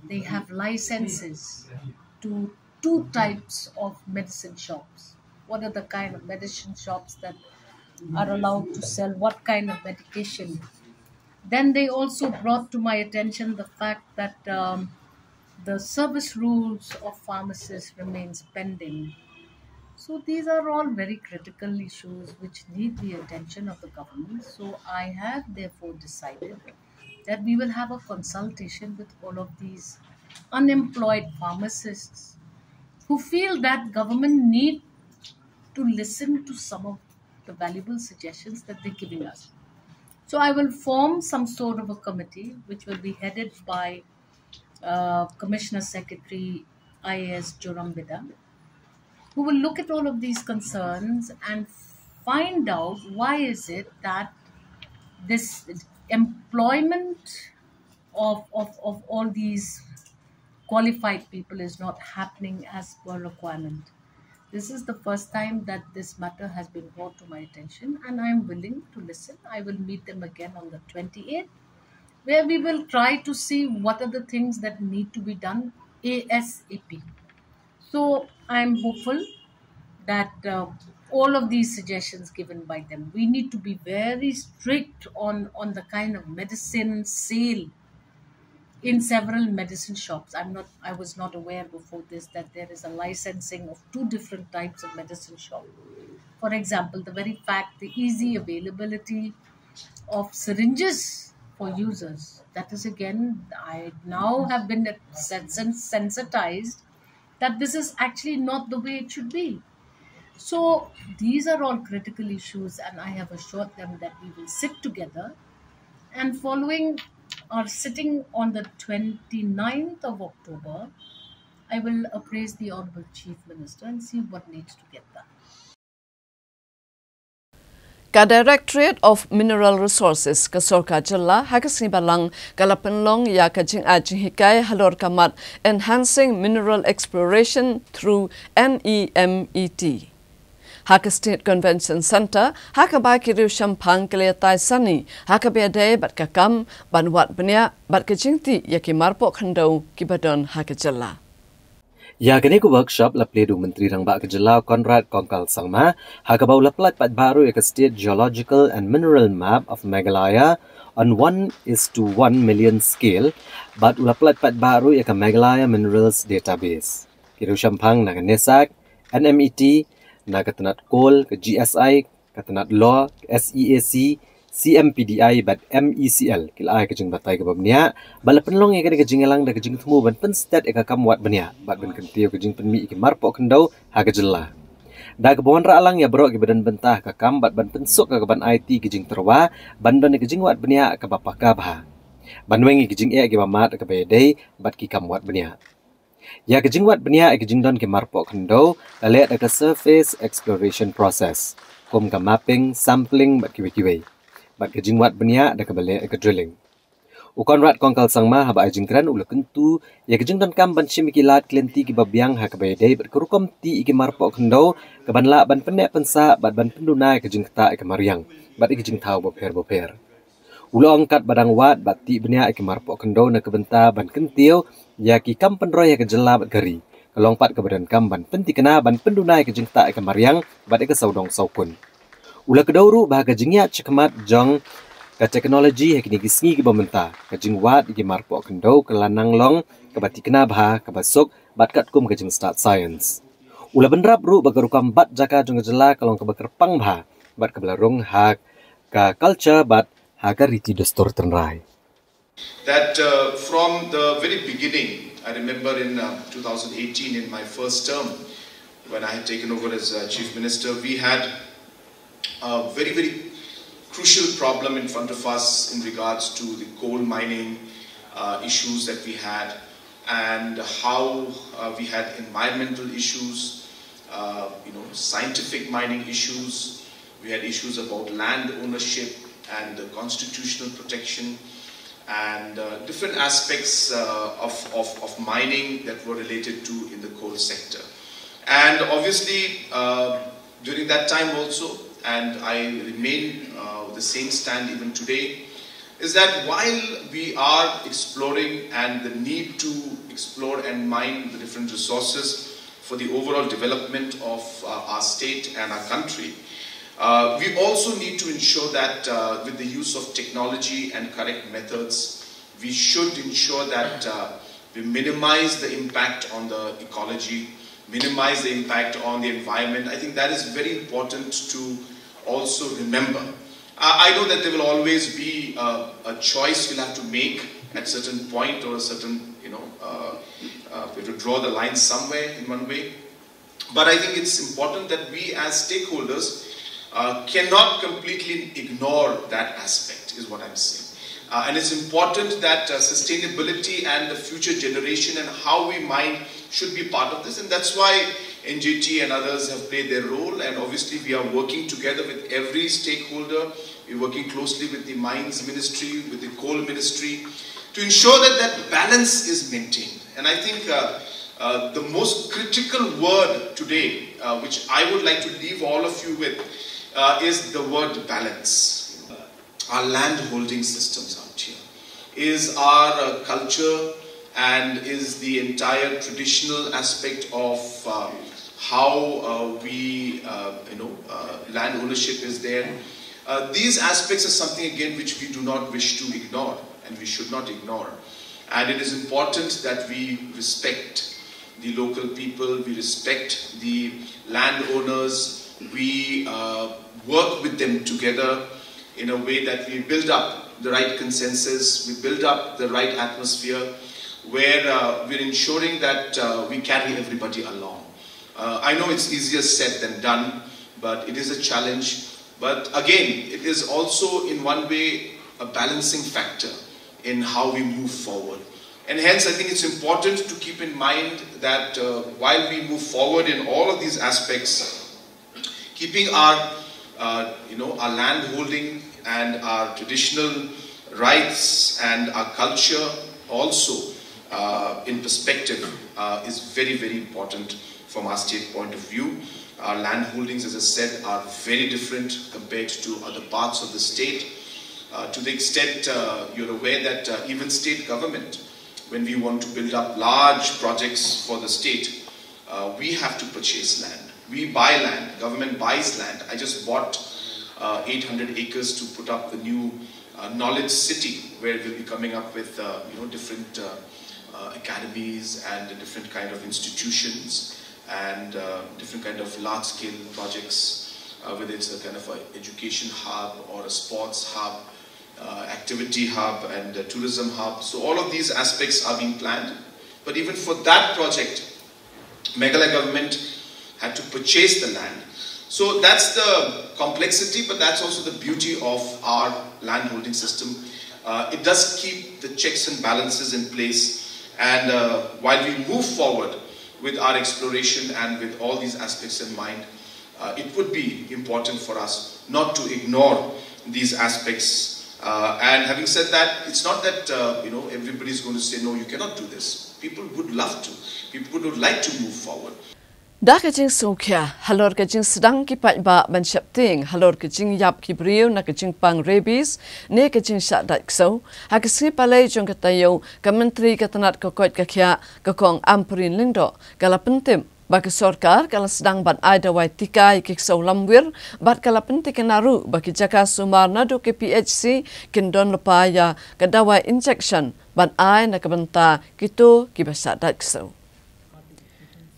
they have licenses to two types of medicine shops. What are the kind of medicine shops that are allowed to sell what kind of medication? Then they also brought to my attention the fact that, um, the service rules of pharmacists remains pending. So these are all very critical issues which need the attention of the government. So I have therefore decided that we will have a consultation with all of these unemployed pharmacists who feel that government need to listen to some of the valuable suggestions that they're giving us. So I will form some sort of a committee which will be headed by, uh, Commissioner Secretary I A S Joram Bidha, who will look at all of these concerns and find out why is it that this employment of, of, of all these qualified people is not happening as per requirement. This is the first time that this matter has been brought to my attention, and I am willing to listen. I will meet them again on the twenty-eighth, where we will try to see what are the things that need to be done ASAP. So I am hopeful that, uh, all of these suggestions given by them, we need to be very strict on, on the kind of medicine sale in several medicine shops. I'm not, I was not aware before this that there is a licensing of two different types of medicine shop. For example, the very fact, the easy availability of syringes for users. That is again, I now have been sen-, sen-, sensitized that this is actually not the way it should be. So these are all critical issues, and I have assured them that we will sit together. And following our sitting on the twenty-ninth of October, I will appraise the Honorable Chief Minister and see what needs to get done. Ka Directorate of Mineral Resources ka Sorkar Jylla ha ka sngi Balang ka la pynlong ïa ka jingai jinghikai halor ka mat Enhancing Mineral Exploration through NEMET ha ka State Convention Centre, ha kaba ki riewshemphang ki la ïatai sani ha kaba ïadei bad ka kam ban wad bniah bad ka jingtih ïa ki marpoh khyndew kiba don ha ka jylla. Ïa kane ka workshop la plie da u Myntri Rangbah ka jylla Conrad Kongkal Sangma, ha kaba u la pyllait paidbah ruh ïa ka State Geological and Mineral Map of Meghalaya on one is to one million scale, bad u la pyllait paidbah ruh ïa ka Meghalaya Minerals Database. Ki riewshemphang na ka NESAC, NEMET, na ka tnat coal, ka GSI, ka tnat law, SEAC, CMPDI bad MECL ki la ai ka jingbatai kaba bniah, bad la pynlong ïa kane ka jingïalang da ka jingthmu ban pynstet ïa ka kam wad bniah bad ban kyntiew ka jingpynmih ïa ki marpoh khyndew ha ka jylla. Da kaba wanrah lang ïa baroh kiba don bynta ha ka kam bad ban pynsuk ïa ka ban aiti ki jingtyrwa ban don ïa ka jingwad bniah kaba paka bha, ban weng ïa ki jingeh kiba mad ha kaba ïadei bad ki kam wad bniah. Ïa ka jingwad bniah ïa ka jingdon ki marpoh khyndew la leh da ka surface exploration process, kum ka mapping, sampling bad kiwei kiwei. Bad ka jingwad bniah da kaba leh da ka drilling. U Conrad Kongkal Sangma haba ai jingkren u la kyntu ïa ka jingdonkam ban shim ïa ki lad ki lynti kiba biang ha kaba ïadei bad ka rukom tih ïa ki marpoh khyndew, kaban lah ban pynneh pynsah bad ban pynduna ïa ka jingktah ïa ka mariang bad ïa ki jingthaw bapher bapher. U la ong katba dang wad bad tih bniah ïa ki marpoh khyndew na ka bynta ban kyntiew ïa ki kam pynroi ha ka jylla bad ka ri, ka long pat kaba donkam ban pynthikna ban pynduna ïa ka jingktah ïa ka mariang bad ïa ka sawdong sawkun. U la kdew ruh ba ha ka jingïaid shakhmat jong ka teknoloji ha kine ki sngi kiba mynta, ka jingwad ïa ki marpoh khyndew ka la nang long kaba thikna bha, kaba suk bad katkum ka jingstad science. U la bynrap ruh ba ka rukom bat jaka jong ka jylla ka long kaba kyrpang bha bad kaba la rung ha ka culture bad ha ka riti dustur tynrai. That, uh, from the very beginning, I remember in, uh, two thousand eighteen, in my first term, when I had taken over as, uh, Chief Minister, we had a very, very crucial problem in front of us in regards to the coal mining, uh, issues that we had, and how, uh, we had environmental issues, uh, you know, scientific mining issues. We had issues about land ownership and the constitutional protection and, uh, different aspects, uh, of, of, of mining that were related to in the coal sector. And obviously, uh, During that time also, and I remain uh, with the same stand even today, is that while we are exploring and the need to explore and mine the different resources for the overall development of uh, our state and our country, uh, we also need to ensure that uh, with the use of technology and correct methods, we should ensure that uh, we minimize the impact on the ecology, minimize the impact on the environment. I think that is very important to also remember. I know that there will always be a, a choice you'll have to make at certain point or a certain, you know, uh, uh, we have to draw the line somewhere in one way. But I think it's important that we as stakeholders uh, cannot completely ignore that aspect, is what I'm saying. Uh, and it's important that uh, sustainability and the future generation and how we mine should be part of this. And that's why N G T and others have played their role. And obviously, we are working together with every stakeholder. We're working closely with the mines ministry, with the coal ministry, to ensure that that balance is maintained. And I think uh, uh, the most critical word today, uh, which I would like to leave all of you with, uh, is the word balance. Our land holding systems out here is our uh, culture and is the entire traditional aspect of uh, how uh, we, uh, you know, uh, land ownership is there. Uh, these aspects are something again which we do not wish to ignore, and we should not ignore. And it is important that we respect the local people, we respect the landowners, we uh, work with them together in a way that we build up the right consensus, we build up the right atmosphere where uh, we're ensuring that uh, we carry everybody along. Uh, I know it's easier said than done, but it is a challenge. But again, it is also in one way a balancing factor in how we move forward. And hence, I think it's important to keep in mind that uh, while we move forward in all of these aspects, keeping our, uh, you know, our land holding and our traditional rights and our culture also uh, in perspective uh, is very, very important from our state point of view. Our land holdings, as I said, are very different compared to other parts of the state. Uh, to the extent uh, you're aware that uh, even state government, when we want to build up large projects for the state, uh, we have to purchase land. We buy land. Government buys land. I just bought uh, eight hundred acres to put up the new uh, knowledge city, where we'll be coming up with uh, you know, different uh, uh, academies and different kind of institutions and uh, different kind of large-scale projects, uh, whether it's a kind of a education hub or a sports hub, uh, activity hub and a tourism hub. So all of these aspects are being planned. But even for that project, Meghalaya government had to purchase the land. So that's the complexity, but that's also the beauty of our land holding system. Uh, it does keep the checks and balances in place. And uh, while we move forward with our exploration and with all these aspects in mind, uh, it would be important for us not to ignore these aspects. Uh, and having said that, it's not that uh, you know, everybody is going to say, "No, you cannot do this." People would love to. People would like to move forward. Da ka jingsngewkhia halor ka jingsdang ki paidbah ban sheptieng halor ka jingïap ki briew na ka jingpang rabies ne ka jingshah dait ksew, ha ka sngi Palei jong ka taïew, ka Myntri ka tnat ka koit ka khiah, ka Kong Ampareen Lyngdoh, ka la pyntip ba ka sorkar ka la sdang ban ai dawai tika ïa ki ksew lamwir, bad ka la pyntikna ruh ba ki jaka sumar naduh ki P H C kin don lypa ïa ka dawai injection ban ai na ka bynta kito kiba shah dait ksew.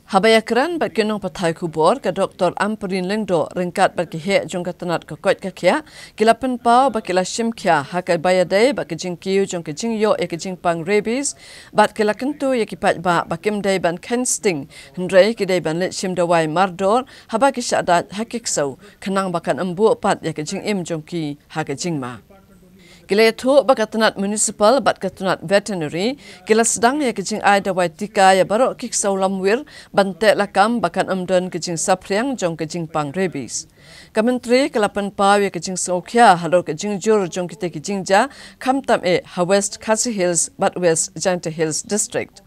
Haba ïakren bad ki nongpathai khubor, ka Doktor Ampareen Lyngdoh ryngkat bad ki heh jong ka tnat ka koit ka khiah, ki la pynpaw ba ki la shim khia ha kaba ïadei bad ka jingkiew jong ka jingïoh ïa ka jingpang rabies, bad ki la kyntu ïa ki paidbah ba kim dei ban kheiñ sting, hynrei ki dei ban leit shim dawai mardor haba ki shah dait ha ki ksew, khnang ba kan ym buh pat ïa ka jingim jong ki ha ka jingma. Ki la ïathuh ba ka tnat municipal bad ka tnat veterinary ki la sdang ïa ka jingai dawai tika ïa baroh ki ksew lamwir ban teh lakam ba kan ym don ka jingsaphriang jong ka jingpang rabies. Ka Myntri ka la pynpaw ïa ka jingsngewkhia halor ka jingjur jong kita ki jingjia, khamtam eh ha West Khasi Hills bad West Jaintia Hills District.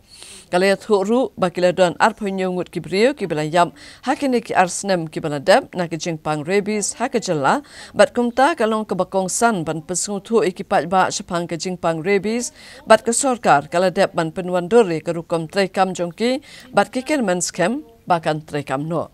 Ka la ïathuh ruh ba ki la don arphew hynñiew ngut ki briew kiba la ïap ha kine ki ar snem kiba la dep na ka jingpang rabies ha ka jylla, bad kumta ka long kaba kongsan ban pynsngewthuh ïa ki paidbah shaphang ka jingpang rabies, bad ka sorkar ka la dep ban pynwandur ïa ka rukom treikam jong ki, bad ki kyrmen skhem ba kan treikam noh.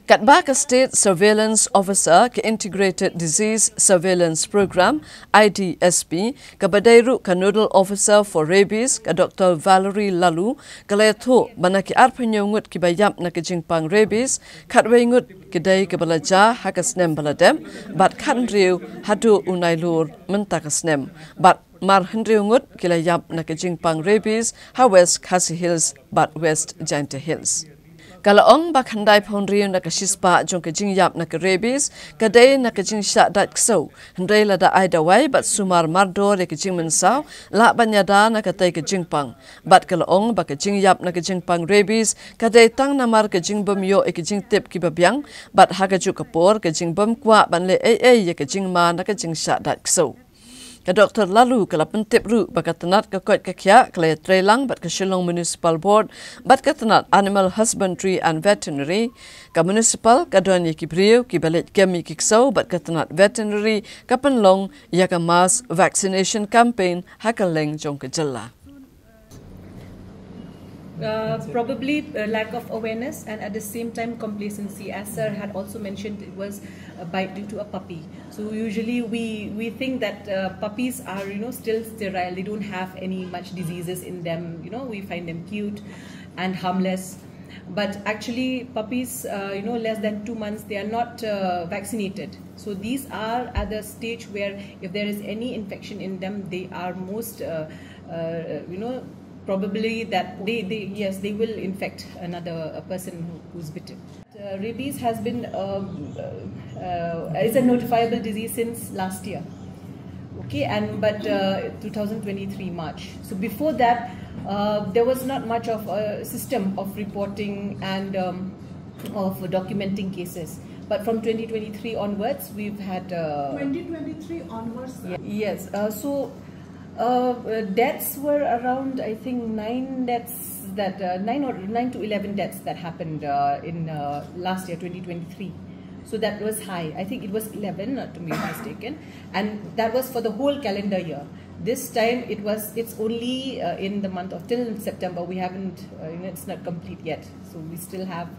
Katba ka State Surveillance Officer ka Integrated Disease Surveillance Program, I D S P, kaba dei ruh ka Nodal Officer for Rabies, ka Doctor Valerie Lalu, ka la ïathuh ba na ki arphew hynñiew ngut kiba ïap na ka jingpang rabies, khatwei ngut ki dei kaba la jia ha ka snem ba la dep, bad khathynriew haduh u Nailur mynta ka snem, bad mar hynriew ngut ki la ïap na ka jingpang rabies ha West Khasi Hills bad West Jaintia Hills. Ka la ong ba khyndai phew hynriew na ka shispah jong ka jingïap na ka rabies ka dei na ka jingshah dait ksew, hynrei lada ai dawai bad sumar mardor ïa ka jingmynsaw, lah ban ïada na katei ka jingpang. Bad ka la ong ba ka jingïap na ka jingpang rabies ka dei tang namar ka jingbym ïoh ïa ka jingtip kiba biang, bad ha kajuh ka por ka jingbym kwah ban leh ei ei ïa ka jingma na ka jingshah dait ksew. Ka Doctor Lalu ka la pyntip ruh ba ka tnat ka koit ka khiah ka la ïatreilang bad ka Shillong Municipal Board bad ka tnat Animal Husbandry and Veterinary. Ka municipal ka don ïa ki briew kiba leit kem ïa ki ksew, bad ka tnat veterinary ka pynlong ïa ka mass vaccination campaign ha kylleng jong ka jylla. Uh, probably a lack of awareness and at the same time complacency. As sir had also mentioned, it was a bite due to a puppy. So usually we we think that uh, puppies are, you know, still sterile. They don't have any much diseases in them. You know, we find them cute and harmless. But actually, puppies, uh, you know, less than two months, they are not uh, vaccinated. So these are at the stage where if there is any infection in them, they are most, uh, uh, you know, probably that they, they yes, they will infect another uh, person who, who's bitten. Uh, rabies has been um, uh, uh, is a notifiable disease since last year. Okay, and but uh, two thousand twenty-three March. So before that, uh, there was not much of a system of reporting and um, of documenting cases. But from twenty twenty-three onwards, we've had. Uh, twenty twenty-three onwards, sir. Yes. Uh, so uh, uh, deaths were around, I think, nine deaths that uh, nine or nine to eleven deaths that happened uh, in uh, last year, twenty twenty-three. So that was high. I think it was eleven, not to be mistaken, and that was for the whole calendar year. This time it was. It's only uh, in the month of till September. We haven't. Uh, you know, it's not complete yet. So we still have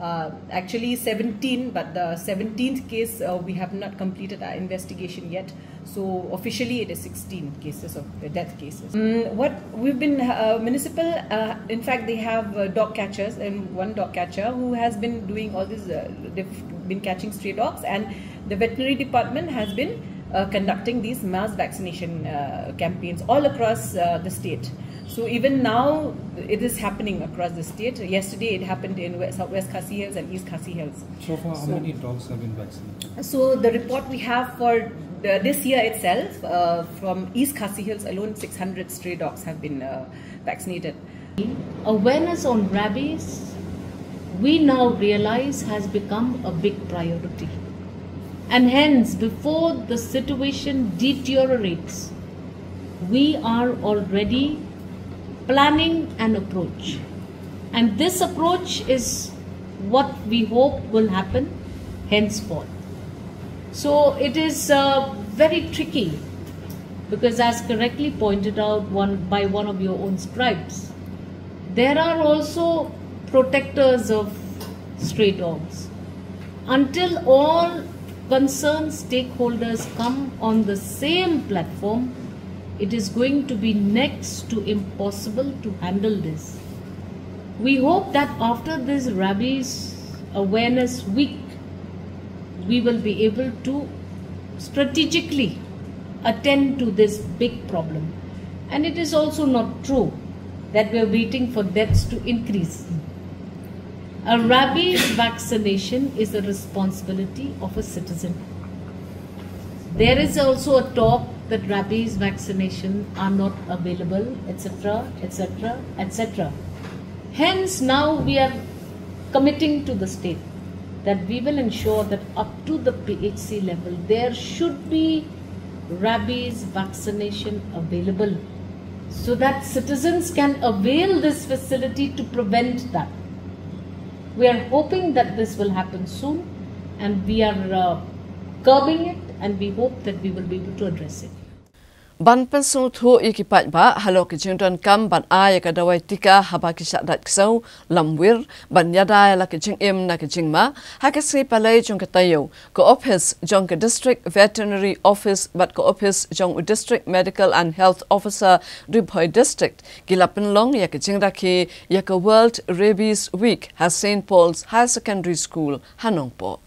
uh, actually seventeen, but the seventeenth case uh, we have not completed our investigation yet. So officially it is sixteen cases of uh, death cases. Mm, what we've been uh, municipal, uh, in fact, they have uh, dog catchers and one dog catcher who has been doing all this. Uh, they've been catching stray dogs, and the veterinary department has been uh, conducting these mass vaccination uh, campaigns all across uh, the state. So even now, it is happening across the state. Yesterday, it happened in West, Southwest Khasi Hills and East Khasi Hills. So far, how so, many dogs have been vaccinated? So the report we have for the, this year itself, uh, from East Khasi Hills alone, six hundred stray dogs have been uh, vaccinated. Awareness on rabies, we now realize, has become a big priority. And hence, before the situation deteriorates, we are already planning an approach. And this approach is what we hope will happen henceforth. So it is uh, very tricky because, as correctly pointed out one, by one of your own scribes, there are also protectors of stray dogs. Until all concerned stakeholders come on the same platform, it is going to be next to impossible to handle this. We hope that after this Rabies Awareness Week, we will be able to strategically attend to this big problem. And it is also not true that we are waiting for deaths to increase. A rabies vaccination is the responsibility of a citizen. There is also a talk that rabies vaccination are not available, et cetera, et cetera, et cetera. Hence, now we are committing to the state that we will ensure that up to the P H C level, there should be rabies vaccination available so that citizens can avail this facility to prevent that. We are hoping that this will happen soon, and we are uh, curbing it, and we hope that we will be able to address it. Ban pynsngewthuh ïa ki paidbah halor ki jingdonkam ban ai ïa ka dawai tika haba ki shah dait ksew lamwir ban ïada ïa la ki jingim na ki jingma, ha ka sngi Palei jong ka taïew, ka ophis jong ka District Veterinary Office bad ka ophis jong u District Medical and Health Officer Ri Bhoi District ki la pynlong ïa ka jingrakhe ïa ka World Rabies Week ha Saint Paul's Higher Secondary School ha Nongpoh.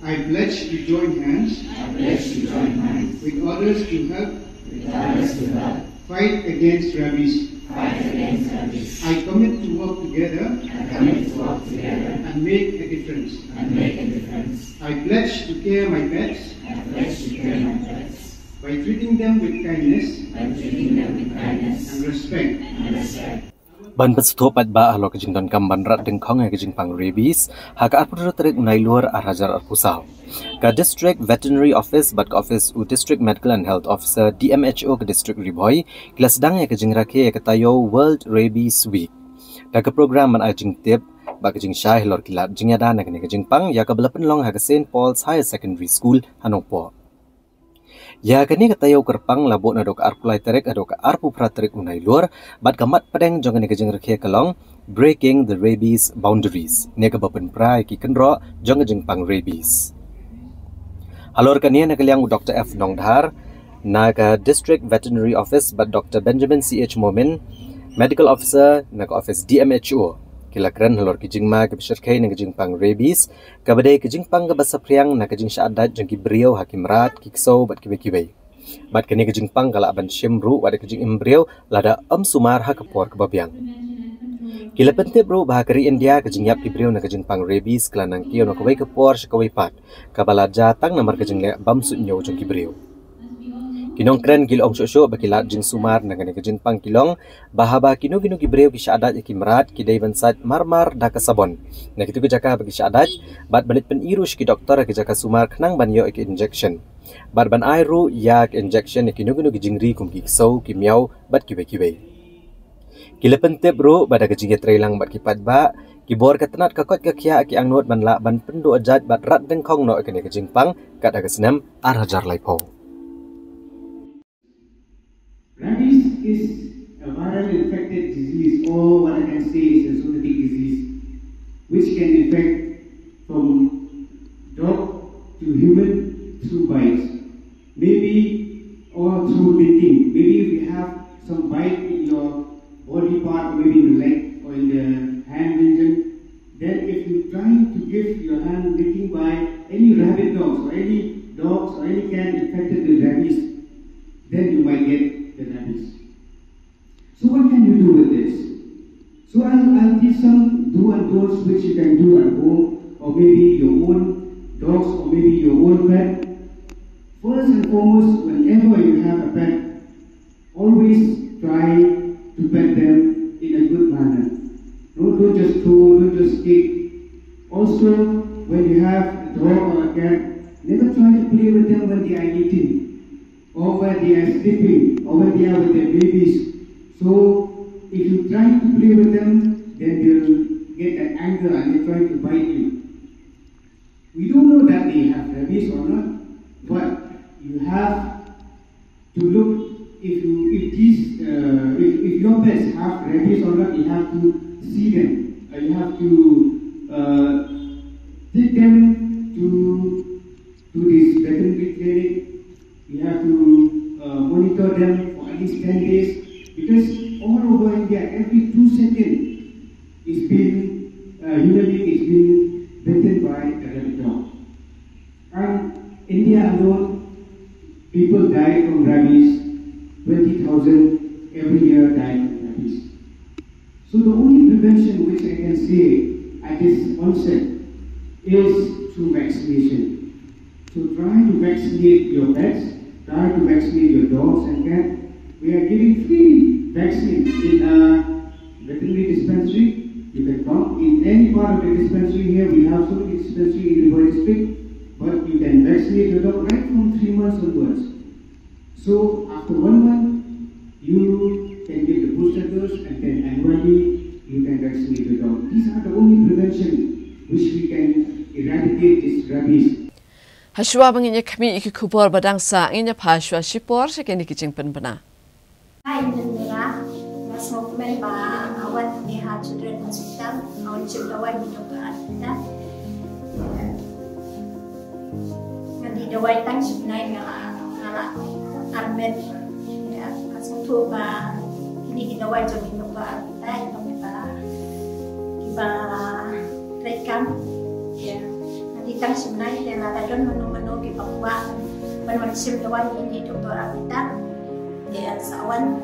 I pledge to join hands I pledge to join hands with others to help with others to help fight against rabies. fight against rabies. I commit to work together I commit to work together and make a difference. and make a difference. I pledge to care my pets I pledge to care my pets by treating them with kindness by treating them with kindness and respect. and respect. Ban pynsngewthuh paidbah halor ka jingdonkam ban rat dyngkhong ïa ka jingpang rabies ha ka arphew tarik u Nailur ar hajar arphew saw, ka District Veterinary Office bad ka ophis u District Medical and Health Officer, D M H O, ka District Ri Bhoi ki la sdang ïa ka jingrakhe ïa ka taïew World Rabies Week da ka program ban ai jingtip bad ka jingshai halor ki lad jingïada na kane ka jingpang, ïa kaba la pynlong ha ka Saint Paul's Higher Secondary School ha Nongpoh. Ïa kane ka taïew kyrpang la buh naduh ka arphew lai tarik haduh ka arphew phra tarik u Nailur, bad ka mat pdeng jong kane ka jingrakhe ka long Breaking the Rabies Boundaries, ne kaba pynpra ïa ki kynroh jong ka jingpang rabies. Halor kane, na ka liang u Doctor F Nongdhar na ka District Veterinary Office bad Doctor Benjamin C H Momin, Medical Officer na ka ophis D M H O, ki la kren halor ki jingma kiba shyrkhei na ka jingpang rabies, kaba dei ka jingpang kaba saphriang na ka jingshah dait jong ki briew ha ki mrad, ki ksew bad kiwei kiwei. Bad kane ka jingpang ka lah ban shim ruh wat ïa ka jingim briew lada ym sumar ha ka por kaba biang. Ki la pyntip ruh ba ha ka ri India ka jingïap ki briew na ka jingpang rabies ka la nangkiew na kawei ka por sha kawei pat, kaba la jia tang namar ka jingleh bym suidñiew jong ki briew. Ki nongkren ki la ong shuh shuh ba ki lad jingsumar na kane ka jingpang ki long ba haba kino kino ki briew ki shah dait ïa ki mrad, ki dei ban sait mar mar da ka sabon na kito ki jaka ba ki shah dait, bad ban leit pyni ruh sha ki doktor ha ki jaka sumar khnang ban ïoh ïa ki injection, bad ban ai ruh ïa ki injection ïa kino kino ki jingri kum ki ksew, ki miaw bad kiwei kiwei. Ki la pyntip ruh ba da ka jingïatreilang bad ki paidbah, ki bor ka tnat ka koit ka khiah ki angnud ban lah ban pynduh jait bad rat dyngkhong noh ïa kane ka jingpang kat ha ka snem ar hajar laiphew. Rabies is a viral infected disease, or what I can say is a zoonotic disease, which can infect from dog to human through bites, maybe, or through licking. Maybe if you have some bite in your body part, maybe in the leg or in the hand region, then if you try to give your hand licking by any rabid dogs or any dogs or any cat infected with rabies, then you might get the rabies. So what can you do with this? So I'll, I'll give some do and don'ts which you can do at home, or maybe your own dogs, or maybe your own pet. First and foremost, whenever you have a pet, always try to pet them in a good manner. Don't, don't just throw, don't just kick. Also, when you have a dog or a cat, never try to play with them when they are eating, or when they are sleeping, or when they are with their babies. So, if you try to play with them, then they'll get that anger and they'll try to bite you. We don't know that they have rabies or not, but you have to look if you if these uh, if, if your pets have rabies or not. You have to see them. Uh, you have to uh, take them to to this veterinary clinic. You have to uh, monitor them for at least ten days, because all over India, every two seconds is being uh, human being is being bitten by a rabid dog. And India alone, people die from rabies, twenty thousand every year die from rabies. So the only prevention which I can say at this onset is through vaccination. So try to vaccinate your pets, try to vaccinate your dogs and cats. We are giving free vaccine in a veterinary dispensary. You can come in any part of the dispensary here. We have so many dispensaries in Ri Bhoi district, but you can vaccinate your dog right from three months onwards. So after one month, These are the only prevention which we can eradicate this rabies. Hashwa ba ngin ïa khmih ïa ki khubor ba dang sah, ngin ïa phai shwa shipor sha kine ki jingpynbna. Hi, Indira. Nga sngewkmen ba nga wan hangne ha Children Hospital, nga wan shim dawai na Doctor Arpita. Nga dih dawai tang shi bnai, nga la, nga la armet. Ïa, nga sngewthuh ba kine ki dawai jong i Doctor Arpita, i Doctor kiba treikam. Ïa, nga dih tang shi bnai, te lada don mano mano kiba kwah ban wan shim dawai na i Doctor Arpita, ïa, sa wan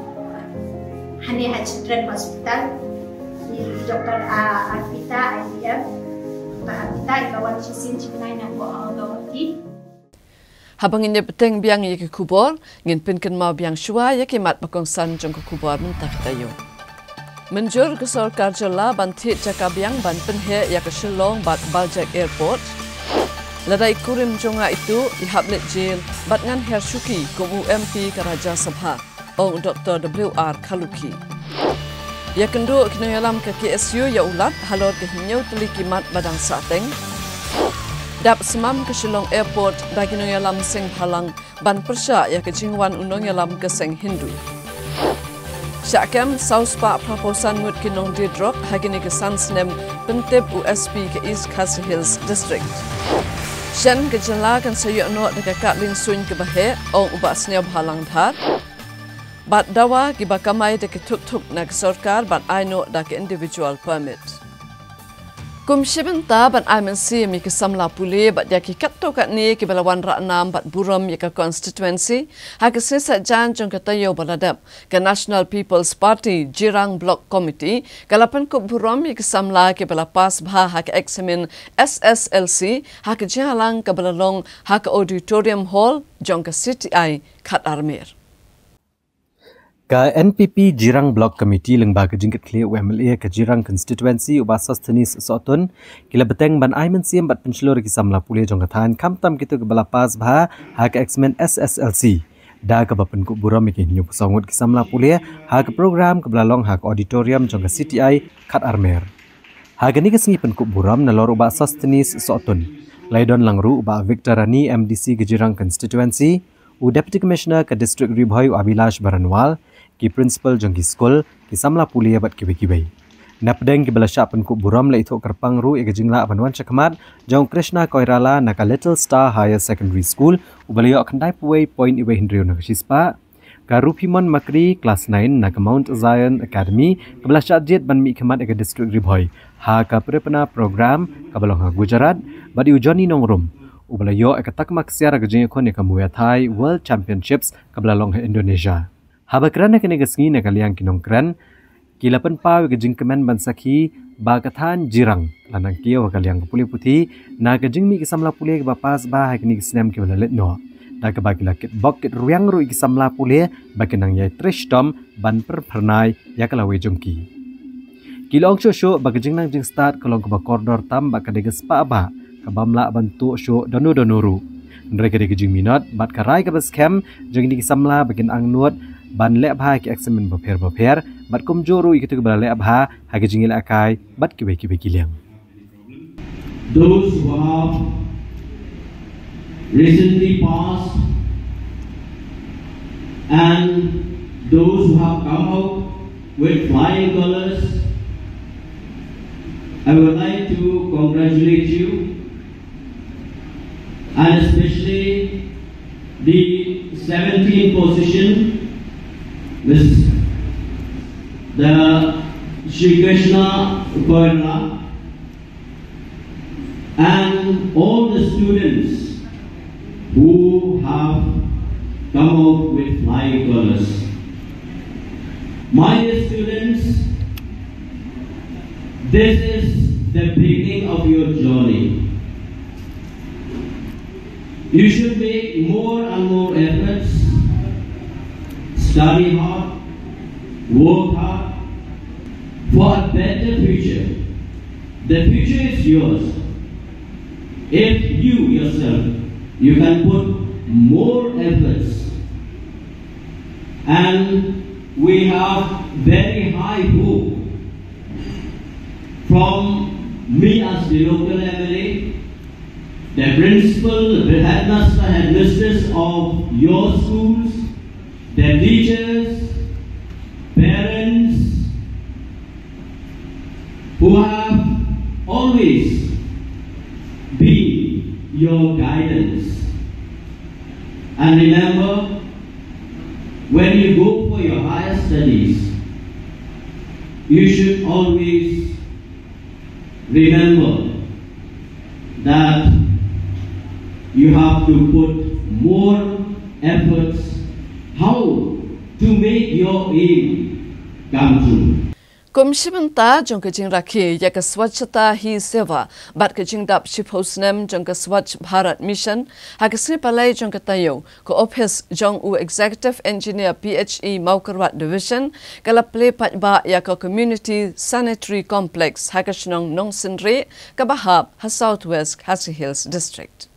hangne ha Children Hospital. Ïa, Doctor, ah, Arpita, I V F. Doctor Arpita, i la wan shisien shi bnai na Gu-, ah, Guwahati. Haba ngin ïa bteng biang ïa ki khubor, ngin pynkynmaw biang shwa ïa ki mat ba kongsan jong ka khubor mynta ka taïew. Mynjur ka sorkar jylla ban thied jaka biang ban pynheh ïa ka Shillong bad Baljek Airport. Lada i kurim jong nga i tuh, i hap leit jel bad ngan her shuki kum u M P ka Rajya Sabha, ong Doctor W R Kharlukhi. Ïakynduh ki nongïalam ka K S U ïa u Lat halor ki hynñiew tylli ki mat ba dang sahteng. Dap smam ka Shillong Airport da ki nongïalam seng bhalang ban pyrshah ïa ka jingwan u nongïalam ka seng Hindu. Shah kem, saw spah phra phew san ngut ki nongdie drok ha kine ki san snem, pyntip u S P ka East Khasi Hills District. Shen, ka jylla kan sa ïoh noh da ka kad liengsuiñ kaba heh, ong u Bah Sniawbhalang Dhar. Bad dawa kiba kamai da ki thup thup na ka sorkar ban ai noh da ka individual permit. Kum shi bynta ban ai mynsiem ïa ki samla pule bad ïa ki katto katne kiba la wanrah nam bad burom ïa ka constituency, ha ka sngi Saitjaiñ jong ka taïew ba la dep, ka National People's Party Jirang Block Committee ka la pynkup burom ïa ki samla kiba la pass bha ha ka eksamin S S L C ha ka jingïalang kaba la long ha ka Auditorium Hall jong ka C T I Khatarmer. Ka N P P Jirang Block Committee lyngba ka jingkitkhlieh u M L A ka Jirang Constituency u Bah Sosthenes Sohtun, ki la bteng ban ai mynsiem bad pynshlur ïa ki samla pule jong ka thaiñ, khamtam kito kiba la pass bha ha ka eksamin S S L C. Da kaba pynkup burom ïa ki hynñiew phew saw ngut ki samla pule ha ka program kaba la long ha ka auditorium jong ka C T I Khatarmer. Ha kane ka sngi pynkup burom, nalor u Bah Sosthenes Sohtun, la ïadon lang ruh u Bah Victor Rani, M D C ka Jirang Constituency, u Deputy Commissioner ka District Ri Bhoi u Abhilash Baranwal, ki principal jong ki skul, ki samla pule bad kiwei kiwei. Napdeng kiba la shah pynkup burom, la ithuh kyrpang ruh ïa ka jinglah ban wan shakhmat jong Krishna Koirala na ka Little Star Higher Secondary School, uba la ïoh khyndai phew wei point wei hynriew na ka shispah. Ka Ruphimon Makri, class nine na ka Mount Zion Academy, kaba la shah jied ban mihkhmat ïa ka District Ri Bhoi ha ka Prepna program kaba long ha Gujarat, bad ïa u Johnny Nongrum, uba la ïoh ïa ka takma ksiar ha ka jingïakhun ïa ka Muay Thai World Championships kaba la long ha Indonesia. Haba kren ha kane ka sngi na ka liang ki nongkren, ki la pynpaw ïa ka jingkmen ban sakhi ba ka thaiñ Jirang la nang kiew ha ka liang ka pule puthi na ka jingmih ki samla pule kiba pass bha ha kine ki snem kiba la leit noh. Da kaba ki la kitbok kitrwiang ruh ïa ki samla pule ba kin nang ïai trei shitom ban pyrphyrnai ïa ka lawei jong ki. Ki la ong shuh shuh ba ka jingnang jingstad ka long kaba kordor tam bad ka dei ka spah bah kabym lah ban tuh shuh dano dano ruh. Hynrei ka dei ka jingminot bad ka rai kaba skhem jong kine ki samla ba kin angnud ban leh bha ha ki eksamin bapher bapher bad kumjuh ruh ïa kito kiba la leh bha ha ki jingïalehkai bad kiwei kiwei ki liang. Those who have recently passed and those who have come out with flying colors, I would like to congratulate you, and especially the seventeenth position, Miss the Shri Krishna Koirala, and all the students who have come out with flying colors. My dear students, this is the beginning of your journey. You should make more and more efforts, study hard, work hard for a better future. The future is yours. If you yourself, you can put more efforts, and we have very high hope From me as the local M L A, the principal, the headmaster, headmistress of your schools, the teachers, parents, who have always been your guidance. And remember, when you go for your higher studies, you should always remember that you have to put more efforts how to make your aim come true. Kum shi bynta jong ka jingrakhe ïa ka Swachhata Hi Seva bad ka jingdap shiphew snem jong ka Swachh Bharat Mission, ha ka sngi Palei jong ka taïew, ka ophis jong u Executive Engineer P H E Mawkyrwat Division ka la plie paidbah ïa ka Community Sanitary Complex ha ka shnong Nongsynrieh kaba hap ha South West Khasi Hills District.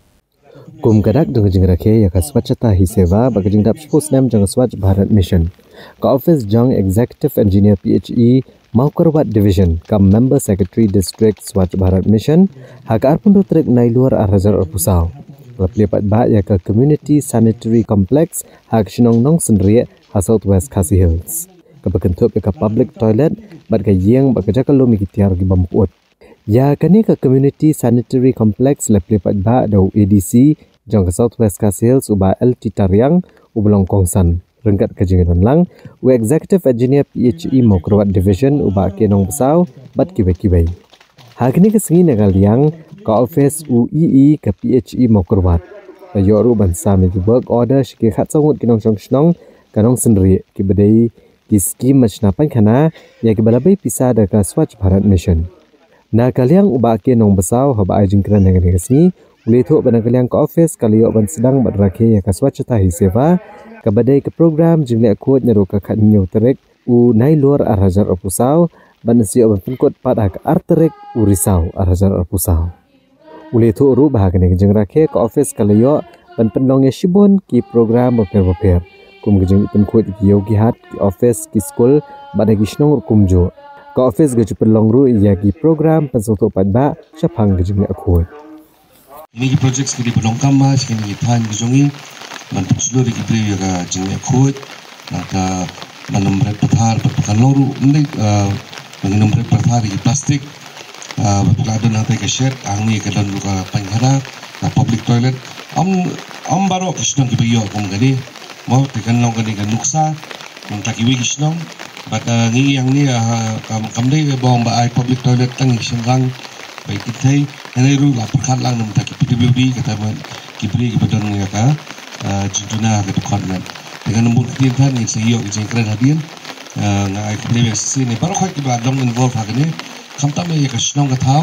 Kum ka dak jong ka jingrakhe ïa ka Swachhata Hi Seva bad ka jingdap shiphew snem jong ka Swachh Bharat Mission, ka ophis jong Executive Engineer P H E Mawkyrwat Division, ka Member Secretary District Swachh Bharat Mission, ha ka arphew tarik Nailur arhajar arphew saw, la plie paidbah ïa ka Community Sanitary Complex ha ka shnong Nongsynrieh ha South West Khasi Hills, kaba kynthup ïa ka public toilet bad ka ïing bad ka jaka lum ïa ki tiar kiba mukut. Ïa kane ka Community Sanitary Complex la plie paidbah da u A D C jong ka South West Khasi Hills, u Bah L T Tariang, uba long kongsan. Ryngkat ka jingdon lang u Executive Engineer P H E Mawkyrwat Division, u Bah K Nongbsap, bad kiwei kiwei. Ha kane ka sngi na ka liang ka ophis u E E ka P H E Mawkyrwat la ïoh ruh ban sam ïa ki work order sha ki khatsaw ngut ki nongshong shnong ka Nongsynrieh, kiba dei ki skim mashna painkhana ïa kiba la bei pisa da ka Swachh Bharat Mission. Na ka liang u Bah K Nongbsap, haba ai jingkren ha kane ka sngi, u la ïathuh ba na ka liang ka ophis ka la ïoh ban sdang bad rakhe ïa ka Swachhata Hi Seva, kaba dei ka program jingleh khuid naduh ka khathynñiew tarik u Nailur arhajar arphew saw, bad yn sa ïoh ban pynkut pat ha ka ar tarik u Risaw arhajar arphew saw. U la ïathuh ruh ba ha kane ka jingrakhe ka ophis ka la ïoh ban pynlong ïa shibun ki program bapher bapher, kum ka jingleit pynkhuid ïa ki ïew ki hat, ki ophis, ki skul bad ha ki shnong ruh kumjuh. Ka ophis ka ju pynlong ruh ïa ki program pynsngewthuh paidbah shaphang ka jingleh khuid. Kine ki projects ki dei ban long kam ba sha kine ki thaiñ ki jong ngi, ban pynshlur ïa ki briew ïa ka jingleh khuid, nangta ban ym bret pathar, bad kan long ruh ym dei, ah, ban ym bret pathar ïa ki plastik, ah, bad ka don hangtai ka shed, hangne ka don ruh ka painkhana, ka public toilet. Ym, ym baroh ki shnong kiba ïoh kum kane. Mo, te kan long kane ka nuksa na bynta kiwei ki shnong. Bad, ah, ngi ïa hangne, ah, kam, kam dei ba ong ba ai public toilet tang ïa ki shynrang bad ïa ki kynthei. Hynrei ruh la pyrkhat lang na bynta ki P W D, kata ma ki briew kiba don ïa ka, ah, jingduna ha ka dkhot met. Te ka number ka ktien than ngin sa ïoh ka jingkren hadien. Ah, nga ai khublei ïa ka C C ne baroh kiba dang involve ha kane, khamtam ïa ka shnong ka thaw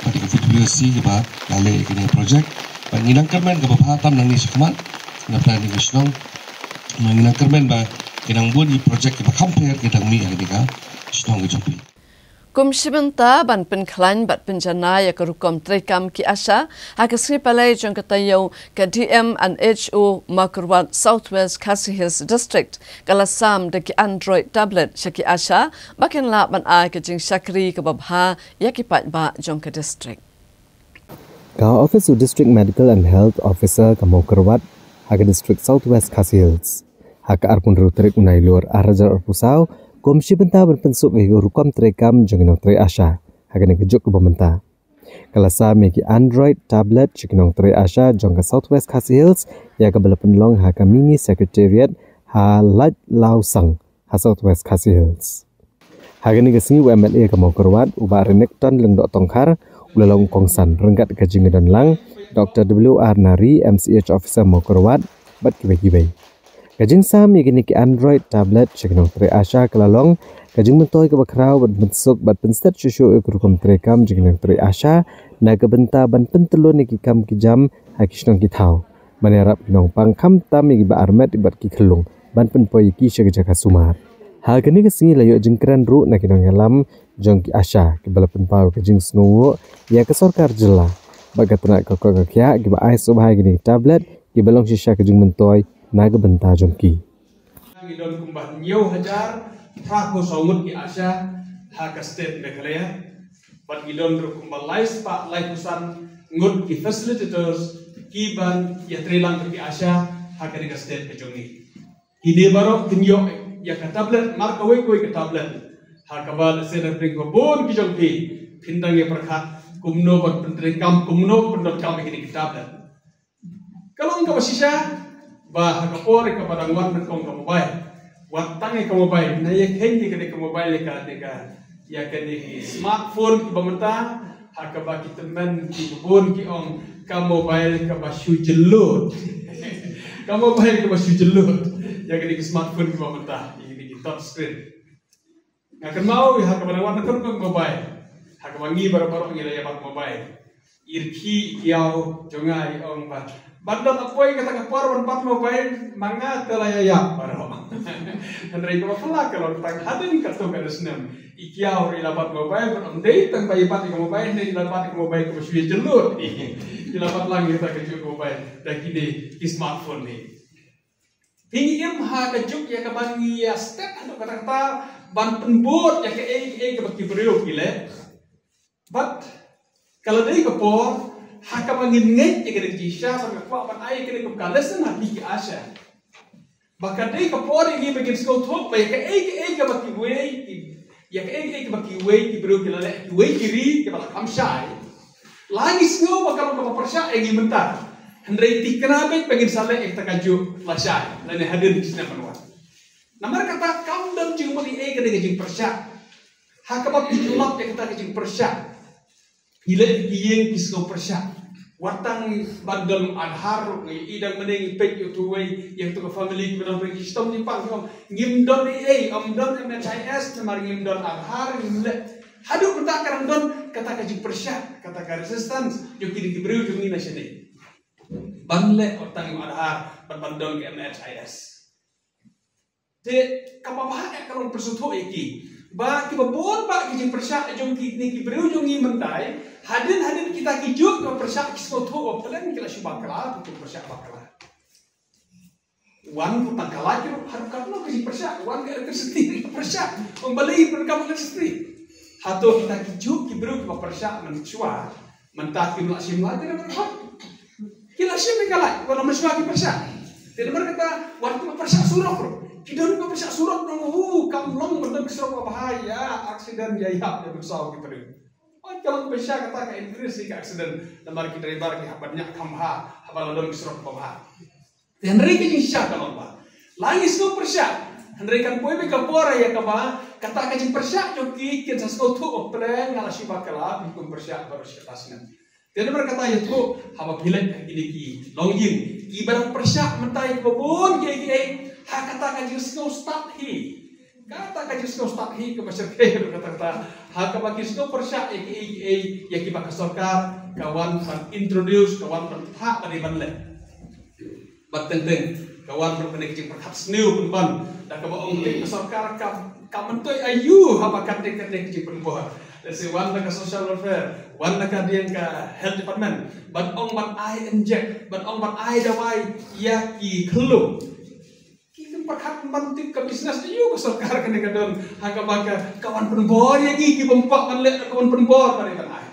bad ïa ka P W C kiba la leh ïa kane ka project. Bad ngi nang kyrmen kaba bha tam nangne shakhmat na bynta kane ka shnong. Ngi nang kyrmen ba ki nang bun ki project kiba kham pher ki dang mih ha kane ka shnong ka jong phi. Kum shi bynta ban pynkhlaiñ bad pynjanai ïa ka rukom treikam ki ASHA, ha ka sngi Palei jong ka taïew, ka D M and H O Mawkyrwat South West Khasi Hills District ka la sam da ki Android tablet sha ki ASHA ba kin lah ban ai ka jingshakri kaba bha ïa ki paidbah jong ka district. Ka ophis u District Medical and Health Officer ka Mawkyrwat ha ka district South West Khasi Hills, ha ka arphew hynriew tarik u Nailur arhajar arphew saw, kum shi bynta ban pynsuk ïa ka rukom treikam jong ki nongtrei ASHA ha kane ka juk kaba mynta, ka la sam ïa ki Android tablet sha ki nongtrei ASHA jong ka South West Khasi Hills, ïa kaba la pynlong ha ka Mini Secretariat ha Laitlawsang ha South West Khasi Hills. Ha kane ka sngi u M L A ka Mawkyrwat, u Bah Renikton Lyngdoh Tongkhar, u la long kongsan ryngkat ka jingdon lang Doctor W R Nari, M C H Officer Mawkyrwat, bad kiwei kiwei. Ka jingsam ïa kine ki Android tablet sha ki nongtrei ASHA ka la long ka jingmyntoi kaba khraw ban pynsuk bad pynstet shuh shuh ïa ka rukom treikam jong ki nongtrei ASHA na ka bynta ban pyntyllun ïa ki kam ki jam ha ki shnong ki thaw, ban ïarap ki nongpang khamtam ïa kiba armet bad ki khyllung ban pynpoi ïa ki sha ka jaka sumar. Ha kane ka sngi la ïoh jingkren ruh na ki nongïalam jong ki ASHA kiba la pynpaw ka jingsngewnguh ïa ka sorkar jylla bad ka tnat ka koit ka khiah kiba ai sngewbha ïa kine ki tablet kiba long shisha ka jingmyntoi na ka bynta jong ki. Ngi don kumba hynñiew hajar phra phew saw ngut ki ASHA ha ka state Meghalaya. Bad ngi don ruh kumba lai spah laiphew san ngut ki facilitators ki ban ïatreilang bad ki ASHA ha kane ka state ka jong ngi. Kine baroh kin ïoh ïa ka tablet, mar kawei kawei ka tablet. Ha kaba lehse na pdeng ba bun ki jong phi phin dang ïa pyrkhat kumno ban pyntreikam, kumno ban pyndonkam ïa kine ki tablet. Ka long kaba shisha ba ha ka por kaba dang wan nyngkong ka mobile, wat tang ïa ka mobile, na ïa khein ïa kane ka mobile, ïa kane ka, ïa kane ka smartphone kiba mynta, ha kaba ki tymmen kiba bun ki ong ka mobile kaba shu jyllud. Ka mobile kaba shu jyllud. Ïa kane ka smartphone kiba mynta, ïa kane ka touch screen. Nga kynmaw ïa ha kaba dang wan nyngkong ka mobile, ha kaba ngi baroh baroh ngi la ïa bat mobile. I rkhie i kiaw jong nga i ong ba, ban dang ap poi kata ka por ban bat mobile, ma nga te la ïa ïap baroh. Hynrei kaba phylla ka long tang hadien katto katne snem, i kiaw ruh i la bat mobile, bad ym dei tang ba i bat ïa ka mobile, hynrei i la bat ïa ka mobile kaba shu ïa jyllud. I la bat lang ïa kata ka juk mobile da kine ki smartphone ne. Te ngi im ha ka juk ïa kaba ngi ïa step haduh katta katta ban pynbud ïa kaei kaei kaba ki briew ki leh. Bad ka la dei ka por ha kaba ngin ngeit ïa ka dei ka jingshisha ban ka kwah ban ai ïa ka dei ka lesson ha ki ASHA. Ba ka dei ka por ïa ngi ba ngin sngewthuh ba ïa kaei kaei kaba kiwei ki, ïa kaei kaei kaba kiwei ki briew ki la leh, kiwei ki ri kiba la kham shai. La ngi sngew ba ka long kaba pyrshah ïa ngi mynta. Hynrei thikna beit ba ngin sa leh ïa kata kajuh lashai lane hadien ki snem ban wan. Namar kata kam don jingmut ei ei ka dei ka jingpyrshah. Ha kaba phi lap ïa kata ka jingpyrshah, ki leh ki ïeng ki sngew pyrshah. Wat tang ban don Aadhaar ruh, ngi i dang mynne ngi peit ïa utu uwei ïa utu ka family kiba don ki shitom jingpang, ngim don ei ei, ym don MHIS namar ngim don Aadhaar, ngim leh. Haduh mynta ka dang don kata ka jingpyrshah, kata ka resistance jong kine ki briew jong ngi na shane ban leh wat tang ïa u Aadhaar bad ban don ka MHIS. Te kaba bha eh ka long pynsngewthuh ïa ki ba kiba bun bah ki jingpyrshah jong kine ki briew jong ngi mynta, hadien hadien kita kijuh kiba pyrshah ki sngewthuh ba pynlong ki la shu bakla, ki pyrshah bakla. Wan ruh tang ka light ruh, haduh katno ka jingpyrshah, wan ka electricity ruh ka pyrshah. Ym balei pyndonkam electricity. Hato kita kijuh ki briew kiba pyrshah mynshuwa mynta kim lah shim light ruh, ki la shim ka light, wat la mynshuwa ki pyrshah. Te namar kata wat kiba pyrshah surok ruh, ki don kiba pyrshah surok ruh, u kam long ban don ki surok ba bha, ïa accident, ïa ïap, ïa mynsaw ki briew. Wat ka long pyrshah kata ka increase ka accident namar ki driver ki hap ban ñiah kham bha haba la don ki surok ba bha. Te hynrei ka jingshisha ka long ba la ngi sngew pyrshah, hynrei kan poi beit ka por ïa kaba kata ka jingpyrshah jong ki kin sa sngewthuh ba pynlong nga la shu bakla, phi kum pyrshah baroh shi katta snem. Te namar kata ïathuh haba phi leit ha kine ki longïing kiba dang pyrshah mynta ïa kiba bun kiei kiei, ha kata ka jingsngew stad hi. Kata ka jingsngew stad hi kaba shyrkhei ruh kata kata. Ha kaba ki sngew pyrshah ïa kiei kiei ïa kiba ka sorkar ka wan ban introduce, ka wan ban phah ba dei ban leh. Bad teng teng ka wan ruh kane ka jingpyrkhat sniew pynban da kaba ong te ka sorkar ka, ka myntoi aïu haba kane kane ka jingpynbor. Lehse wan na ka social welfare, wan na ka dieng ka health department, ban ong ban ai inject, ban ong ban ai dawai ïa ki khyllung. Ki kin pyrkhat ban tip ka business aïu ka sorkar kane ka don ha kaba ka, ka wan pynbor ïa ngi kiba ym kwah ban leh, ka wan pynbor ban ai ban ai.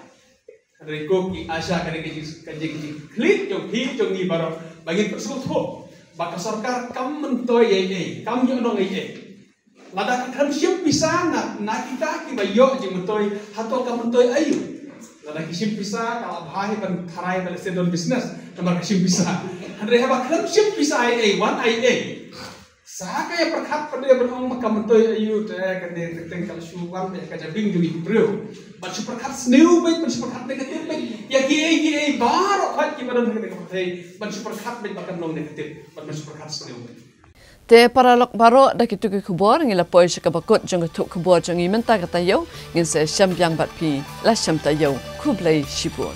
Hynrei ko ki ASHA, kane ka jing, ka jing, ka jingkylli jong phi jong ngi baroh ba ngin pynsngewthuh ba ka sorkar kam myntoi ei ei, kam ïoh nong ei ei. Lada ka khlem shim pisa na, na kita kiba ïoh jingmyntoi, hato ka myntoi aïu? Lada ki shim pisa ka la bha hi ban tharai ba lehse don business namar ka shim pisa. Hynrei haba khlem shim pisa ei ei, wan ei ei, sa ka ïa pyrkhat pat de ban ong ba ka myntoi aïu, te kane ka teng ka la shu wan beit ka jabieng jong ngi ki briew. Ban shu pyrkhat sniew beit, ban shu pyrkhat negative beit ïa kiei kiei baroh pat kiba don ha kane ka pyrthei, ban shu pyrkhat beit ba kan long negative, ban, ban shu pyrkhat sniew beit. Te paralok baroh, da kitu ki khubor ngi la poi sha kaba kut jong ka thup khubor jong ngi mynta ka taïew. Ngin sa ïashem biang bad phi, la shem taïew, khublei shibun.